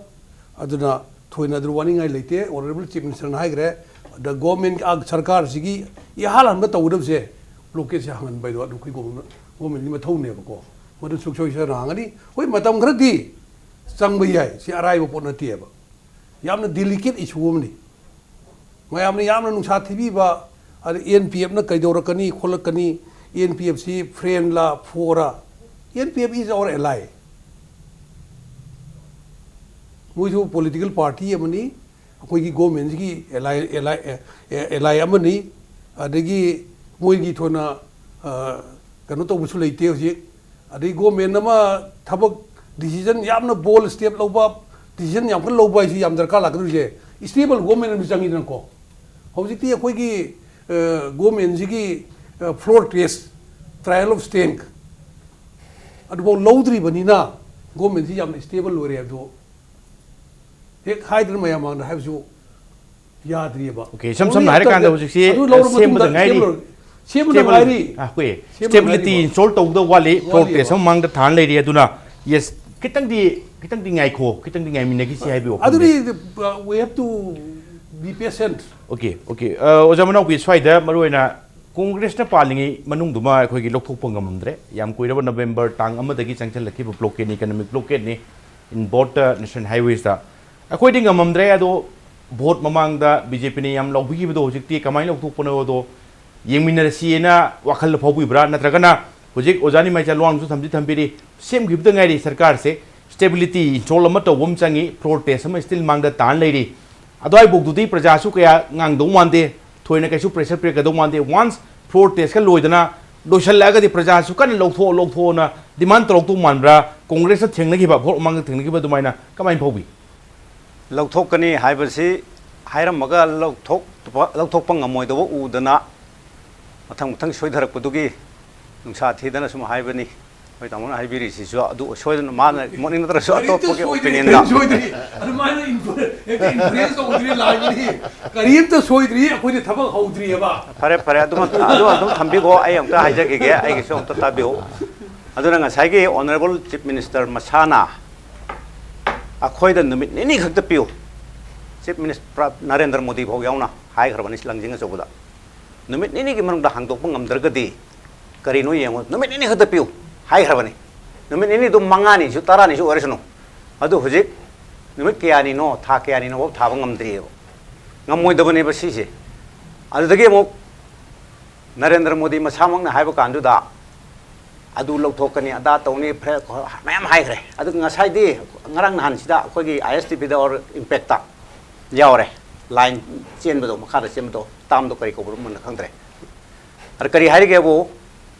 ꯑꯗꯨꯅ ꯊꯣꯏꯅ ꯑꯗꯨ ꯋꯥꯅꯤꯡꯉꯥꯏ ꯂꯩꯇꯦ꯫ ꯑꯣꯅꯔꯦꯕꯜ ꯆꯤꯐ ꯃꯤꯅꯤꯁꯇꯔꯅ ꯍꯥꯏꯈ꯭ꯔꯦ, ꯗ ꯒꯣꯔꯃꯦꯟ, ꯑ, ꯁꯔꯀꯥꯔꯁꯤꯒꯤ ꯏꯍꯥꯟ ꯍꯥꯟꯕ ꯇꯧꯒꯗꯕꯁꯦ ꯕ꯭ꯂꯣꯀꯦꯠꯁꯦ ꯍꯥꯡꯍꯟꯕ ꯍꯥꯏꯗꯣ ꯑꯗꯨ ꯑꯩꯈꯣꯏ ꯒꯣꯔꯃꯦꯟ, ꯒꯣꯔꯃꯦꯟꯒꯤ ꯃꯊꯧꯅꯦꯕꯀꯣ꯫ ꯃꯗꯨ ꯁꯨꯡꯁꯣꯏ ꯁꯣꯏꯗꯅ ꯍꯥꯡꯒꯅꯤ꯫ ꯍꯣꯏ, ꯃꯇꯝ ꯈꯔꯗꯤ ꯆꯪꯕ ꯌꯥꯏ, ꯁꯤ ꯑꯔꯥꯏꯕ ꯄꯣꯠ ꯅꯠꯇꯦꯕ꯫ ꯌꯥꯝꯅ ꯗꯤꯂꯤꯀꯦꯠ ꯏꯁꯨ ꯑꯃꯅꯤ꯫ ꯃꯌꯥꯝꯅ ꯌꯥꯝꯅ ꯅꯨꯡꯁꯥ ꯊꯤꯕꯤꯕ, ꯑꯗ ꯑꯦꯟ ꯄꯤ ꯑꯦꯐꯅ ꯀꯩꯗꯧꯔꯛꯀꯅꯤ ꯈꯣꯠꯂꯛꯀꯅꯤ, ꯑꯦꯟ ꯄꯤ ꯑꯦꯐꯁꯤ ꯐ꯭ꯔꯦꯟꯂꯥ ꯐꯣꯔꯥ? N P F is our ally꯫ ꯃꯣꯏꯁꯨ ꯄꯣꯂꯤꯇꯤꯀꯦꯜ ꯄꯥꯔꯇꯤ ꯑꯃꯅꯤ, ꯑꯩꯈꯣꯏꯒꯤ ꯒꯣꯔꯃꯦꯟꯁꯤꯒꯤ ꯑꯦꯂꯥꯏ, ꯑꯦꯂꯥꯏ, ꯑꯦ, ꯑꯦ, ꯑꯦꯂꯥꯏ ꯑꯃꯅꯤ꯫ ꯑꯗꯒꯤ ꯃꯣꯏꯒꯤ ꯊꯣꯏꯅ, ꯑ, ꯀꯩꯅꯣ ꯇꯧꯕꯁꯨ ꯂꯩꯇꯦ ꯍꯧꯖꯤꯛ꯫ ꯑꯗꯩ ꯒꯣꯔꯃꯦꯟ ꯑꯃ ꯊꯕꯛ ꯗꯤꯁꯤꯖꯟ ꯌꯥꯝꯅ ꯕꯣꯜ ꯁ꯭ꯇꯦꯞ ꯂꯧꯕ, ꯗꯤꯁꯤꯖꯟ ꯌꯥꯝ ꯀꯟꯅ ꯂꯧꯕ ꯍꯥꯏꯁꯤ ꯌꯥꯝ ꯗꯔꯀꯥꯔ ꯂꯥꯛꯀꯗꯣꯏꯁꯦ ꯁ꯭ꯇꯦꯕꯜ ꯒꯣꯔꯃꯦꯟ ꯑꯃ ꯆꯪꯉꯤꯗꯅꯀꯣ꯫ ꯍꯧꯖꯤꯛꯇꯤ ꯑꯩꯈꯣꯏꯒꯤ, ꯑ, ꯒꯣꯔꯃꯦꯟꯁꯤꯒꯤ, ꯑ, floor test, trial of strength ꯑꯗꯨꯐꯥꯎ ꯂꯧꯗ꯭ꯔꯤꯕꯅꯤꯅ ꯒꯣꯔꯃꯦꯟꯁꯤ ꯌꯥꯝꯅ ꯁ꯭ꯇꯦꯕꯜ ꯑꯣꯏꯔꯦ ꯍꯥꯏꯕꯗꯣ ꯍꯦꯛ ꯍꯥꯏꯗꯅ ꯃꯌꯥꯝ ꯃꯥꯡꯗ ꯍꯥꯏꯕꯁꯨ ꯌꯥꯗ꯭ꯔꯤꯑꯕ꯫ Okay, ꯏꯁꯝ ꯁꯝꯅ ꯍꯥꯏꯔꯀꯥꯟꯗ ꯍꯧꯖꯤꯛꯁꯤ ꯑꯗꯨ ꯂꯧꯔ ꯁꯦꯝꯕꯗ ꯃꯇꯨꯡꯗ ꯉꯥꯏꯔꯤ꯫ ꯁꯦꯝꯂꯣꯏ-, ꯁꯦꯝꯕꯗ ꯁꯦꯝꯕꯗ-, ꯉꯥꯏꯔꯤ꯫ ꯑꯥ, ꯑꯩꯈꯣꯏ ꯁꯦꯝꯕꯗ stability ꯉꯥꯏꯔꯤꯕ꯫ Install ꯇꯧꯗ ꯋꯥꯠꯂꯤ, floor ꯋꯥꯠꯂꯤꯕ꯫ Test ꯑꯃ ꯃꯥꯡꯗ ꯊꯥꯅ ꯂꯩꯔꯤ꯫ ꯑꯗꯨꯅ, yes, ꯈꯤꯇꯪꯗꯤ, ꯈꯤꯇꯪꯗꯤ ꯉꯥꯏꯈꯣ, ꯈꯤꯇꯪꯗꯤ ꯉꯥꯏꯃꯤꯟꯅꯈꯤꯁꯤ ꯍꯥꯏꯕꯤꯌꯨ, ꯋꯥꯐꯝꯗꯤ꯫ ꯑꯗꯨꯗꯤ, uh, we have to be patient꯫ Okay, okay. ꯑ, ꯑꯣꯖꯥ ꯃꯅꯥꯎꯄꯤ, ꯁ꯭ꯋꯥꯏꯗ ꯃꯔꯨꯑꯣꯏꯅ ꯀꯣꯡꯒ꯭ꯔꯦꯁꯅ ꯄꯥꯜꯂꯤꯉꯩ ꯃꯅꯨꯡꯗꯨꯃ ꯑꯩꯈꯣꯏꯒꯤ ꯂꯧꯊꯣꯛꯄ ꯉꯝꯃꯝꯗ꯭ꯔꯦ꯫ ꯌꯥꯝ ꯀꯨꯏꯔꯕ ꯅꯕꯦꯝꯕꯔ ꯇꯥꯡ ꯑꯃꯗꯒꯤ ꯆꯪꯁꯤꯜꯂꯛꯈꯤꯕ blockade ꯅꯤ, economic blockade ꯅꯤ, in both the national highways ꯇ꯫ ꯑꯩꯈꯣꯏꯗꯤ ꯉꯝꯃꯝꯗ꯭ꯔꯦ, ꯑꯗꯣ ꯚꯣꯠ ꯃꯃꯥꯡꯗ ꯕꯤ ꯖꯦ ꯄꯤꯅ ꯌꯥꯝ ꯂꯧꯕꯤꯈꯤꯕꯗꯣ ꯍꯧꯖꯤꯛꯇꯤ ꯀꯃꯥꯏꯅ ꯂꯧꯊꯣꯛꯄꯅꯣꯗꯣ ꯌꯦꯡꯃꯤꯟꯅꯔꯁꯤꯅ ꯋꯥꯈꯜ ꯐꯥꯎꯕꯤꯕ꯭ꯔꯥ? ꯅꯠꯇ꯭ꯔꯒꯅ ꯍꯧꯖꯤꯛ ꯑꯣꯖꯥ ꯅꯤꯃꯥꯏꯆꯥ ꯂꯨꯋꯥꯡꯁꯨ ꯊꯝꯗꯤ ꯊꯝꯕꯤꯔꯤ, ꯁꯦꯝꯈꯤꯕꯗ ꯉꯥꯏꯔꯤ ꯁꯔꯀꯥꯔꯁꯦ, stability install ꯑꯃ ꯇꯧꯕ ꯑꯃ ꯆꯪꯉꯤ, floor test ꯑꯃ still ꯃꯥꯡꯗ ꯇꯥꯅ ꯂꯩꯔꯤ꯫ ꯑꯗꯨꯋꯥꯏꯐꯥꯎꯗꯨꯗꯤ ꯄ꯭ꯔꯖꯥꯁꯨ ꯀꯌꯥ ꯉꯥꯡꯗꯧ ꯃꯥꯟꯗꯦ, ꯊꯣꯏꯅ ꯀꯩꯁꯨ pressure ꯄꯤꯔꯛꯀꯗꯧ ꯃꯥꯟꯗꯦ꯫ Once floor test ꯀ ꯂꯣꯏꯗꯅ ꯂꯣꯏꯁꯤꯜꯂꯛꯑꯒꯗꯤ ꯄ꯭ꯔꯖꯥꯁꯨ ꯀꯟꯅ ꯂꯧꯊꯣꯛꯑꯣ, ꯂꯧꯊꯣꯛꯑꯣꯅ demand ꯇꯧꯔꯛꯇꯧ ꯃꯥꯟꯕ꯭ꯔꯥ? ꯀꯣꯡꯒ꯭ꯔꯦꯁꯇ ꯊꯦꯡꯅꯈꯤꯕ, ꯚꯣꯠ ꯃꯃꯥꯡꯗ ꯊꯦꯡꯅꯈꯤꯕ ꯑꯗꯨꯃꯥꯏꯅ ꯀꯃꯥꯏꯅ ꯐꯥꯎꯕꯤ? ꯂꯧꯊꯣꯛꯀꯅꯤ ꯍꯥꯏꯕꯁꯤ ꯍꯥꯏꯔꯝꯃꯒ ꯂꯧꯊꯣꯛꯄ ꯂꯧꯊꯣꯛꯄ ꯉꯝꯃꯣꯏꯗꯕ ꯎꯗꯅ ꯃꯊꯪ ꯃꯊꯪ ꯁꯣꯏꯊꯔꯛꯄꯗꯨꯒꯤ ꯅꯨꯡꯁꯥ ꯊꯤꯗꯅ ꯁꯨꯝ ꯍꯥꯏꯕꯅꯤ꯫ ꯑꯩꯈꯣꯏ ꯇꯥꯃꯣꯅ ꯍꯥꯏꯕꯤꯔꯤꯁꯤꯁꯨ ꯑꯗꯨ ꯁꯣꯏꯗꯅ ꯃꯥꯅ ꯃꯣꯠꯅꯤꯡ ꯅꯠꯇ꯭ꯔꯁꯨ ꯑꯇꯣꯞꯄꯒꯤ ꯑꯣꯄꯤꯅꯤꯌꯟꯗ꯫ ꯁꯣꯏꯗ꯭ꯔꯤ ꯑꯗꯨꯃꯥꯏꯅ ꯏꯟꯐ꯭ꯂꯨꯌꯦꯟꯁ ꯇꯧꯗ꯭ꯔꯤ ꯂꯥꯏꯒꯤꯅꯤ꯫ ꯀꯔꯤꯝꯇ ꯁꯣꯏꯗ꯭ꯔꯤ, ꯑꯩꯈꯣꯏꯅ ꯊꯕꯛ ꯍꯧꯗ꯭ꯔꯤꯑꯕ꯫ ꯐꯔꯦ ꯐꯔꯦ ꯑꯗꯨꯃ ꯑꯗꯨ ꯑꯗꯨꯝ ꯊꯝꯕꯤꯈꯣ꯫ ꯑꯩ ꯑꯝꯇ ꯍꯥꯏꯖꯈꯤꯒꯦ, ꯑꯩꯒꯤꯁꯨ ꯑꯝꯇ ꯇꯥꯕꯤꯌꯨ꯫ ꯑꯗꯨꯅ ꯉꯁꯥꯏꯒꯤ ꯑꯣꯅꯔꯦꯕꯜ ꯆꯤꯐ ꯃꯤꯅꯤꯁꯇꯔ ꯃꯁꯥꯅ ꯑꯩꯈꯣꯏꯗ ꯅꯨꯃꯤꯠ ꯅꯤꯅꯤ ꯈꯛꯇ ꯄꯤꯌꯨ꯫ ꯆꯤꯐ ꯃꯤꯅꯤꯁꯇꯔ ꯅꯔꯦꯟꯗ꯭ꯔ ꯃꯣꯗꯤ ꯐꯥꯎ ꯌꯥꯎꯅ ꯍꯥꯏꯈ꯭ꯔꯕꯅꯤ ꯂꯥꯡꯖꯤꯡ ꯑꯆꯧꯕꯗ꯫ ꯅꯨꯃꯤꯠ ꯅꯤꯅꯤꯒꯤ ꯃꯅꯨꯡꯗ ꯍꯥꯡꯗꯣꯛꯄ ꯉꯝꯗ꯭ꯔꯒꯗꯤ ꯀꯔꯤꯅꯣ ꯌꯦꯡꯉꯣ, ꯅꯨꯃꯤꯠ ꯅꯤꯅꯤ ꯈꯛꯇ ꯄꯤꯌꯨ ꯍꯥꯏꯈ꯭ꯔꯕꯅꯤ꯫ ꯅꯨꯃꯤꯠ ꯅꯤꯅꯤꯗꯨ ꯃꯉꯥꯅꯤꯁꯨ ꯇꯔꯥꯅꯤꯁꯨ ꯑꯣꯏꯔꯁꯅꯨ, ꯑꯗꯨ ꯍꯧꯖꯤꯛ ꯅꯨꯃꯤꯠ ꯀꯌꯥꯅꯤꯅꯣ ꯊꯥ ꯀꯌꯥꯅꯤꯅꯣ ꯐꯥꯎ ꯊꯥꯕ ꯉꯝꯗ꯭ꯔꯤꯑꯕ꯫ ꯉꯝꯃꯣꯏꯗꯕꯅꯦꯕ ꯁꯤꯁꯦ꯫ ꯑꯗꯨꯗꯒꯤ ꯑꯃꯨꯛ ꯅꯔꯦꯟꯗ꯭ꯔ ꯃꯣꯗꯤ ꯃꯁꯥꯃꯛꯅ ꯍꯥꯏꯕ ꯀꯥꯟꯗꯨꯗ ꯑꯗꯨ ꯂꯧꯊꯣꯛꯀꯅꯤ, ꯑꯗꯥ ꯇꯧꯅꯤ, ꯐ꯭ꯔꯦ-, ꯃꯌꯥꯝ ꯍꯥꯏꯈ꯭ꯔꯦ꯫ ꯑꯗꯨ ꯉꯁꯥꯏꯗꯤ ꯉꯔꯥꯡ ꯅꯍꯥꯟꯁꯤꯗ ꯑꯩꯈꯣꯏꯒꯤ ꯑꯥꯏ ꯑꯦꯁ ꯇꯤ ꯚꯤꯗ ꯑꯣꯔ ꯏꯝꯄꯦꯛꯇ ꯌꯥꯎꯔꯦ꯫ ꯂꯥꯏꯟ ꯆꯦꯟꯕꯗꯣ, ꯃꯈꯥꯗ ꯆꯦꯟꯕꯗꯣ, ꯇꯥꯝꯗꯣ ꯀꯔꯤ ꯀꯧꯕꯅꯣ ꯃꯨꯟꯅ ꯈꯪꯗ꯭ꯔꯦ꯫ ꯑꯗ ꯀꯔꯤ ꯍꯥꯏꯔꯤꯒꯦꯕꯨ,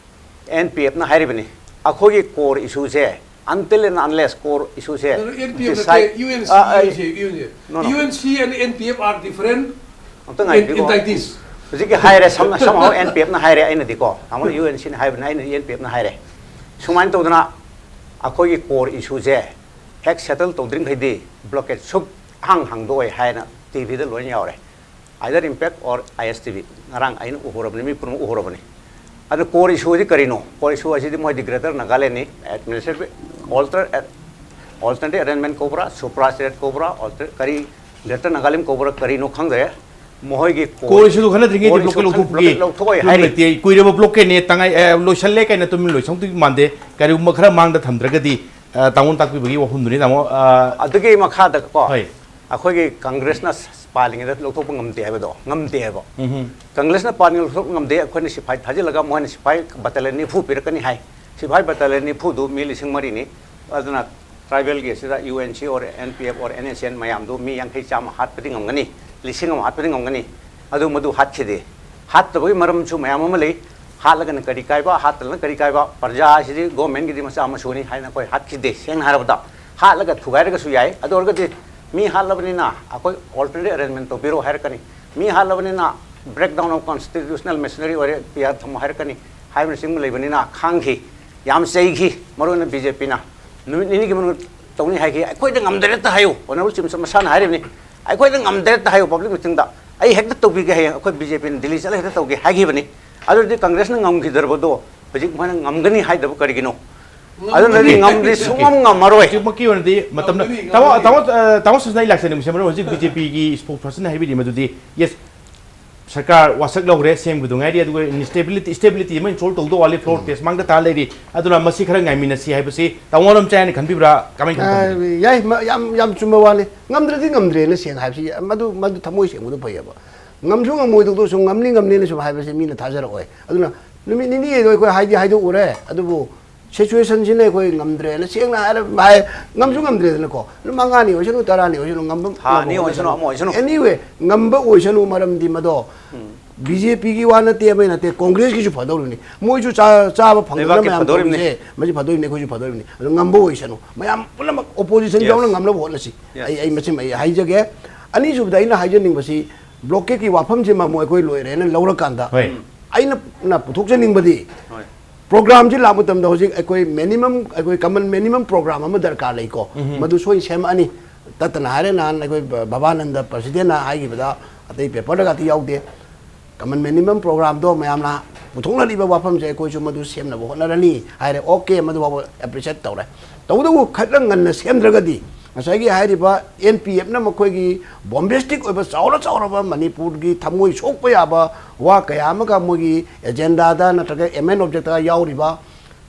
ꯑꯦꯟ ꯄꯤ ꯑꯦꯐꯅ ꯍꯥꯏꯔꯤꯕꯅꯤ, ꯑꯩꯈꯣꯏꯒꯤ core issue ꯁꯦ, until and unless core issue ꯁꯦ ꯑꯦꯟ ꯄꯤ ꯑꯦꯐ decide- ꯅꯠꯇꯦ, U N C, uh, uh, U N C, U N C. No, no. U N C and N P F are different ꯑꯝꯇ ꯉꯥꯏꯕꯤꯈꯣ꯫ entities. ꯍꯧꯖꯤꯛꯀꯤ ꯍꯥꯏꯔꯦ, ꯁꯝꯅ somehow ꯑꯦꯟ ꯄꯤ ꯑꯦꯐꯅ ꯍꯥꯏꯔꯦ, ꯑꯩꯅꯗꯤꯀꯣ, ꯇꯥꯃꯣꯅ ꯌꯨ ꯑꯦꯟ ꯁꯤꯅ ꯍꯥꯏꯕꯅꯤ, ꯑꯩꯅ ꯑꯦꯟ ꯄꯤ ꯑꯦꯐꯅ ꯍꯥꯏꯔꯦ꯫ ꯁꯨꯃꯥꯏꯅ ꯇꯧꯗꯅ ꯑꯩꯈꯣꯏꯒꯤ core issue ꯁꯦ ꯍꯦꯛ ꯁꯦꯇꯜ ꯇꯧꯗ꯭ꯔꯤꯉꯩꯗꯤ ꯕ꯭ꯂꯣꯀꯦꯠ ꯁꯨꯛ ꯍꯥꯡ ꯍꯥꯡꯗꯣꯛꯑꯣꯏ ꯍꯥꯏꯅ ꯇꯤ ꯚꯤꯗ ꯂꯣꯏꯅ ꯌꯥꯎꯔꯦ꯫ Either Impact or I S T V, ꯉꯔꯥꯡ ꯑꯩꯅ ꯎꯍꯧꯔꯕꯅꯤ, ꯃꯤ ꯄꯨꯝꯅꯃꯛ ꯎꯍꯧꯔꯕꯅꯤ꯫ ꯑꯗꯨ core issue ꯁꯤ ꯀꯔꯤꯅꯣ? Core issue ꯑꯁꯤꯗꯤ ꯃꯣꯏꯗꯤ Greater Nagaland ꯅꯤ, administrative alter-, alternative arrangement ꯀꯧꯕ꯭ꯔꯥ, supra state ꯀꯧꯕ꯭ꯔꯥ, alter-, ꯀꯔꯤ Greater Nagaland ꯀꯧꯕ꯭ꯔꯥ, ꯀꯔꯤꯅꯣ ꯈꯪꯗ꯭ꯔꯦ꯫ ꯃꯈꯣꯏꯒꯤ Core issue ꯗꯨ ꯈꯟꯅꯗ꯭ꯔꯤꯉꯩꯗ core issue ꯕ꯭ꯂꯣꯀꯦꯠ ꯂꯧꯊꯣꯛꯄꯒꯤ ꯂꯧꯊꯣꯛꯑꯣꯏ ꯐꯤꯕꯝ ꯍꯥꯏꯔꯤ꯫ ꯂꯩꯇꯦ꯫ ꯀꯨꯏꯔꯕ ꯕ꯭ꯂꯣꯀꯦꯠꯅꯦ, ꯇꯉꯥꯏ, ꯑꯦ, ꯂꯣꯏꯁꯜꯂꯦ ꯀꯥꯏꯅ ꯇꯨꯃꯤꯟ ꯂꯣꯏꯁꯪꯗꯣꯏ ꯃꯥꯟꯗꯦ꯫ ꯀꯔꯤꯒꯨꯝꯕ ꯈꯔ ꯃꯥꯡꯗ ꯊꯝꯗ꯭ꯔꯒꯗꯤ, ꯑ, ꯇꯥꯃꯣꯅ ꯇꯥꯛꯄꯤꯕꯒꯤ ꯋꯥꯐꯝꯗꯨꯅꯤ, ꯇꯥꯃꯣ꯫ ꯑ, ꯑꯗꯨꯒꯤ ꯃꯈꯥꯗ ꯀꯣ, ꯍꯣꯏ꯫ ꯑꯩꯈꯣꯏꯒꯤ ꯀꯪꯒ꯭ꯔꯦꯁꯅ ꯄꯥꯜꯂꯤꯉꯩꯗ ꯂꯧꯊꯣꯛꯄ ꯉꯝꯗꯦ ꯍꯥꯏꯕꯗꯣ, ꯉꯝꯗꯦ ꯍꯥꯏꯕ꯫ ꯎꯝ꯫ ꯀꯪꯒ꯭ꯔꯦꯁꯅ ꯄꯥꯜꯂꯤꯉꯩꯗ ꯂꯧꯊꯣꯛꯄ ꯉꯝꯗꯦ, ꯑꯩꯈꯣꯏꯅ ꯁꯤꯐꯥꯏ ꯊꯥꯖꯤꯜꯂꯒ ꯃꯣꯏꯅ ꯁꯤꯐꯥꯏ ꯕꯇꯥꯂꯤꯌꯟ ꯅꯤꯐꯨ ꯄꯤꯔꯛꯀꯅꯤ ꯍꯥꯏ꯫ ꯁꯤꯐꯥꯏ ꯕꯇꯥꯂꯤꯌꯟ ꯅꯤꯐꯨꯗꯨ ꯃꯤ ꯂꯤꯁꯤꯡ ꯃꯔꯤꯅꯤ꯫ ꯑꯗꯨꯅ ꯇ꯭ꯔꯥꯏꯕꯦꯜꯒꯤ ꯑꯁꯤꯗ U N C or N P F or N S N ꯃꯌꯥꯝꯗꯨ ꯃꯤ ꯌꯥꯡꯈꯩ ꯆꯥꯝꯃ ꯍꯥꯠꯄꯗꯤ ꯉꯝꯒꯅꯤ, ꯂꯤꯁꯤꯡ ꯑꯃ ꯍꯥꯠꯄꯗꯤ ꯉꯝꯒꯅꯤ꯫ ꯑꯗꯨ ꯃꯗꯨ ꯍꯥꯠꯈꯤꯗꯦ꯫ ꯍꯥꯠꯇꯕꯒꯤ ꯃꯔꯝꯁꯨ ꯃꯌꯥꯝ ꯑꯃ ꯂꯩ꯫ ꯍꯥꯠꯂꯒꯅ ꯀꯔꯤ ꯀꯥꯏꯕ, ꯍꯥꯠꯇ꯭ꯔꯒꯅ ꯀꯔꯤ ꯀꯥꯏꯕ, ꯄ꯭ꯔꯖꯥ ꯑꯁꯤꯗꯤ ꯒꯣꯔꯃꯦꯟꯒꯤꯗꯤ ꯃꯆꯥ ꯃꯁꯨꯅꯤ ꯍꯥꯏꯅ ꯑꯩꯈꯣꯏ ꯍꯥꯠꯈꯤꯗꯦ꯫ ꯁꯦꯡꯅ ꯍꯥꯏꯔꯕꯗ, ꯍꯥꯠꯂꯒ ꯊꯨꯒꯥꯏꯔꯒꯁꯨ ꯌꯥꯏ꯫ ꯑꯗꯨ ꯑꯣꯏꯔꯒꯗꯤ ꯃꯤ ꯍꯥꯠꯂꯕꯅꯤꯅ ꯑꯩꯈꯣꯏ alternate arrangement ꯇꯧꯕꯤꯔꯣ ꯍꯥꯏꯔꯛꯀꯅꯤ꯫ ꯃꯤ ꯍꯥꯠꯂꯕꯅꯤꯅ breakdown of constitutional machinery ꯑꯣꯏꯔꯦ, ꯄꯤꯌꯥ ꯊꯝꯃꯣ ꯍꯥꯏꯔꯛꯀꯅꯤ ꯍꯥꯏꯕꯅꯆꯤꯡꯕ ꯂꯩꯕꯅꯤꯅ ꯈꯥꯡꯈꯤ, ꯌꯥꯝ ꯆꯩꯈꯤ꯫ ꯃꯔꯨꯑꯣꯏꯅ ꯕꯤ ꯖꯦ ꯄꯤꯅ ꯅꯨꯃꯤꯠ ꯅꯤꯅꯤꯒꯤ ꯃꯅꯨꯡꯗ ꯇꯧꯅꯤ ꯍꯥꯏꯈꯤ꯫ ꯑꯩꯈꯣꯏꯗ ꯉꯝꯗ꯭ꯔꯦ ꯍꯦꯛꯇ ꯍꯥꯏꯌꯨ, Honourable Chief Minister ꯃꯁꯥꯅ ꯍꯥꯏꯔꯤꯕꯅꯤ, ꯑꯩꯈꯣꯏꯗ ꯉꯝꯗ꯭ꯔꯦ ꯍꯦꯛꯇ ꯍꯥꯏꯌꯨ ꯄꯕ꯭ꯂꯤꯛ ꯃꯤꯇꯤꯡꯗ꯫ ꯑꯩ ꯍꯦꯛꯇ ꯇꯧꯕꯤꯒꯦ ꯍꯌꯦꯡ ꯑꯩꯈꯣꯏ ꯕꯤ ꯖꯦ ꯄꯤꯅ ꯗꯤꯜꯂꯤ ꯆꯠꯂ ꯍꯦꯛꯇ ꯇꯧꯒꯦ ꯍꯥꯏꯈꯤꯕꯅꯤ꯫ ꯑꯗꯨꯗꯤ ꯀꯪꯒ꯭ꯔꯦꯁꯅ ꯉꯝꯈꯤꯗ꯭ꯔꯕꯗꯣ ꯍꯧꯖꯤꯛ ꯃꯣꯏꯅ ꯉꯝꯒꯅꯤ ꯍꯥꯏꯗꯕ ꯀꯔꯤꯒꯤꯅꯣ? ꯑꯗꯨꯅꯗꯤ ꯉꯝꯗꯤ ꯁꯨꯡꯉꯝ ꯉꯝꯃꯔꯣꯏ꯫ ꯍꯧꯖꯤꯛꯃꯛꯀꯤ ꯑꯣꯏꯅꯗꯤ ꯃꯇꯝꯗ ꯉꯝꯒꯅꯤ, ꯇꯥꯃꯣ ꯉꯝꯒꯅꯤ꯫ ꯇꯥꯃꯣ ꯑ, ꯇꯥꯃꯣ ꯁꯨꯁꯅ ꯑꯩ ꯂꯥꯛꯆꯅꯤꯡꯕꯁꯦ ꯃꯔꯨ ꯍꯧꯖꯤꯛ ꯕꯤ ꯖꯦ ꯄꯤꯒꯤ spokesperson ꯍꯥꯏꯕꯤꯔꯤ ꯃꯗꯨꯗꯤ, ꯌꯦꯁ, ꯁꯔꯀꯥꯔ ꯋꯥꯁꯛ ꯂꯧꯈ꯭ꯔꯦ, ꯁꯦꯝꯕꯗꯨ ꯉꯥꯏꯔꯤ, ꯑꯗꯨꯒ ꯏꯟꯁꯇꯦꯕꯤꯂꯤꯇꯤ ꯏꯁꯇꯦꯕꯤꯂꯤꯇꯤ ꯑꯃ ꯏꯟꯁꯣꯜ ꯇꯧꯗꯧ ꯋꯥꯠꯂꯤ, ꯐ꯭ꯂꯣꯔ ꯇꯦꯁ ꯃꯥꯡꯗ ꯇꯥ ꯂꯩꯔꯤ꯫ ꯑꯗꯨꯅ ꯃꯁꯤ ꯈꯔ ꯉꯥꯏꯃꯤꯟꯅꯁꯤ ꯍꯥꯏꯕꯁꯤ ꯇꯥꯃꯣ ꯂꯝꯆꯥꯏꯅ ꯈꯟꯕꯤꯕ꯭ꯔꯥ, ꯀꯃꯥꯏꯅ ꯈꯟꯕꯤꯕ꯭ꯔꯥ? ꯌꯥꯏ, ꯃ- ꯌꯥꯝ ꯌꯥꯝ ꯆꯨꯝꯕ ꯋꯥꯅꯤ꯫ ꯉꯝꯗ꯭ꯔꯗꯤ ꯉꯝꯗ꯭ꯔꯦꯅ ꯁꯦꯡꯅ ꯍꯥꯏꯕꯁꯤ ꯃꯗꯨ ꯃꯗꯨ ꯊꯃꯣꯏ ꯁꯦꯡꯕꯗꯨ ꯐꯩꯌꯦꯕ꯫ ꯉꯝꯁꯨ ꯉꯝꯃꯣꯏꯗꯧꯗꯣ ꯁꯨꯝ ꯉꯝꯅꯤ ꯉꯝꯅꯤꯅ ꯁꯨꯝ ꯍꯥꯏꯕꯁꯤ ꯃꯤꯅ ꯊꯥꯖꯔꯛꯑꯣꯏ꯫ ꯑꯗꯨꯅ ꯅꯨꯃꯤꯠ ꯅꯤꯅꯤ ꯍꯥꯏꯗꯣ ꯑꯩꯈꯣꯏ ꯍꯥꯏꯗꯤ ꯍꯥꯏꯗꯣꯛꯎꯔꯦ, ꯑꯗꯨꯕꯨ ꯁꯤꯆꯨꯋꯦꯁꯟꯁꯤꯅ ꯑꯩꯈꯣꯏ ꯉꯝꯗ꯭ꯔꯦꯅ ꯁꯦꯡꯅ ꯍꯥꯏꯔ ꯍꯥꯏ꯫ ꯉꯝꯁꯨ ꯉꯝꯗ꯭ꯔꯦꯗꯅꯀꯣ꯫ ꯅꯨꯃꯤꯠ ꯃꯉꯥꯅꯤ ꯑꯣꯏꯁꯅꯨ, ꯇꯔꯥꯅꯤ ꯑꯣꯏꯁꯅꯨ, ꯉꯝꯕ ꯊꯥ ꯑꯅꯤ ꯉꯝꯕ ꯑꯣꯏꯁꯅꯨ, ꯑꯣꯏꯁꯅꯨ꯫ ꯑꯃ ꯑꯣꯏꯁꯅꯨ꯫ Anyway, ꯉꯝꯕ ꯑꯣꯏꯁꯅꯨ, ꯃꯔꯝꯗꯤ ꯃꯗꯣ ꯕꯤ ꯖꯦ ꯄꯤꯒꯤ ꯋꯥ ꯅꯠꯇꯦ, ꯑꯃꯒꯤ ꯅꯠꯇꯦ, ꯀꯣꯡꯒ꯭ꯔꯦꯁꯀꯤꯁꯨ ꯐꯗꯧꯔꯤꯕꯅꯤ꯫ ꯃꯣꯏꯁꯨ ꯆꯥ- ꯆꯥꯕ ꯐꯪꯗꯅ ꯂꯩꯕꯥꯛꯀꯤ ꯃꯌꯥꯝ ꯐꯗꯧꯔꯤꯕꯅꯤ꯫ ꯇꯧꯔꯤꯁꯦ, ꯃꯁꯤ ꯐꯗꯧꯔꯤꯕꯅꯤ, ꯑꯩꯈꯣꯏꯁꯨ ꯐꯗꯧꯔꯤꯕꯅꯤ꯫ ꯑꯗꯣ ꯉꯝꯕ ꯑꯣꯏꯁꯅꯨ, ꯃꯌꯥꯝ ꯄꯨꯝꯅꯃꯛ ꯑꯣꯄꯣꯖꯤꯁꯟ Yes. ꯌꯥꯎꯅ ꯉꯝꯅꯕ ꯍꯣꯠꯅꯁꯤ꯫ Yes. ꯑꯩ ꯑꯩ ꯃꯁꯤꯃ ꯑꯩ ꯍꯥꯏꯖꯒꯦ꯫ ꯑꯅꯤꯁꯨꯕꯗ ꯑꯩꯅ ꯍꯥꯏꯖꯅꯤꯡꯕꯁꯤ, ꯕ꯭ꯂꯣꯀꯦꯠꯀꯤ ꯋꯥꯐꯝꯁꯤꯃ ꯑꯃꯨꯛ ꯑꯩꯈꯣꯏ ꯂꯣꯏꯔꯦꯅ ꯂꯧꯔꯀꯥꯟꯗ ꯍꯣꯏ꯫ ꯑꯩꯅ ꯅ ꯄꯨꯊꯣꯛꯆꯅꯤꯡꯕꯗꯤ, ꯍꯣꯏ꯫ ꯄ꯭ꯔꯣꯒ꯭ꯔꯥꯝꯁꯤ ꯂꯥꯛꯄ ꯃꯇꯝꯗ ꯍꯧꯖꯤꯛ ꯑꯩꯈꯣꯏ ꯃꯤꯅꯤꯃꯝ, ꯑꯩꯈꯣꯏ ꯀꯃꯟ ꯃꯤꯅꯤꯃꯝ ꯄ꯭ꯔꯣꯒ꯭ꯔꯥꯝ ꯑꯃ ꯗꯔꯀꯥꯔ ꯂꯩꯀꯣ꯫ ꯎꯝ꯫ ꯃꯗꯨ ꯁꯣꯏ ꯁꯦꯝꯃꯛꯑꯅꯤ꯫ ꯇꯠꯇꯅ ꯍꯥꯏꯔꯦ, ꯅꯍꯥꯟ ꯑꯩꯈꯣꯏ ꯕ- ꯕꯕꯥꯅꯟꯗ ꯄ꯭ꯔꯁꯤꯗꯦꯟꯅ ꯍꯥꯏꯈꯤꯕꯗ, ꯑꯇꯩ ꯄꯦꯄꯔꯗꯒꯗꯤ ꯌꯥꯎꯗꯦ꯫ ꯀꯃꯟ ꯃꯤꯅꯤꯃꯝ ꯄ꯭ꯔꯣꯒ꯭ꯔꯥꯝꯗꯣ ꯃꯌꯥꯝꯅ ꯄꯨꯊꯣꯛꯅꯔꯤꯕ ꯋꯥꯐꯝꯁꯦ ꯑꯩꯈꯣꯏꯁꯨ ꯃꯗꯨ ꯁꯦꯝꯅꯕ ꯍꯣꯠꯅꯔꯅꯤ ꯍꯥꯏꯔꯦ꯫ ꯑꯣꯀꯦ, ꯃꯗꯨ ꯐꯥꯎꯕ ꯑꯦꯄ꯭ꯔꯤꯁꯤꯌꯦꯠ ꯇꯧꯔꯦ꯫ ꯇꯧꯕꯇꯕꯨ ꯈꯔ ꯉꯟꯅ ꯁꯦꯝꯗ꯭ꯔꯒꯗꯤ ꯉꯁꯥꯏꯒꯤ ꯍꯥꯏꯔꯤꯕ ꯑꯦꯟ ꯄꯤ ꯑꯦꯐꯅ ꯃꯈꯣꯏꯒꯤ ꯕꯣꯝꯕꯦꯁꯇꯤꯛ ꯑꯣꯏꯕ ꯆꯥꯎꯔ ꯆꯥꯎꯔꯕ ꯃꯅꯤꯄꯨꯔꯒꯤ ꯊꯃꯣꯏ ꯁꯣꯛꯄ ꯌꯥꯕ ꯋꯥ ꯀꯌꯥ ꯑꯃꯒ ꯃꯣꯏꯒꯤ ꯑꯦꯖꯦꯟꯗꯥꯗ ꯅꯠꯇ꯭ꯔꯒ ꯑꯦꯝ ꯑꯦꯟ ꯑꯣꯕꯖꯦꯛꯇ ꯌꯥꯎꯔꯤꯕ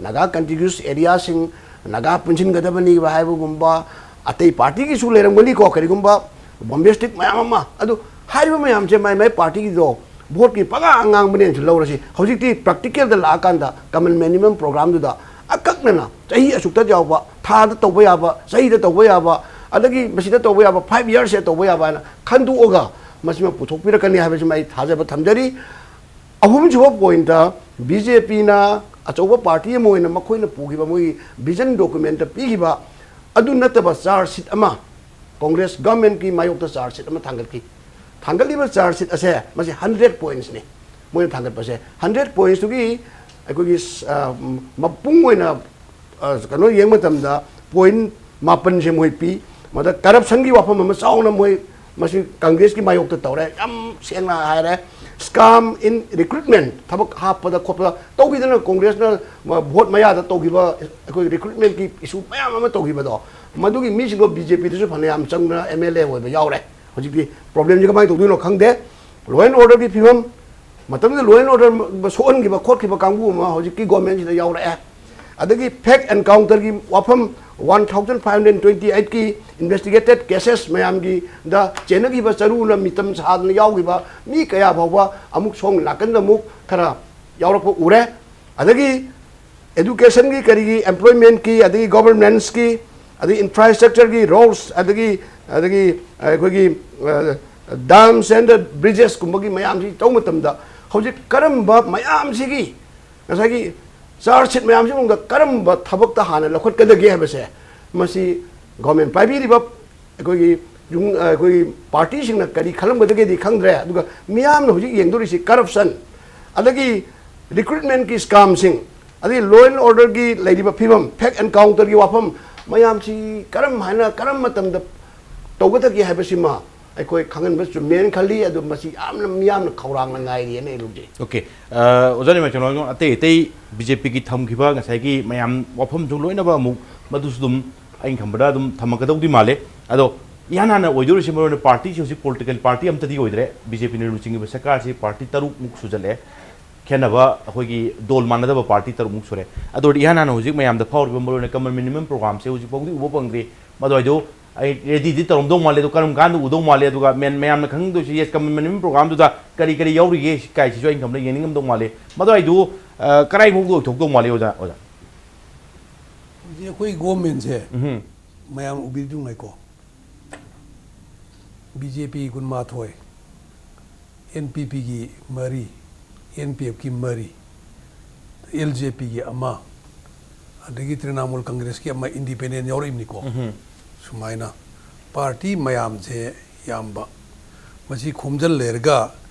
ꯅꯥꯒꯥ ꯀꯟꯇꯤꯒ꯭ꯌꯨꯁ ꯑꯦꯔꯤꯌꯥꯁꯤꯡ ꯅꯥꯒꯥ ꯄꯨꯟꯁꯤꯟꯒꯗꯕꯅꯤ ꯍꯥꯏꯕꯒꯨꯝꯕ, ꯑꯇꯩ ꯄꯥꯔꯇꯤꯒꯤꯁꯨ ꯂꯩꯔꯝꯒꯅꯤꯀꯣ ꯀꯔꯤꯒꯨꯝꯕ ꯕꯣꯝꯕꯦꯁꯇꯤꯛ ꯃꯌꯥꯝ ꯑꯃ꯫ ꯑꯗꯨ ꯍꯥꯏꯔꯤꯕ ꯃꯌꯥꯝꯁꯦ ꯃꯥꯏ ꯃꯥꯏ ꯄꯥꯔꯇꯤꯒꯤꯗꯣ ꯚꯣꯠꯀꯤ ꯄꯉꯥꯡ ꯉꯥꯡꯕꯅꯦꯅꯁꯨ ꯂꯧꯔꯁꯤ꯫ ꯍꯧꯖꯤꯛꯇꯤ ꯄ꯭ꯔꯥꯛꯇꯤꯀꯦꯜꯗ ꯂꯥꯛꯑꯀꯥꯟꯗ ꯀꯃꯟ ꯃꯤꯅꯤꯃꯝ ꯄ꯭ꯔꯣꯒ꯭ꯔꯥꯝꯗꯨꯗ ꯑꯀꯛꯅꯅ ꯆꯍꯤ ꯑꯁꯨꯛꯇ ꯌꯥꯎꯕ, ꯊꯥꯗ ꯇꯧꯕ ꯌꯥꯕ, ꯆꯍꯤꯗ ꯇꯧꯕ ꯌꯥꯕ, ꯑꯗꯒꯤ ꯃꯁꯤꯗ ꯇꯧꯕ ꯌꯥꯕ, ꯐꯥꯏꯚ ꯌꯔꯁꯁꯦ ꯇꯧꯕ ꯌꯥꯕ ꯍꯥꯏꯅ ꯈꯟꯗꯣꯛꯑꯒ ꯃꯁꯤꯃ ꯄꯨꯊꯣꯛꯄꯤꯔꯛꯀꯅꯤ ꯍꯥꯏꯕꯁꯤꯃ ꯑꯩ ꯊꯥꯖꯕ ꯊꯝꯖꯔꯤ꯫ ꯑꯍꯨꯝꯁꯨꯕ ꯄꯣꯏꯟꯠꯇ, ꯕꯤ ꯖꯦ ꯄꯤꯅ ꯑꯆꯧꯕ ꯄꯥꯔꯇꯤ ꯑꯃ ꯑꯣꯏꯅ ꯃꯈꯣꯏꯅ ꯄꯨꯈꯤꯕ ꯃꯣꯏꯒꯤ ꯚꯤꯖꯟ ꯗꯣꯀꯨꯃꯦꯟꯠꯇ ꯄꯤꯈꯤꯕ ꯑꯗꯨ ꯅꯠꯇꯕ ꯆꯥꯔꯖ ꯁꯤꯠ ꯑꯃ ꯀꯣꯡꯒ꯭ꯔꯦꯁ ꯒꯚꯔꯟꯃꯦꯟꯠꯀꯤ ꯃꯥꯌꯣꯛꯇ ꯆꯥꯔꯖ ꯁꯤꯠ ꯑꯃ ꯊꯥꯡꯒꯠꯈꯤ꯫ ꯊꯥꯡꯒꯠꯂꯤꯕ ꯆꯥꯔꯖ ꯁꯤꯠ ꯑꯁꯦ ꯃꯁꯤ ꯍꯟꯗ꯭ꯔꯦꯠ ꯄꯣꯏꯟꯠꯁꯅꯤ ꯃꯣꯏꯅ ꯊꯥꯡꯒꯠꯄꯁꯦ꯫ ꯍꯟꯗ꯭ꯔꯦꯠ ꯄꯣꯏꯟꯠꯁꯇꯨꯒꯤ ꯑꯩꯈꯣꯏꯒꯤ, ꯑ, ꯃꯄꯨꯡ ꯑꯣꯏꯅ, ꯑ, ꯀꯩꯅꯣ ꯌꯦꯡꯕ ꯃꯇꯝꯗ ꯄꯣꯏꯟꯠ ꯃꯥꯄꯟꯁꯦ ꯃꯣꯏ ꯄꯤ꯫ ꯃꯗ ꯀꯔꯞꯁꯟꯒꯤ ꯋꯥꯐꯝ ꯑꯃ ꯆꯥꯎꯅ ꯃꯣꯏ ꯃꯁꯤ ꯀꯪꯒ꯭ꯔꯦꯁꯀꯤ ꯃꯥꯌꯣꯛꯇ ꯇꯧꯔꯦ꯫ ꯌꯥꯝ ꯁꯦꯡꯅ ꯍꯥꯏꯔꯦ, scam in recruitment, ꯊꯕꯛ ꯍꯥꯞꯄꯗ ꯈꯣꯠꯄꯗ ꯇꯧꯈꯤꯗꯅ ꯀꯣꯡꯒ꯭ꯔꯦꯁꯅ ꯃ-, ꯚꯣꯠ ꯃꯌꯥꯗ ꯇꯧꯈꯤꯕ ꯑꯩꯈꯣꯏ ꯔꯤꯀ꯭ꯔꯨꯠꯃꯦꯟꯠꯀꯤ ꯏꯁꯨ ꯃꯌꯥꯝ ꯑꯃ ꯇꯧꯈꯤꯕꯗꯣ, ꯃꯗꯨꯒꯤ ꯃꯤꯁꯤꯡꯗꯣ ꯕꯤ ꯖꯦ ꯄꯤꯗꯁꯨ ꯐꯅꯌꯥꯝ ꯆꯪꯗꯅ ꯑꯦꯝ ꯑꯦꯜ ꯑꯦ ꯑꯣꯏꯕ ꯌꯥꯎꯔꯦ꯫ ꯍꯧꯖꯤꯛꯇꯤ ꯄ꯭ꯔꯣꯕ꯭ꯂꯦꯝꯁꯤ ꯀꯃꯥꯏꯅ ꯇꯧꯗꯣꯏꯅꯣ ꯈꯪꯗꯦ꯫ ꯂꯣ ꯑꯦꯟ ꯑꯣꯔꯗꯔꯒꯤ ꯐꯤꯕꯝ, ꯃꯇꯝꯗꯨꯗ ꯂꯣ ꯑꯦꯟ ꯑꯣꯔꯗꯔ ꯁꯣꯛꯍꯟꯈꯤꯕ ꯈꯣꯠꯈꯤꯕ ꯀꯥꯡꯕꯨ ꯑꯃ ꯍꯧꯖꯤꯛꯀꯤ ꯒꯣꯔꯃꯦꯟꯁꯤꯗ ꯌꯥꯎꯔꯛꯑꯦ꯫ ꯑꯗꯒꯤ ꯐꯦꯛ ꯑꯦꯟꯀꯥꯎꯟꯇꯔꯒꯤ ꯋꯥꯐꯝ, one thousand five hundred twenty ꯑꯩꯠꯀꯤꯗ ꯏꯟꯚꯦꯁꯇꯤꯒꯦꯇꯦꯠ ꯀꯦꯁꯦꯁ ꯃꯌꯥꯝꯒꯤꯗ ꯆꯦꯟꯅꯈꯤꯕ, ꯆꯔꯨꯅ ꯃꯤꯇꯝ ꯁꯥꯗꯅ ꯌꯥꯎꯈꯤꯕ ꯃꯤ ꯀꯌꯥ ꯐꯥꯎꯕ ꯑꯃꯨꯛ ꯁꯣꯝ ꯅꯥꯀꯟꯗ ꯑꯃꯨꯛ ꯈꯔ ꯌꯥꯎꯔꯛꯄ ꯎꯔꯦ꯫ ꯑꯗꯒꯤ ꯑꯦꯗꯨꯀꯦꯁꯟꯒꯤ, ꯀꯔꯤꯒꯤ, ꯑꯦꯝꯄ꯭ꯂꯣꯏꯃꯦꯟꯠꯀꯤ, ꯑꯗꯒꯤ ꯒꯣꯕꯔꯅꯦꯟꯁꯀꯤ, ꯑꯗꯒꯤ ꯏꯟꯐ꯭ꯔꯥꯁ꯭ꯇ꯭ꯔꯛꯆꯔꯒꯤ, ꯔꯣꯗꯁ, ꯑꯗꯒꯤ, ꯑꯗꯒꯤ ꯑꯩꯈꯣꯏꯒꯤ, ꯑ, dams and bridgesꯀꯨꯝꯕꯒꯤ ꯃꯌꯥꯝꯁꯤ ꯇꯧꯕ ꯃꯇꯝꯗ ꯍꯧꯖꯤꯛ ꯀꯔꯝꯕ ꯃꯌꯥꯝꯁꯤꯒꯤ ꯉꯁꯥꯏꯒꯤ ꯆꯥꯔꯖ ꯁꯤꯠ ꯃꯌꯥꯝꯁꯤ ꯃꯅꯨꯡꯗ ꯀꯔꯝꯕ ꯊꯕꯛꯇ ꯍꯥꯟꯅ ꯂꯧꯈꯠꯀꯗꯒꯦ ꯍꯥꯏꯕꯁꯦ, ꯃꯁꯤ ꯒꯣꯔꯃꯦꯟ ꯄꯥꯏꯕꯤꯔꯤꯕ ꯑꯩꯈꯣꯏꯒꯤ ꯌꯨꯝ-, ꯑꯩꯈꯣꯏꯒꯤ ꯄꯥꯔꯇꯤꯁꯤꯡꯅ ꯀꯔꯤ ꯈꯜꯂꯝꯒꯗꯒꯦꯗꯤ ꯈꯪꯗ꯭ꯔꯦ꯫ ꯑꯗꯨꯒ ꯃꯤꯌꯥꯝꯅ ꯍꯧꯖꯤꯛ ꯌꯦꯡꯗꯣꯔꯤꯁꯤ ꯀꯔꯞꯁꯟ, ꯑꯗꯒꯤ ꯔꯤꯀ꯭ꯔꯨꯠꯃꯦꯟꯠꯀꯤ ꯁ꯭ꯀꯥꯝꯁꯤꯡ, ꯑꯗꯒꯤ ꯂꯣ ꯑꯦꯟ ꯑꯣꯔꯗꯔꯒꯤ ꯂꯩꯔꯤꯕ ꯐꯤꯕꯝ, ꯐꯦꯛ ꯑꯦꯟꯀꯥꯎꯟꯇꯔꯒꯤ ꯋꯥꯐꯝ ꯃꯌꯥꯝꯁꯤ ꯀꯔꯝ ꯍꯥꯏꯅ, ꯀꯔꯝꯕ ꯃꯇꯝꯗ ꯇꯧꯒꯗꯒꯦ ꯍꯥꯏꯕꯁꯤꯃ ꯑꯩꯈꯣꯏ ꯈꯪꯍꯟꯕ ꯆꯨꯝꯃꯦꯅ ꯈꯜꯂꯤ꯫ ꯑꯗꯨ ꯃꯁꯤ ꯌꯥꯝꯅ ꯃꯤꯌꯥꯝꯅ ꯈꯧꯔꯥꯡꯅ ꯉꯥꯏꯔꯤꯑꯅ ꯑꯩ ꯂꯧꯖꯩ꯫ ꯑꯣꯀꯦ꯫ ꯑ, ꯑꯣꯖꯥ ꯅꯤꯃꯆꯥꯟ, ꯑꯇꯩ ꯑꯇꯩ ꯕꯤ ꯖꯦ ꯄꯤꯒꯤ ꯊꯝꯈꯤꯕ ꯉꯁꯥꯏꯒꯤ ꯃꯌꯥꯝ ꯋꯥꯐꯝꯁꯨ ꯂꯣꯏꯅꯃꯛ ꯑꯃꯨꯛ ꯃꯗꯨꯁꯨ ꯑꯗꯨꯝ ꯑꯩꯅ ꯈꯟꯕꯗ ꯑꯗꯨꯝ ꯊꯝꯃꯛꯀꯗꯧꯗꯤ ꯃꯥꯜꯂꯦ꯫ ꯑꯗꯣ ꯏꯍꯥꯟ ꯍꯥꯟꯅ ꯑꯣꯏꯗꯣꯔꯤꯁꯦ ꯃꯔꯨ ꯑꯣꯏꯅ ꯄꯥꯔꯇꯤꯁꯤ ꯍꯧꯖꯤꯛ ꯄꯣꯂꯤꯇꯤꯀꯦꯜ ꯄꯥꯔꯇꯤ ꯑꯝꯇꯗꯤ ꯑꯣꯏꯗ꯭ꯔꯦ꯫ ꯕꯤ ꯖꯦ ꯄꯤꯅ ꯂꯨꯆꯤꯡꯉꯤꯕ ꯁꯔꯀꯥꯔꯁꯤ ꯄꯥꯔꯇꯤ ꯇꯔꯨꯛꯃꯨꯛ ꯁꯨꯖꯜꯂꯛꯑꯦ꯫ ꯈꯦꯠꯅꯕ ꯑꯩꯈꯣꯏꯒꯤ ꯗꯣꯜ ꯃꯥꯟꯅꯗꯕ ꯄꯥꯔꯇꯤ ꯇꯔꯨꯛꯃꯨꯛ ꯁꯨꯔꯦ꯫ ꯑꯗꯨ ꯑꯣꯏꯔꯗꯤ ꯏꯍꯥꯟ ꯍꯥꯟꯅ ꯍꯧꯖꯤꯛ ꯃꯌꯥꯝꯗ ꯐꯥꯎꯔꯤꯕ ꯃꯔꯨ ꯑꯣꯏꯅ ꯀꯃꯟ ꯃꯤꯅꯤꯃꯝ ꯄ꯭ꯔꯣꯒ꯭ꯔꯥꯝꯁꯦ ꯍꯧꯖꯤꯛ ꯐꯥꯎꯗꯤ ꯎꯕ ꯐꯪꯗ꯭ꯔꯤ꯫ ꯃꯗꯨ ꯍꯥꯏꯗꯣ ꯑꯩ ꯔꯦꯗꯤꯗꯤ ꯇꯧꯔꯝꯗꯧ ꯃꯥꯜꯂꯦ, ꯑꯗꯣ ꯀꯔꯝ ꯀꯥꯟꯗ ꯎꯗꯧ ꯃꯥꯜꯂꯦ? ꯑꯗꯨꯒ ꯃꯦꯟ-, ꯃꯌꯥꯝꯅ ꯈꯪꯅꯤꯡꯗꯣꯏꯁꯤ, ꯌꯦꯁ, ꯀꯃꯟ ꯃꯤꯅꯤꯃꯝ ꯄ꯭ꯔꯣꯒ꯭ꯔꯥꯝꯗꯨꯗ ꯀꯔꯤ ꯀꯔꯤ ꯌꯥꯎꯔꯤꯒꯦ ꯁꯤ ꯀꯥꯏꯁꯤꯁꯨ ꯑꯩꯅ ꯈꯟꯕꯗ ꯌꯦꯡꯅꯤꯡꯉꯝꯗꯧ ꯃꯥꯜꯂꯦ꯫ ꯃꯗꯨ ꯍꯥꯏꯗꯨ, ꯑ, ꯀꯔꯥꯏ ꯃꯑꯣꯡꯗ ꯑꯣꯏꯊꯣꯛꯇꯧ ꯃꯥꯜꯂꯤ, ꯑꯣꯖꯥ, ꯑꯣꯖꯥ? ꯍꯧꯖꯤꯛ ꯑꯩꯈꯣꯏ ꯒꯣꯔꯃꯦꯟꯁꯦ ꯎꯝꯍꯨꯝ꯫ ꯃꯌꯥꯝ ꯎꯕꯤꯗꯨꯉꯥꯏꯀꯣ, ꯕꯤ ꯖꯦ ꯄꯤ ꯀꯨꯟꯃꯥꯊꯣꯏ, ꯑꯦꯟ ꯄꯤ ꯄꯤꯒꯤ ꯃꯔꯤ, ꯑꯦꯟ ꯄꯤ ꯑꯦꯐꯀꯤ ꯃꯔꯤ, ꯑꯦꯜ ꯖꯦ ꯄꯤꯒꯤ ꯑꯃ, ꯑꯗꯒꯤ ꯇ꯭ꯔꯤꯅꯥꯃꯨꯜ ꯀꯪꯒ꯭ꯔꯦꯁꯀꯤ ꯑꯃ, ꯏꯟꯗꯤꯄꯦꯟꯗꯦꯟ ꯌꯥꯎꯔꯛꯏꯕꯅꯤꯀꯣ꯫ ꯎꯝꯍꯨꯝ꯫ ꯁꯨꯃꯥꯏꯅ ꯄꯥꯔꯇꯤ ꯃꯌꯥꯝꯁꯦ ꯌꯥꯝꯕ, ꯃꯁꯤ ꯈꯣꯝꯖꯤꯜ ꯂꯩꯔꯒ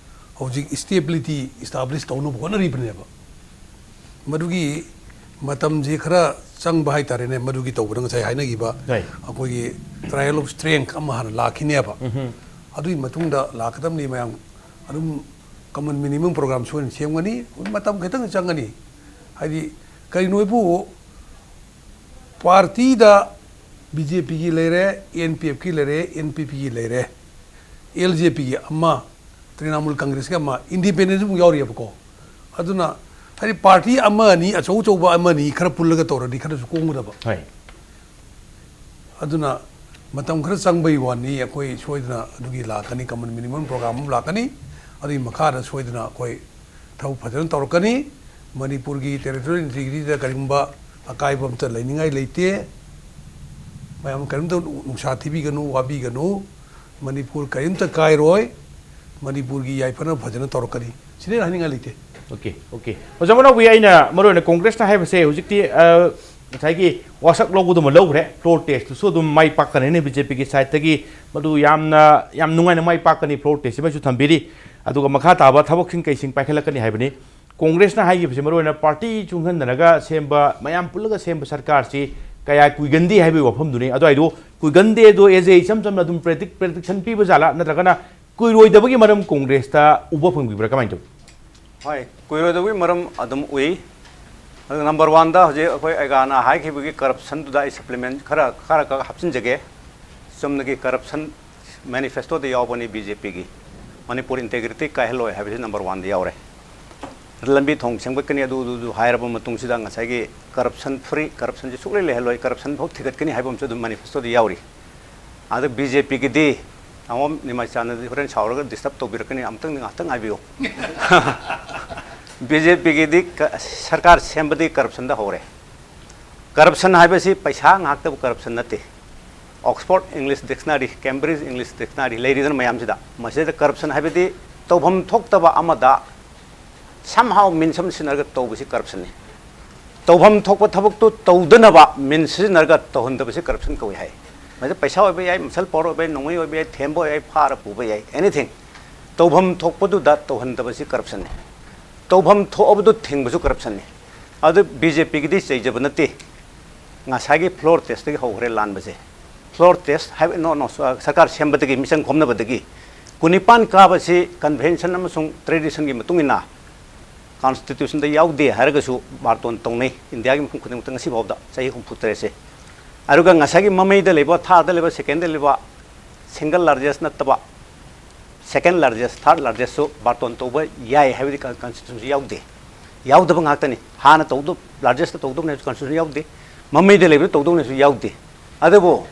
ꯍꯧꯖꯤꯛ ꯁ꯭ꯇꯦꯕꯤꯂꯤꯇꯤ ꯏꯁꯇꯥꯕ꯭ꯂꯤꯁ ꯇꯧꯅꯕ ꯍꯣꯠꯅꯔꯤꯕꯅꯦꯕ꯫ ꯃꯗꯨꯒꯤ ꯃꯇꯝꯁꯤ ꯈꯔ ꯆꯪꯕ ꯍꯥꯏꯇꯥꯔꯦꯅꯦ꯫ ꯃꯗꯨꯒꯤ ꯇꯧꯕꯗ ꯉꯁꯥꯏ ꯍꯥꯏꯅꯈꯤꯕ ꯑꯩꯈꯣꯏꯒꯤ trial of strength ꯑꯃ ꯍꯥꯟꯅ ꯂꯥꯛꯈꯤꯅꯦꯕ꯫ ꯑꯗꯨꯒꯤ ꯃꯇꯨꯡꯗ ꯂꯥꯛꯀꯗꯕꯅꯤ꯫ ꯃꯌꯥꯝ ꯑꯗꯨꯝ common minimum program ꯁꯣꯏꯅ ꯁꯦꯝꯒꯅꯤ꯫ ꯃꯇꯝ ꯈꯤꯇꯪ ꯆꯪꯒꯅꯤ꯫ ꯍꯥꯏꯗꯤ ꯀꯔꯤꯅꯣ ꯍꯥꯏꯕꯨ, ꯄꯥꯔꯇꯤꯗ ꯕꯤ ꯖꯦ ꯄꯤꯒꯤ ꯂꯩꯔꯦ, ꯑꯦꯟ ꯄꯤ ꯑꯦꯐꯀꯤ ꯂꯩꯔꯦ, ꯑꯦꯟ ꯄꯤ ꯄꯤꯒꯤ ꯂꯩꯔꯦ, ꯑꯦꯜ ꯖꯦ ꯄꯤꯒꯤ ꯑꯃ, ꯇ꯭ꯔꯤꯅꯥꯃꯨꯜ ꯀꯪꯒ꯭ꯔꯦꯁꯀꯤ ꯑꯃ, ꯏꯟꯗꯤꯄꯦꯟꯗꯦꯟꯁ ꯑꯃꯨꯛ ꯌꯥꯎꯔꯤꯑꯕꯀꯣ꯫ ꯑꯗꯨꯅ ꯍꯥꯏꯗꯤ ꯄꯥꯔꯇꯤ ꯑꯃ ꯑꯅꯤ, ꯑꯆꯧ ꯑꯆꯧꯕ ꯑꯃ ꯑꯅꯤ ꯈꯔ ꯄꯨꯜꯂꯒ ꯇꯧꯔꯗꯤ ꯈꯔꯁꯨ ꯀꯣꯝꯒꯗꯕ꯫ ꯑꯗꯨꯅ ꯃꯇꯝ ꯈꯔ ꯆꯪꯕꯒꯤ ꯋꯥꯅꯤ꯫ ꯑꯩꯈꯣꯏ ꯁꯣꯏꯗꯅ ꯑꯗꯨꯒꯤ ꯂꯥꯛꯀꯅꯤ, common minimum program ꯑꯃ ꯂꯥꯛꯀꯅꯤ꯫ ꯑꯗꯨꯒꯤ ꯃꯈꯥꯗ ꯁꯣꯏꯗꯅ ꯑꯩꯈꯣꯏ ꯊꯕꯛ ꯐꯖꯅ ꯇꯧꯔꯛꯀꯅꯤ꯫ ꯃꯅꯤꯄꯨꯔꯒꯤ territorial integrityꯗ ꯀꯔꯤꯒꯨꯝꯕ ꯑꯀꯥꯏꯕ ꯑꯝꯇ ꯂꯩꯅꯤꯡꯉꯥꯏ ꯂꯩꯇꯦ꯫ ꯃꯌꯥꯝ ꯀꯔꯤꯝꯇ ꯅꯨꯡꯁꯥ ꯊꯤꯕꯤꯒꯅꯨ, ꯋꯥꯕꯤꯒꯅꯨ꯫ ꯃꯅꯤꯄꯨꯔ ꯀꯔꯤꯝꯇ ꯀꯥꯏꯔꯣꯏ꯫ ꯃꯅꯤꯄꯨꯔꯒꯤ ꯌꯥꯏꯐꯅꯕ ꯐꯖꯅ ꯇꯧꯔꯛꯀꯅꯤ꯫ ꯁꯤꯗꯩ ꯍꯦꯟꯅ ꯍꯥꯏꯅꯤꯡꯉꯥꯏ ꯂꯩꯇꯦ꯫ Okay, okay. ꯑꯣꯖꯥ ꯃꯅꯥꯎꯕꯤ, ꯑꯩꯅ ꯃꯔꯨꯑꯣꯏꯅ ꯀꯣꯡꯒ꯭ꯔꯦꯁꯅ ꯍꯥꯏꯕꯁꯦ ꯍꯧꯖꯤꯛꯇꯤ, ꯑ, ꯉꯁꯥꯏꯒꯤ ꯋꯥꯁꯛ ꯂꯧꯕꯗꯨꯃ ꯂꯧꯈ꯭ꯔꯦ, floor testꯇꯨꯁꯨ ꯑꯗꯨꯝ ꯃꯥꯏ ꯄꯥꯛꯀꯅꯤꯅ ꯕꯤ ꯖꯦ ꯄꯤꯒꯤ sideꯇꯒꯤ ꯃꯗꯨ ꯌꯥꯝꯅ, ꯌꯥꯝ ꯅꯨꯡꯉꯥꯏꯅ ꯃꯥꯏ ꯄꯥꯛꯀꯅꯤ, floor test ꯑꯃꯁꯨ ꯊꯝꯕꯤꯔꯤ꯫ ꯑꯗꯨꯒ ꯃꯈꯥ ꯇꯥꯕ ꯊꯕꯛꯁꯤꯡ ꯀꯩꯁꯤꯡ ꯄꯥꯏꯈꯠꯂꯛꯀꯅꯤ ꯍꯥꯏꯕꯅꯤ꯫ ꯀꯣꯡꯒ꯭ꯔꯦꯁꯅ ꯍꯥꯏꯈꯤꯕꯁꯤ ꯃꯔꯨꯑꯣꯏꯅ ꯄꯥꯔꯇꯤ ꯆꯨꯡꯁꯤꯟꯗꯅꯒ ꯁꯦꯝꯕ, ꯃꯌꯥꯝ ꯄꯨꯜꯂꯒ ꯁꯦꯝꯕ ꯁꯔꯀꯥꯔꯁꯤ ꯀꯌꯥ ꯀꯨꯏꯒꯟꯗꯦ ꯍꯥꯏꯕꯒꯤ ꯋꯥꯐꯝꯗꯨꯅꯤ꯫ ꯑꯗꯨꯋꯥꯏꯗꯨ ꯀꯨꯏꯒꯟꯗꯦ ꯑꯗꯣ ꯑꯦꯖꯦ ꯏꯆꯝ ꯆꯝꯅ ꯑꯗꯨꯝ predict-, prediction ꯄꯤꯕ ꯖꯥꯠꯂꯥ, ꯅꯠꯇ꯭ꯔꯒꯅ ꯀꯨꯏꯔꯣꯏꯗꯕꯒꯤ ꯃꯔꯝ ꯀꯣꯡꯒ꯭ꯔꯦꯁꯇ ꯎꯕ ꯐꯪꯕꯤꯕ꯭ꯔꯥ, ꯀꯃꯥꯏꯅ ꯇꯧꯏ? ꯍꯣꯏ, ꯀꯨꯏꯔꯣꯏꯗꯕꯒꯤ ꯃꯔꯝ ꯑꯗꯨꯝ ꯎꯏ꯫ ꯑꯗꯨꯒ number oneꯗ ꯍꯧꯖꯤꯛ ꯑꯩꯈꯣꯏ ꯑꯩꯒꯥꯅ ꯍꯥꯏꯈꯤꯕꯒꯤ corruptionꯗꯨꯗ ꯑꯩ supplement ꯈꯔ, ꯈꯔ ꯈꯛ ꯍꯥꯞꯆꯤꯟꯖꯒꯦ꯫ ꯆꯨꯝꯅꯒꯤ corruption manifestoꯗ ꯌꯥꯎꯕꯅꯤ ꯕꯤ ꯖꯦ ꯄꯤꯒꯤ꯫ ꯃꯅꯤꯄꯨꯔ integrity ꯀꯥꯏꯍꯜꯂꯣꯏ ꯍꯥꯏꯕꯁꯤ number oneꯗ ꯌꯥꯎꯔꯦ꯫ ꯂꯝꯕꯤ ꯊꯣꯡ ꯁꯦꯝꯒꯠꯀꯅꯤ, ꯑꯗꯨ, ꯑꯗꯨ, ꯑꯗꯨ ꯍꯥꯏꯔꯕ ꯃꯇꯨꯡꯁꯤꯗ ꯉꯁꯥꯏꯒꯤ corruption free, corruptionꯁꯤ ꯁꯨꯡꯂꯩ ꯂꯩꯍꯜꯂꯣꯏ, corruption ꯐꯥꯎ ꯊꯤꯒꯠꯀꯅꯤ ꯍꯥꯏꯕ ꯑꯃꯁꯨ ꯑꯗꯨꯝ manifestoꯗ ꯌꯥꯎꯔꯤ꯫ ꯑꯗ ꯕꯤ ꯖꯦ ꯄꯤꯒꯤꯗꯤ, ꯇꯥꯃꯣ ꯅꯤꯃꯥꯏꯆꯥꯅꯗꯤ ꯍꯣꯔꯦꯟ ꯁꯥꯎꯔꯒ disturb ꯇꯧꯕꯤꯔꯛꯀꯅꯤ, ꯑꯃꯨꯛꯇꯪꯗꯤ ꯉꯥꯏꯍꯥꯛꯇꯪ ꯉꯥꯏꯕꯤꯌꯨ꯫ ꯕꯤ ꯖꯦ ꯄꯤꯒꯤꯗꯤ ꯀ-, ꯁꯔꯀꯥꯔ ꯁꯦꯝꯕꯗꯤ corruptionꯗ ꯍꯧꯔꯦ꯫ Corruption ꯍꯥꯏꯕꯁꯤ ꯄꯩꯁꯥ ꯉꯥꯛꯇꯕꯨ corruption ꯅꯠꯇꯦ꯫ Oxford English Dictionary, Cambridge English Dictionary ꯂꯩꯔꯤꯗꯅ ꯃꯌꯥꯝꯁꯤꯗ, ꯃꯁꯤꯗ corruption ꯍꯥꯏꯕꯗꯤ ꯇꯧꯐꯝ ꯊꯣꯛꯇꯕ ꯑꯃꯗ somehow means ꯑꯃ ꯁꯤꯖꯤꯟꯅꯔꯒ ꯇꯧꯕꯁꯤ corruptionꯅꯤ꯫ ꯇꯧꯐꯝ ꯊꯣꯛꯄ ꯊꯕꯛꯇꯨ ꯇꯧꯗꯅꯕ means ꯁꯤꯖꯤꯟꯅꯔꯒ ꯇꯧꯍꯟꯗꯕꯁꯤ corruption ꯀꯧꯏ ꯍꯥꯏ꯫ ꯃꯁꯤ ꯄꯩꯁꯥ ꯑꯣꯏꯕ ꯌꯥꯏ, ꯃꯁꯜ ꯄꯥꯋꯔ ꯑꯣꯏꯕ ꯌꯥꯏ, ꯅꯣꯡꯃꯩ ꯑꯣꯏꯕ ꯌꯥꯏ, ꯊꯦꯝꯕ ꯑꯣꯏꯕ ꯌꯥꯏ, ꯐꯥꯔ ꯄꯨꯕ ꯌꯥꯏ, ꯑꯦꯅꯤꯊꯤꯡ꯫ ꯇꯧꯐꯝ ꯊꯣꯛꯄꯗꯨꯗ ꯇꯧꯍꯟꯗꯕꯁꯤ ꯀꯔꯞꯁꯟꯅꯤ꯫ ꯇꯧꯐꯝ ꯊꯣꯛꯑꯕꯗꯨ ꯊꯤꯡꯕꯁꯨ ꯀꯔꯞꯁꯟꯅꯤ꯫ ꯑꯗꯨ ꯕꯤ ꯖꯦ ꯄꯤꯒꯤꯗꯤ ꯆꯩꯖꯕ ꯅꯠꯇꯦ꯫ ꯉꯁꯥꯏꯒꯤ ꯐ꯭ꯂꯣꯔ ꯇꯦꯁꯇꯒꯤ ꯍꯧꯈ꯭ꯔꯦ ꯂꯥꯟꯕꯁꯦ꯫ ꯐ꯭ꯂꯣꯔ ꯇꯦꯁ ꯍꯥꯏꯕ, ꯅꯣ, ꯅꯣ, ꯁ-, ꯁꯔꯀꯥꯔ ꯁꯦꯝꯕꯗꯒꯤ, ꯃꯤꯆꯪ ꯈꯣꯝꯅꯕꯗꯒꯤ ꯀꯨꯟꯅꯤꯄꯥꯟ ꯀꯥꯕꯁꯤ ꯀꯟꯚꯦꯟꯁꯟ ꯑꯃꯁꯨꯡ ꯇ꯭ꯔꯦꯗꯤꯁꯟꯒꯤ ꯃꯇꯨꯡ ꯏꯟꯅ ꯀꯟꯁꯇꯤꯇ꯭ꯌꯨꯁꯟꯗ ꯌꯥꯎꯗꯦ ꯍꯥꯏꯔꯒꯁꯨ ꯕꯥꯔꯇꯣꯟ ꯇꯧꯅꯩ ꯏꯟꯗꯤꯌꯥꯒꯤ ꯃꯐꯝ ꯈꯨꯗꯤꯡꯃꯛꯇ ꯉꯁꯤ ꯐꯥꯎꯕꯗ, ꯆꯍꯤ ꯍꯨꯝꯐꯨ ꯇꯔꯦꯠꯁꯦ꯫ ꯑꯗꯨꯒ ꯉꯁꯥꯏꯒꯤ ꯃꯃꯩꯗ ꯂꯩꯕ, ꯊꯥꯗ ꯂꯩꯕ, ꯁꯦꯀꯦꯟꯗ ꯂꯩꯕ, ꯁꯤꯡꯒꯜ ꯂꯥꯔꯖꯦꯁ ꯅꯠꯇꯕ, ꯁꯦꯀꯦꯟ ꯂꯥꯔꯖꯦꯁ, ꯊꯥꯔꯠ ꯂꯥꯔꯖꯦꯁꯁꯨ ꯕꯥꯔꯇꯣꯟ ꯇꯧꯕ ꯌꯥꯏ ꯍꯥꯏꯕꯗꯤ ꯀꯟ-, ꯀꯟꯁꯇꯤꯇ꯭ꯌꯨꯁꯟꯁꯤ ꯌꯥꯎꯗꯦ꯫ ꯌꯥꯎꯗꯕ ꯉꯥꯛꯇꯅꯤ꯫ ꯍꯥꯟꯅ ꯇꯧꯗ-, ꯂꯥꯔꯖꯦꯁꯇ ꯇꯧꯗꯧꯅꯦ ꯍꯥꯏꯕꯁꯨ ꯀꯟꯁꯇꯤꯇ꯭ꯌꯨꯁꯟ ꯌꯥꯎꯗꯦ꯫ ꯃꯃꯩꯗ ꯂꯩꯕꯗ ꯇꯧꯗꯧꯅꯦ ꯍꯥꯏꯕꯁꯨ ꯌꯥꯎꯗꯦ꯫ ꯑꯗꯨꯕꯨ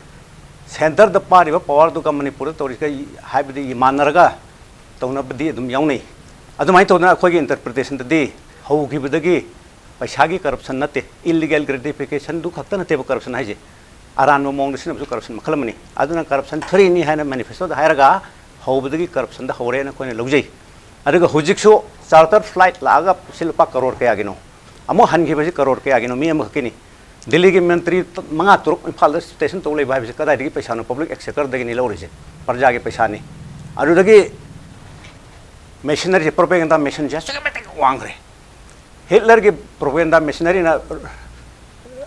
ꯁꯦꯟꯇꯔꯗ ꯄꯥꯏꯔꯤꯕ ꯄꯋꯥꯔꯗꯨꯒ ꯃꯅꯤꯄꯨꯔꯗ ꯇꯧꯔꯤꯁꯤꯒ ꯏ-, ꯍꯥꯏꯕꯗꯤ ꯃꯥꯟꯅꯔꯒ ꯇꯧꯅꯕꯗꯤ ꯑꯗꯨꯝ ꯌꯥꯎꯅꯩ꯫ ꯑꯗꯨꯃꯥꯏꯅ ꯇꯧꯗꯅ ꯑꯩꯈꯣꯏꯒꯤ ꯏꯟꯇꯔꯄ꯭ꯔꯤꯇꯦꯁꯟꯗꯗꯤ ꯍꯧꯈꯤꯕꯗꯒꯤ ꯄꯩꯁꯥꯒꯤ ꯀꯔꯞꯁꯟ ꯅꯠꯇꯦ, ꯏꯜꯂꯤꯒꯦꯜ ꯒ꯭ꯔꯦꯇꯤꯐꯤꯀꯦꯁꯟꯗꯨ ꯈꯛꯇ ꯅꯠꯇꯦꯕ ꯀꯔꯞꯁꯟ ꯍꯥꯏꯁꯦ, ꯑꯔꯥꯟꯕ ꯃꯑꯣꯡꯗ ꯁꯤꯖꯤꯟꯅꯕꯁꯨ ꯀꯔꯞꯁꯟ ꯃꯈꯜ ꯑꯃꯅꯤ꯫ ꯑꯗꯨꯅ ꯀꯔꯞꯁꯟ ꯐ꯭ꯔꯤꯅꯤ ꯍꯥꯏꯅ ꯃꯦꯅꯤꯐꯦꯁꯇꯣꯗ ꯍꯥꯏꯔꯒ ꯍꯧꯕꯗꯒꯤ ꯀꯔꯞꯁꯟꯗ ꯍꯧꯔꯦꯅ ꯑꯩꯈꯣꯏꯅ ꯂꯧꯖꯩ꯫ ꯑꯗꯨꯒ ꯍꯧꯖꯤꯛꯁꯨ ꯆꯥꯔꯇꯔ ꯐ꯭ꯂꯥꯏꯠ ꯂꯥꯛꯑꯒ ꯁꯤ ꯂꯨꯄꯥ ꯀꯔꯣꯔ ꯀꯌꯥꯒꯤꯅꯣ, ꯑꯃꯨꯛ ꯍꯟꯈꯤꯕꯁꯤ ꯀꯔꯣꯔ ꯀꯌꯥꯒꯤꯅꯣ, ꯃꯤ ꯑꯃꯈꯛꯀꯤꯅꯤ꯫ ꯗꯤꯜꯂꯤꯒꯤ ꯃꯟꯇ꯭ꯔꯤ ꯃꯉꯥ ꯇꯔꯨꯛ ꯏꯝꯐꯥꯜꯗ ꯁ꯭ꯇꯦꯁꯟ ꯇꯧ ꯂꯩꯕ ꯍꯥꯏꯕꯁꯤ ꯀꯗꯥꯏꯗꯒꯤ ꯄꯩꯁꯥꯅꯣ? ꯄꯕ꯭ꯂꯤꯛ ꯑꯦꯛꯁꯦꯀꯔꯗꯒꯤꯅꯤ ꯂꯧꯔꯤꯁꯦ, ꯄ꯭ꯔꯖꯥꯒꯤ ꯄꯩꯁꯥꯅꯤ꯫ ꯑꯗꯨꯗꯒꯤ ꯃꯦꯁꯤꯅꯔꯤꯁꯦ, ꯄ꯭ꯔꯣꯄꯦꯒꯦꯟꯗꯥ ꯃꯦꯁꯤꯟꯁꯦ ꯑꯁꯨꯛꯀꯤ ꯃꯇꯤꯛ ꯋꯥꯡꯈ꯭ꯔꯦ꯫ ꯍꯤꯠꯂꯔꯒꯤ ꯄ꯭ꯔꯣꯄꯦꯒꯦꯟꯗꯥ ꯃꯦꯁꯤꯅꯔꯤꯅ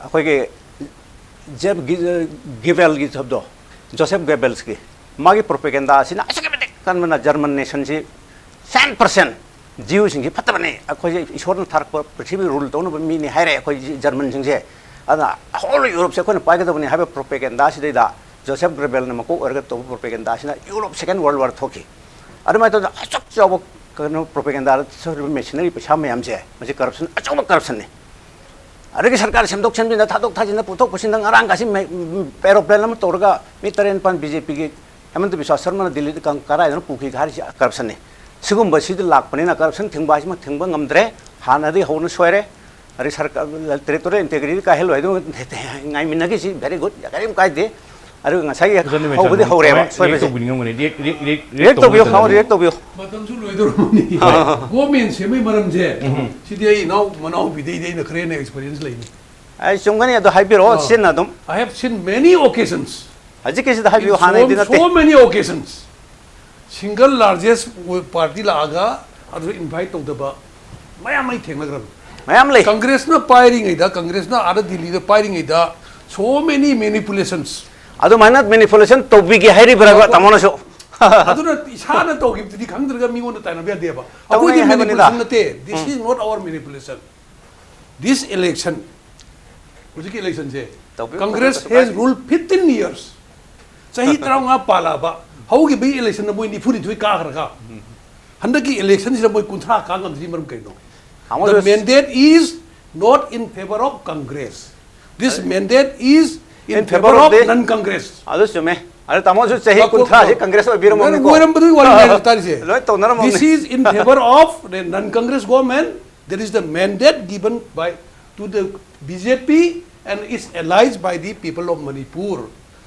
ꯑꯩꯈꯣꯏꯒꯤ ꯖꯦꯞ ꯒꯤ-, ꯒꯤꯕꯦꯜꯒꯤ ꯊꯕꯗꯣ, ꯖꯣꯁꯦꯐ ꯒꯦꯕꯦꯜꯁꯀꯤ, ꯃꯥꯒꯤ ꯄ꯭ꯔꯣꯄꯦꯒꯦꯟꯗꯥ ꯑꯁꯤꯅ ꯑꯁꯨꯛꯀꯤ ꯃꯇꯤꯛ ꯀꯟꯕꯅ ꯖꯔꯃꯟ ꯅꯦꯁꯟꯁꯤ ꯁꯦꯟ ꯄꯔꯁꯦꯟ ꯖꯤꯌꯨꯁꯤꯡꯁꯤ ꯐꯠꯇꯕꯅꯤ, ꯑꯩꯈꯣꯏꯁꯦ ꯏꯁꯣꯔꯅ ꯊꯥꯔꯛꯄ ꯄ꯭ꯔꯤꯊꯤꯕꯤ ꯔꯨꯜ ꯇꯧꯅꯕ ꯃꯤꯅꯤ ꯍꯥꯏꯔꯦ ꯑꯩꯈꯣꯏ ꯖꯔꯃꯟꯁꯤꯡꯁꯦ꯫ ꯑꯗꯨꯅ ꯍꯣꯜ ꯌꯨꯔꯣꯞꯁꯦ ꯑꯩꯈꯣꯏꯅ ꯄꯥꯏꯒꯗꯕꯅꯤ ꯍꯥꯏꯕ ꯄ꯭ꯔꯣꯄꯦꯒꯦꯟꯗꯥꯁꯤꯗꯩꯗ ꯖꯣꯁꯦꯐ ꯒ꯭ꯔꯦꯕꯦꯜꯅ ꯃꯀꯣꯛ ꯑꯣꯏꯔꯒ ꯇꯧꯕ ꯄ꯭ꯔꯣꯄꯦꯒꯦꯟꯗꯥꯁꯤꯅ ꯌꯨꯔꯣꯞ ꯁꯦꯀꯦꯟ ꯋꯥꯔꯜ ꯋꯥꯔ ꯊꯣꯛꯈꯤ꯫ ꯑꯗꯨꯃꯥꯏꯅ ꯇꯧꯗꯅ ꯑꯁꯨꯛ ꯆꯥꯎꯕ ꯀꯩꯅꯣ ꯄ꯭ꯔꯣꯄꯦꯒꯦꯟꯗꯥꯗ ꯁꯣꯏꯔꯤꯕ ꯃꯦꯁꯤꯅꯔꯤ ꯄꯩꯁꯥ ꯃꯌꯥꯝꯁꯦ, ꯃꯁꯤ ꯀꯔꯞꯁꯟ, ꯑꯆꯧꯕ ꯀꯔꯞꯁꯟꯅꯤ꯫ ꯑꯗꯒꯤ ꯁꯔꯀꯥꯔ ꯁꯦꯝꯗꯣꯛ ꯁꯦꯝꯖꯤꯟꯗ, ꯊꯥꯗꯣꯛ ꯊꯥꯖꯤꯟꯗ, ꯄꯨꯊꯣꯛ ꯄꯨꯁꯤꯟꯗ, ꯉꯔꯥꯡꯒꯁꯤ ꯃꯦ-, ꯑꯦꯔꯣꯄ꯭ꯂꯦꯟ ꯑꯃ ꯇꯧꯔꯒ ꯃꯤ ꯇꯔꯦꯠ ꯅꯤꯄꯥꯜ ꯕꯤ ꯖꯦ ꯄꯤꯒꯤ ꯍꯦꯃꯟꯇ ꯕꯤꯁ꯭ꯋꯥ ꯁꯔꯃꯅ ꯗꯤꯜꯂꯤꯗ ꯀꯪ-, ꯀꯔꯥꯏꯗꯅꯣ ꯄꯨꯈꯤ ꯍꯥꯏꯔꯤꯁꯤ ꯀꯔꯞꯁꯟꯅꯤ꯫ ꯁꯤꯒꯨꯝꯕꯁꯤꯗ ꯂꯥꯛꯄꯅꯤꯅ ꯀꯔꯞꯁꯟ ꯊꯤꯡꯕ ꯍꯥꯏꯁꯤꯃ ꯊꯤꯡꯕ ꯉꯝꯗ꯭ꯔꯦ꯫ ꯍꯥꯟꯅꯗꯒꯤ ꯍꯧꯅ ꯁꯣꯏꯔꯦ꯫ ꯑꯗꯩ ꯁꯔꯀꯥꯔ, ꯇꯦꯔꯤꯇꯣꯔꯤꯌꯦꯜ ꯏꯟꯇꯦꯒ꯭ꯔꯤꯇꯤ ꯀꯥꯏꯍꯜꯂꯣꯏ ꯍꯥꯏꯗꯨ ꯉꯥꯏꯃꯤꯟꯅꯒꯤ, ꯁꯤ ꯚꯦꯔꯤ ꯒꯨꯗ, ꯀꯔꯤꯝ ꯀꯥꯏꯗꯦ꯫ ꯑꯗꯨꯒ ꯉꯁꯥꯏꯒꯤ ꯑꯗꯨꯅꯤ ꯃꯦꯟꯁꯟ ꯍꯧꯕꯗꯤ ꯑꯗꯨꯝ ꯍꯧꯔꯦꯕ ꯀꯃꯥꯏꯅ ꯔꯤꯌꯦꯛ ꯁꯣꯏꯕꯁꯦ꯫ ꯇꯧꯕꯤꯅꯤꯡꯉꯝꯒꯅꯤ? ꯔꯤꯌꯦꯛ, ꯔꯤꯌꯦꯛ, ꯔꯤꯌꯦꯛ ꯔꯤꯌꯦꯛ ꯇꯧꯕꯤꯌꯨ, ꯇꯧꯕ ꯍꯥꯎ, ꯃꯇꯝꯗ ꯔꯤꯌꯦꯛ ꯇꯧꯕꯤꯌꯨ꯫ ꯃꯇꯝꯁꯨ ꯂꯣꯏꯗꯧꯔꯝꯃꯅꯤ꯫ ꯑꯥ꯫ ꯒꯣꯔꯃꯦꯟ ꯁꯦꯝꯕꯩ ꯃꯔꯝꯁꯦ, ꯎꯝ꯫ ꯁꯤꯗꯤ ꯑꯩ ꯏꯅꯥꯎ ꯃꯅꯥꯎꯄꯤꯗꯩꯗꯤ ꯑꯩꯅ ꯈꯔ ꯍꯦꯟꯅ ꯑꯦꯛꯁꯄꯤꯔꯤꯌꯦꯟꯁ ꯂꯩꯅꯤ꯫ ꯑꯩ ꯆꯨꯝꯒꯅꯤ, ꯑꯗꯨ ꯍꯥꯏꯕꯤꯔꯛꯑꯣ, ꯑꯥ꯫ ꯆꯤꯟꯅ ꯑꯗꯨꯝ꯫ I have seen many occasions꯫ ꯍꯧꯖꯤꯛꯀꯤꯁꯤꯗ ꯍꯥꯏꯕꯤꯌꯨ, ꯍꯥꯟꯅꯩꯗꯤ ꯅꯠꯇꯦ꯫ So many occasions, single largest party ꯂꯥꯛꯑꯒ ꯑꯗꯨ invite ꯇꯧꯗꯕ ꯃꯌꯥꯝ ꯑꯩ ꯊꯦꯡꯅꯈ꯭ꯔꯕꯅꯤ꯫ ꯃꯌꯥꯝ ꯂꯩ꯫ ꯀꯪꯒ꯭ꯔꯦꯁꯅ ꯄꯥꯏꯔꯤꯉꯩꯗ, ꯀꯪꯒ꯭ꯔꯦꯁꯅ ꯑꯥꯗ ꯗꯤꯜꯂꯤꯗ ꯄꯥꯏꯔꯤꯉꯩꯗ, so many manipulations. ꯑꯗꯨꯃꯥꯏꯅ manipulation ꯇꯧꯕꯤꯒꯦ ꯍꯥꯏꯔꯤꯕ꯭ꯔꯥ ꯇꯥꯃꯣꯅꯁꯨ? ꯑꯗꯨꯅ ꯏꯁꯥꯅ ꯇꯧꯈꯤꯕꯗꯨꯗꯤ ꯈꯪꯗ꯭ꯔꯒ ꯃꯤꯉꯣꯟꯗ ꯇꯥꯏꯅꯕ ꯌꯥꯗꯦꯕ꯫ ꯇꯧꯅꯩ ꯑꯩꯈꯣꯏꯗꯤ ꯍꯥꯏꯕꯅꯤꯗ꯫ Manipulation ꯅꯠꯇꯦ, this is not our manipulation. This election, ꯍꯧꯖꯤꯛꯀꯤ election ꯁꯦ, ꯇꯧꯕꯤꯌꯨ, Congress ꯇꯧꯕꯤꯌꯨ, has ꯇꯧꯕꯤꯌꯨ꯫ Ruled fifteen years. ꯆꯍꯤ ꯇꯔꯥꯃꯉꯥ ꯄꯥꯜꯂꯛꯑꯕ, ꯍꯧꯈꯤꯕꯒꯤ election ꯗ ꯃꯣꯏ ꯅꯤꯐꯨꯅꯤꯊꯣꯏ ꯀꯥꯈ꯭ꯔꯒ, ꯍꯟꯗꯛꯀꯤ election ꯁꯤꯗ ꯃꯣꯏ ꯀꯨꯟꯊ꯭ꯔꯥ ꯀꯥ ꯉꯝꯗ꯭ꯔꯤ ꯃꯔꯝ ꯀꯩꯅꯣ? ꯇꯥꯃꯣ, The mandate is not in favor of Congress. This mandate is in In favor favor of of the non-Congress. ꯑꯗꯨ ꯆꯨꯝꯃꯦ꯫ ꯑꯗꯨ ꯇꯥꯃꯣꯁꯨ ꯆꯍꯤ ꯀꯨꯟꯊ꯭ꯔꯥꯁꯤ ꯀꯪꯒ꯭ꯔꯦꯁ ꯑꯣꯏꯕꯤꯔꯝꯃꯅꯤꯀꯣ꯫ ꯂꯣꯏꯔꯝꯕꯗꯨꯒꯤ ꯋꯥꯔꯤꯅꯦ ꯇꯥꯔꯤꯁꯦ꯫ ꯂꯣꯏ ꯇꯧꯅꯔꯝꯃꯅꯤ꯫ This is in favor of the non-Congress government. There is the mandate given by to the B J P and its allies by the people of Manipur.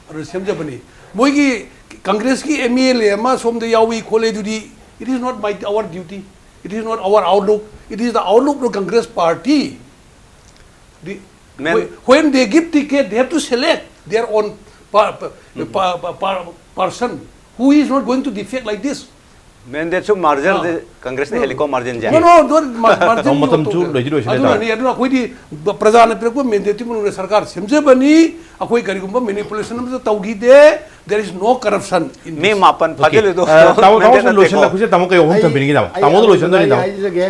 ꯑꯗꯨ ꯁꯦꯝꯖꯕꯅꯤ꯫ ꯃꯣꯏꯒꯤ ꯀꯪꯒ꯭ꯔꯦꯁꯀꯤ M L A ꯑꯃ ꯁꯣꯝꯗ ꯌꯥꯎꯏ ꯈꯣꯠꯂꯦ ꯑꯗꯨꯗꯤ, it is not my, our duty. It is not our outlook. It is the outlook of the Congress party. The, Man- when they give ticket, they have to select their own pa, pa, pa, pa, pa, person who is not going to defect like this. Mandate ꯁꯨ merger ꯗꯤ ꯀꯪꯒ꯭ꯔꯦꯁꯅ ꯍꯦꯜꯂꯤꯀꯣ, margin ꯁꯦ꯫ No, no, no, ma- margin ꯃꯇꯝꯁꯨ ꯇꯧꯗꯦ꯫ ꯂꯣꯏꯗꯤ ꯂꯣꯏꯁꯤꯜꯂꯦ, ꯑꯗꯨꯅꯅꯤ, ꯇꯥꯃꯣ꯫ ꯑꯗꯨꯅ ꯑꯩꯈꯣꯏꯗꯤ ꯄ꯭ꯔꯖꯥꯅ ꯄꯤꯔꯛꯄ mandate ꯀꯤ ꯃꯅꯨꯡꯗ ꯁꯔꯀꯥꯔ ꯁꯦꯝꯖꯕꯅꯤ꯫ ꯑꯩꯈꯣꯏ ꯀꯔꯤꯒꯨꯝꯕ manipulation ꯑꯃꯇ ꯇꯧꯈꯤꯗꯦ꯫ There is no corruption in me this. ꯃꯥꯄꯟ ꯐꯥꯖꯤꯜꯂꯤꯗꯣ ꯑ, ꯇꯥꯃꯣ, ꯇꯥꯃꯣꯁꯨ mandate ꯅꯠꯇꯦꯀꯣ꯫ ꯂꯣꯏꯁꯤꯜꯂꯛꯄꯁꯤꯗ ꯇꯥꯃꯣ ꯀꯩ ꯋꯥꯐꯝ ꯑꯩ- ꯊꯝꯕꯤꯅꯤꯡꯒꯦ ꯇꯥꯃꯣ? ꯑꯩ ꯇꯥꯃꯣꯗ ꯑꯗꯨꯝ ꯂꯣꯏꯁꯤꯟꯗꯣꯏꯅꯤ ꯇꯥꯃꯣ꯫ ꯑꯩ ꯍꯥꯏꯖꯒꯦ꯫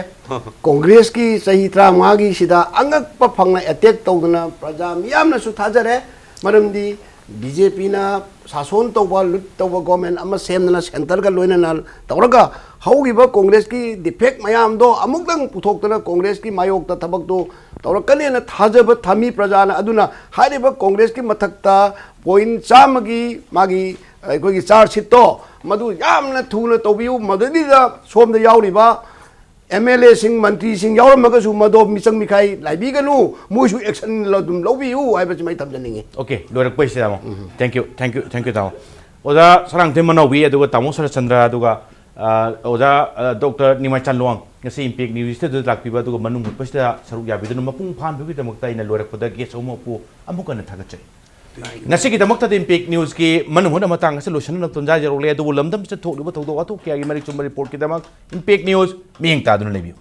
ꯀꯣꯡꯒ꯭ꯔꯦꯁꯀꯤ ꯆꯍꯤ ꯇꯔꯥꯃꯉꯥꯒꯤꯁꯤꯗ ꯑꯉꯛꯄ ꯐꯪꯅ attack ꯇꯧꯗꯅ ꯄ꯭ꯔꯖꯥ ꯃꯤꯌꯥꯝꯅꯁꯨ ꯊꯥꯖꯔꯦ꯫ ꯃꯔꯝꯗꯤ B J P ꯅ ꯁꯥꯁꯣꯟ ꯇꯧꯕ, ꯂꯨꯠ ꯇꯧꯕ government ꯑꯃ ꯁꯦꯝꯗꯅ centre ꯒ ꯂꯣꯏꯅꯅ ꯇꯧꯔꯒ ꯍꯧꯈꯤꯕ ꯀꯣꯡꯒ꯭ꯔꯦꯁꯀꯤ defect ꯃꯌꯥꯝꯗꯣ ꯑꯃꯨꯛꯇꯪ ꯄꯨꯊꯣꯛꯇꯅ ꯀꯣꯡꯒ꯭ꯔꯦꯁꯀꯤ ꯃꯥꯌꯣꯛꯇ ꯊꯕꯛꯇꯣ ꯇꯧꯔꯛꯀꯅꯦꯅ ꯊꯥꯖꯕ ꯊꯝꯃꯤ ꯄ꯭ꯔꯖꯥꯅ꯫ ꯑꯗꯨꯅ ꯍꯥꯏꯔꯤꯕ ꯀꯣꯡꯒ꯭ꯔꯦꯁꯀꯤ ꯃꯊꯛꯇ point ꯆꯥꯝꯃꯒꯤ ꯃꯥꯒꯤ ꯑꯩꯈꯣꯏꯒꯤ charge sheet ꯇꯣ ꯃꯗꯨ ꯌꯥꯝꯅ ꯊꯨꯅ ꯇꯧꯕꯤꯌꯨ꯫ ꯃꯗꯨꯗꯩꯗ ꯁꯣꯝꯗ ꯌꯥꯎꯔꯤꯕ M L A ꯁꯤꯡ, ꯃꯟꯇ꯭ꯔꯤꯁꯤꯡ ꯌꯥꯎꯔꯝꯃꯒꯁꯨ ꯃꯗꯣ ꯃꯤꯆꯪ ꯃꯤꯈꯥꯏ ꯂꯥꯏꯕꯤꯒꯅꯨ, ꯃꯣꯏꯁꯨ action ꯑꯗꯨꯝ ꯂꯧꯕꯤꯌꯨ ꯍꯥꯏꯕꯁꯤꯃ ꯑꯩ ꯊꯝꯖꯅꯤꯡꯉꯤ꯫ Okay, ꯂꯣꯏꯔꯛꯄꯩꯁꯤꯗ ꯇꯥꯃꯣ꯫ Thank you, thank you, thank you ꯇꯥꯃꯣ꯫ ꯑꯣꯖꯥ ꯁꯔꯥꯡꯊꯦꯝ ꯃꯅꯥꯎꯕꯤ, ꯑꯗꯨꯒ ꯇꯥꯃꯣ ꯁꯔꯠꯆꯟꯗ꯭ꯔ, ꯑꯗꯨꯒ ꯑ, ꯑꯣꯖꯥ, ꯑ, ꯗꯣꯛꯇꯔ ꯅꯤꯃꯥꯏꯆꯥꯟ ꯂꯨꯋꯥꯡ, ꯉꯁꯤ Impact News Studio ꯗ ꯂꯥꯛꯄꯤꯕ ꯑꯗꯨꯒ ꯃꯅꯨꯡ ꯍꯨꯠꯄꯁꯤꯗ ꯁꯔꯨꯛ ꯌꯥꯕꯤꯗꯨꯅ ꯃꯄꯨꯡ ꯐꯥꯍꯟꯕꯤꯕꯒꯤꯗꯃꯛꯇ ꯑꯩꯅ ꯂꯣꯏꯔꯛꯄꯗ guest ꯑꯍꯨꯝꯃꯛꯄꯨ ꯑꯃꯨꯛ ꯍꯟꯅ ꯊꯥꯒꯠꯆꯔꯤ꯫ ꯉꯁꯤꯒꯤꯗꯃꯛꯇꯗꯤ ꯏꯝꯄꯦꯛ ꯅ꯭ꯌꯨꯁꯀꯤ ꯃꯅꯨꯡ ꯍꯨꯠꯅ ꯃꯇꯥꯡ ꯑꯁꯤ ꯂꯣꯏꯁꯤꯟꯅꯕ ꯇꯟꯖꯥ ꯌꯧꯔꯛꯂꯦ꯫ ꯑꯗꯨꯕꯨ ꯂꯝꯗꯝꯁꯤꯗ ꯊꯣꯛꯂꯤꯕ ꯊꯧꯗꯣꯛ ꯋꯥꯊꯣꯛ ꯀꯌꯥꯒꯤ ꯃꯔꯤꯛ ꯆꯨꯝꯕ ꯔꯤꯄꯣꯔꯠꯀꯤꯗꯃꯛ ꯏꯝꯄꯦꯛ ꯅ꯭ꯌꯨꯁ ꯃꯤꯠꯌꯦꯡ ꯇꯥꯗꯨꯅ ꯂꯩꯕꯤꯌꯨ꯫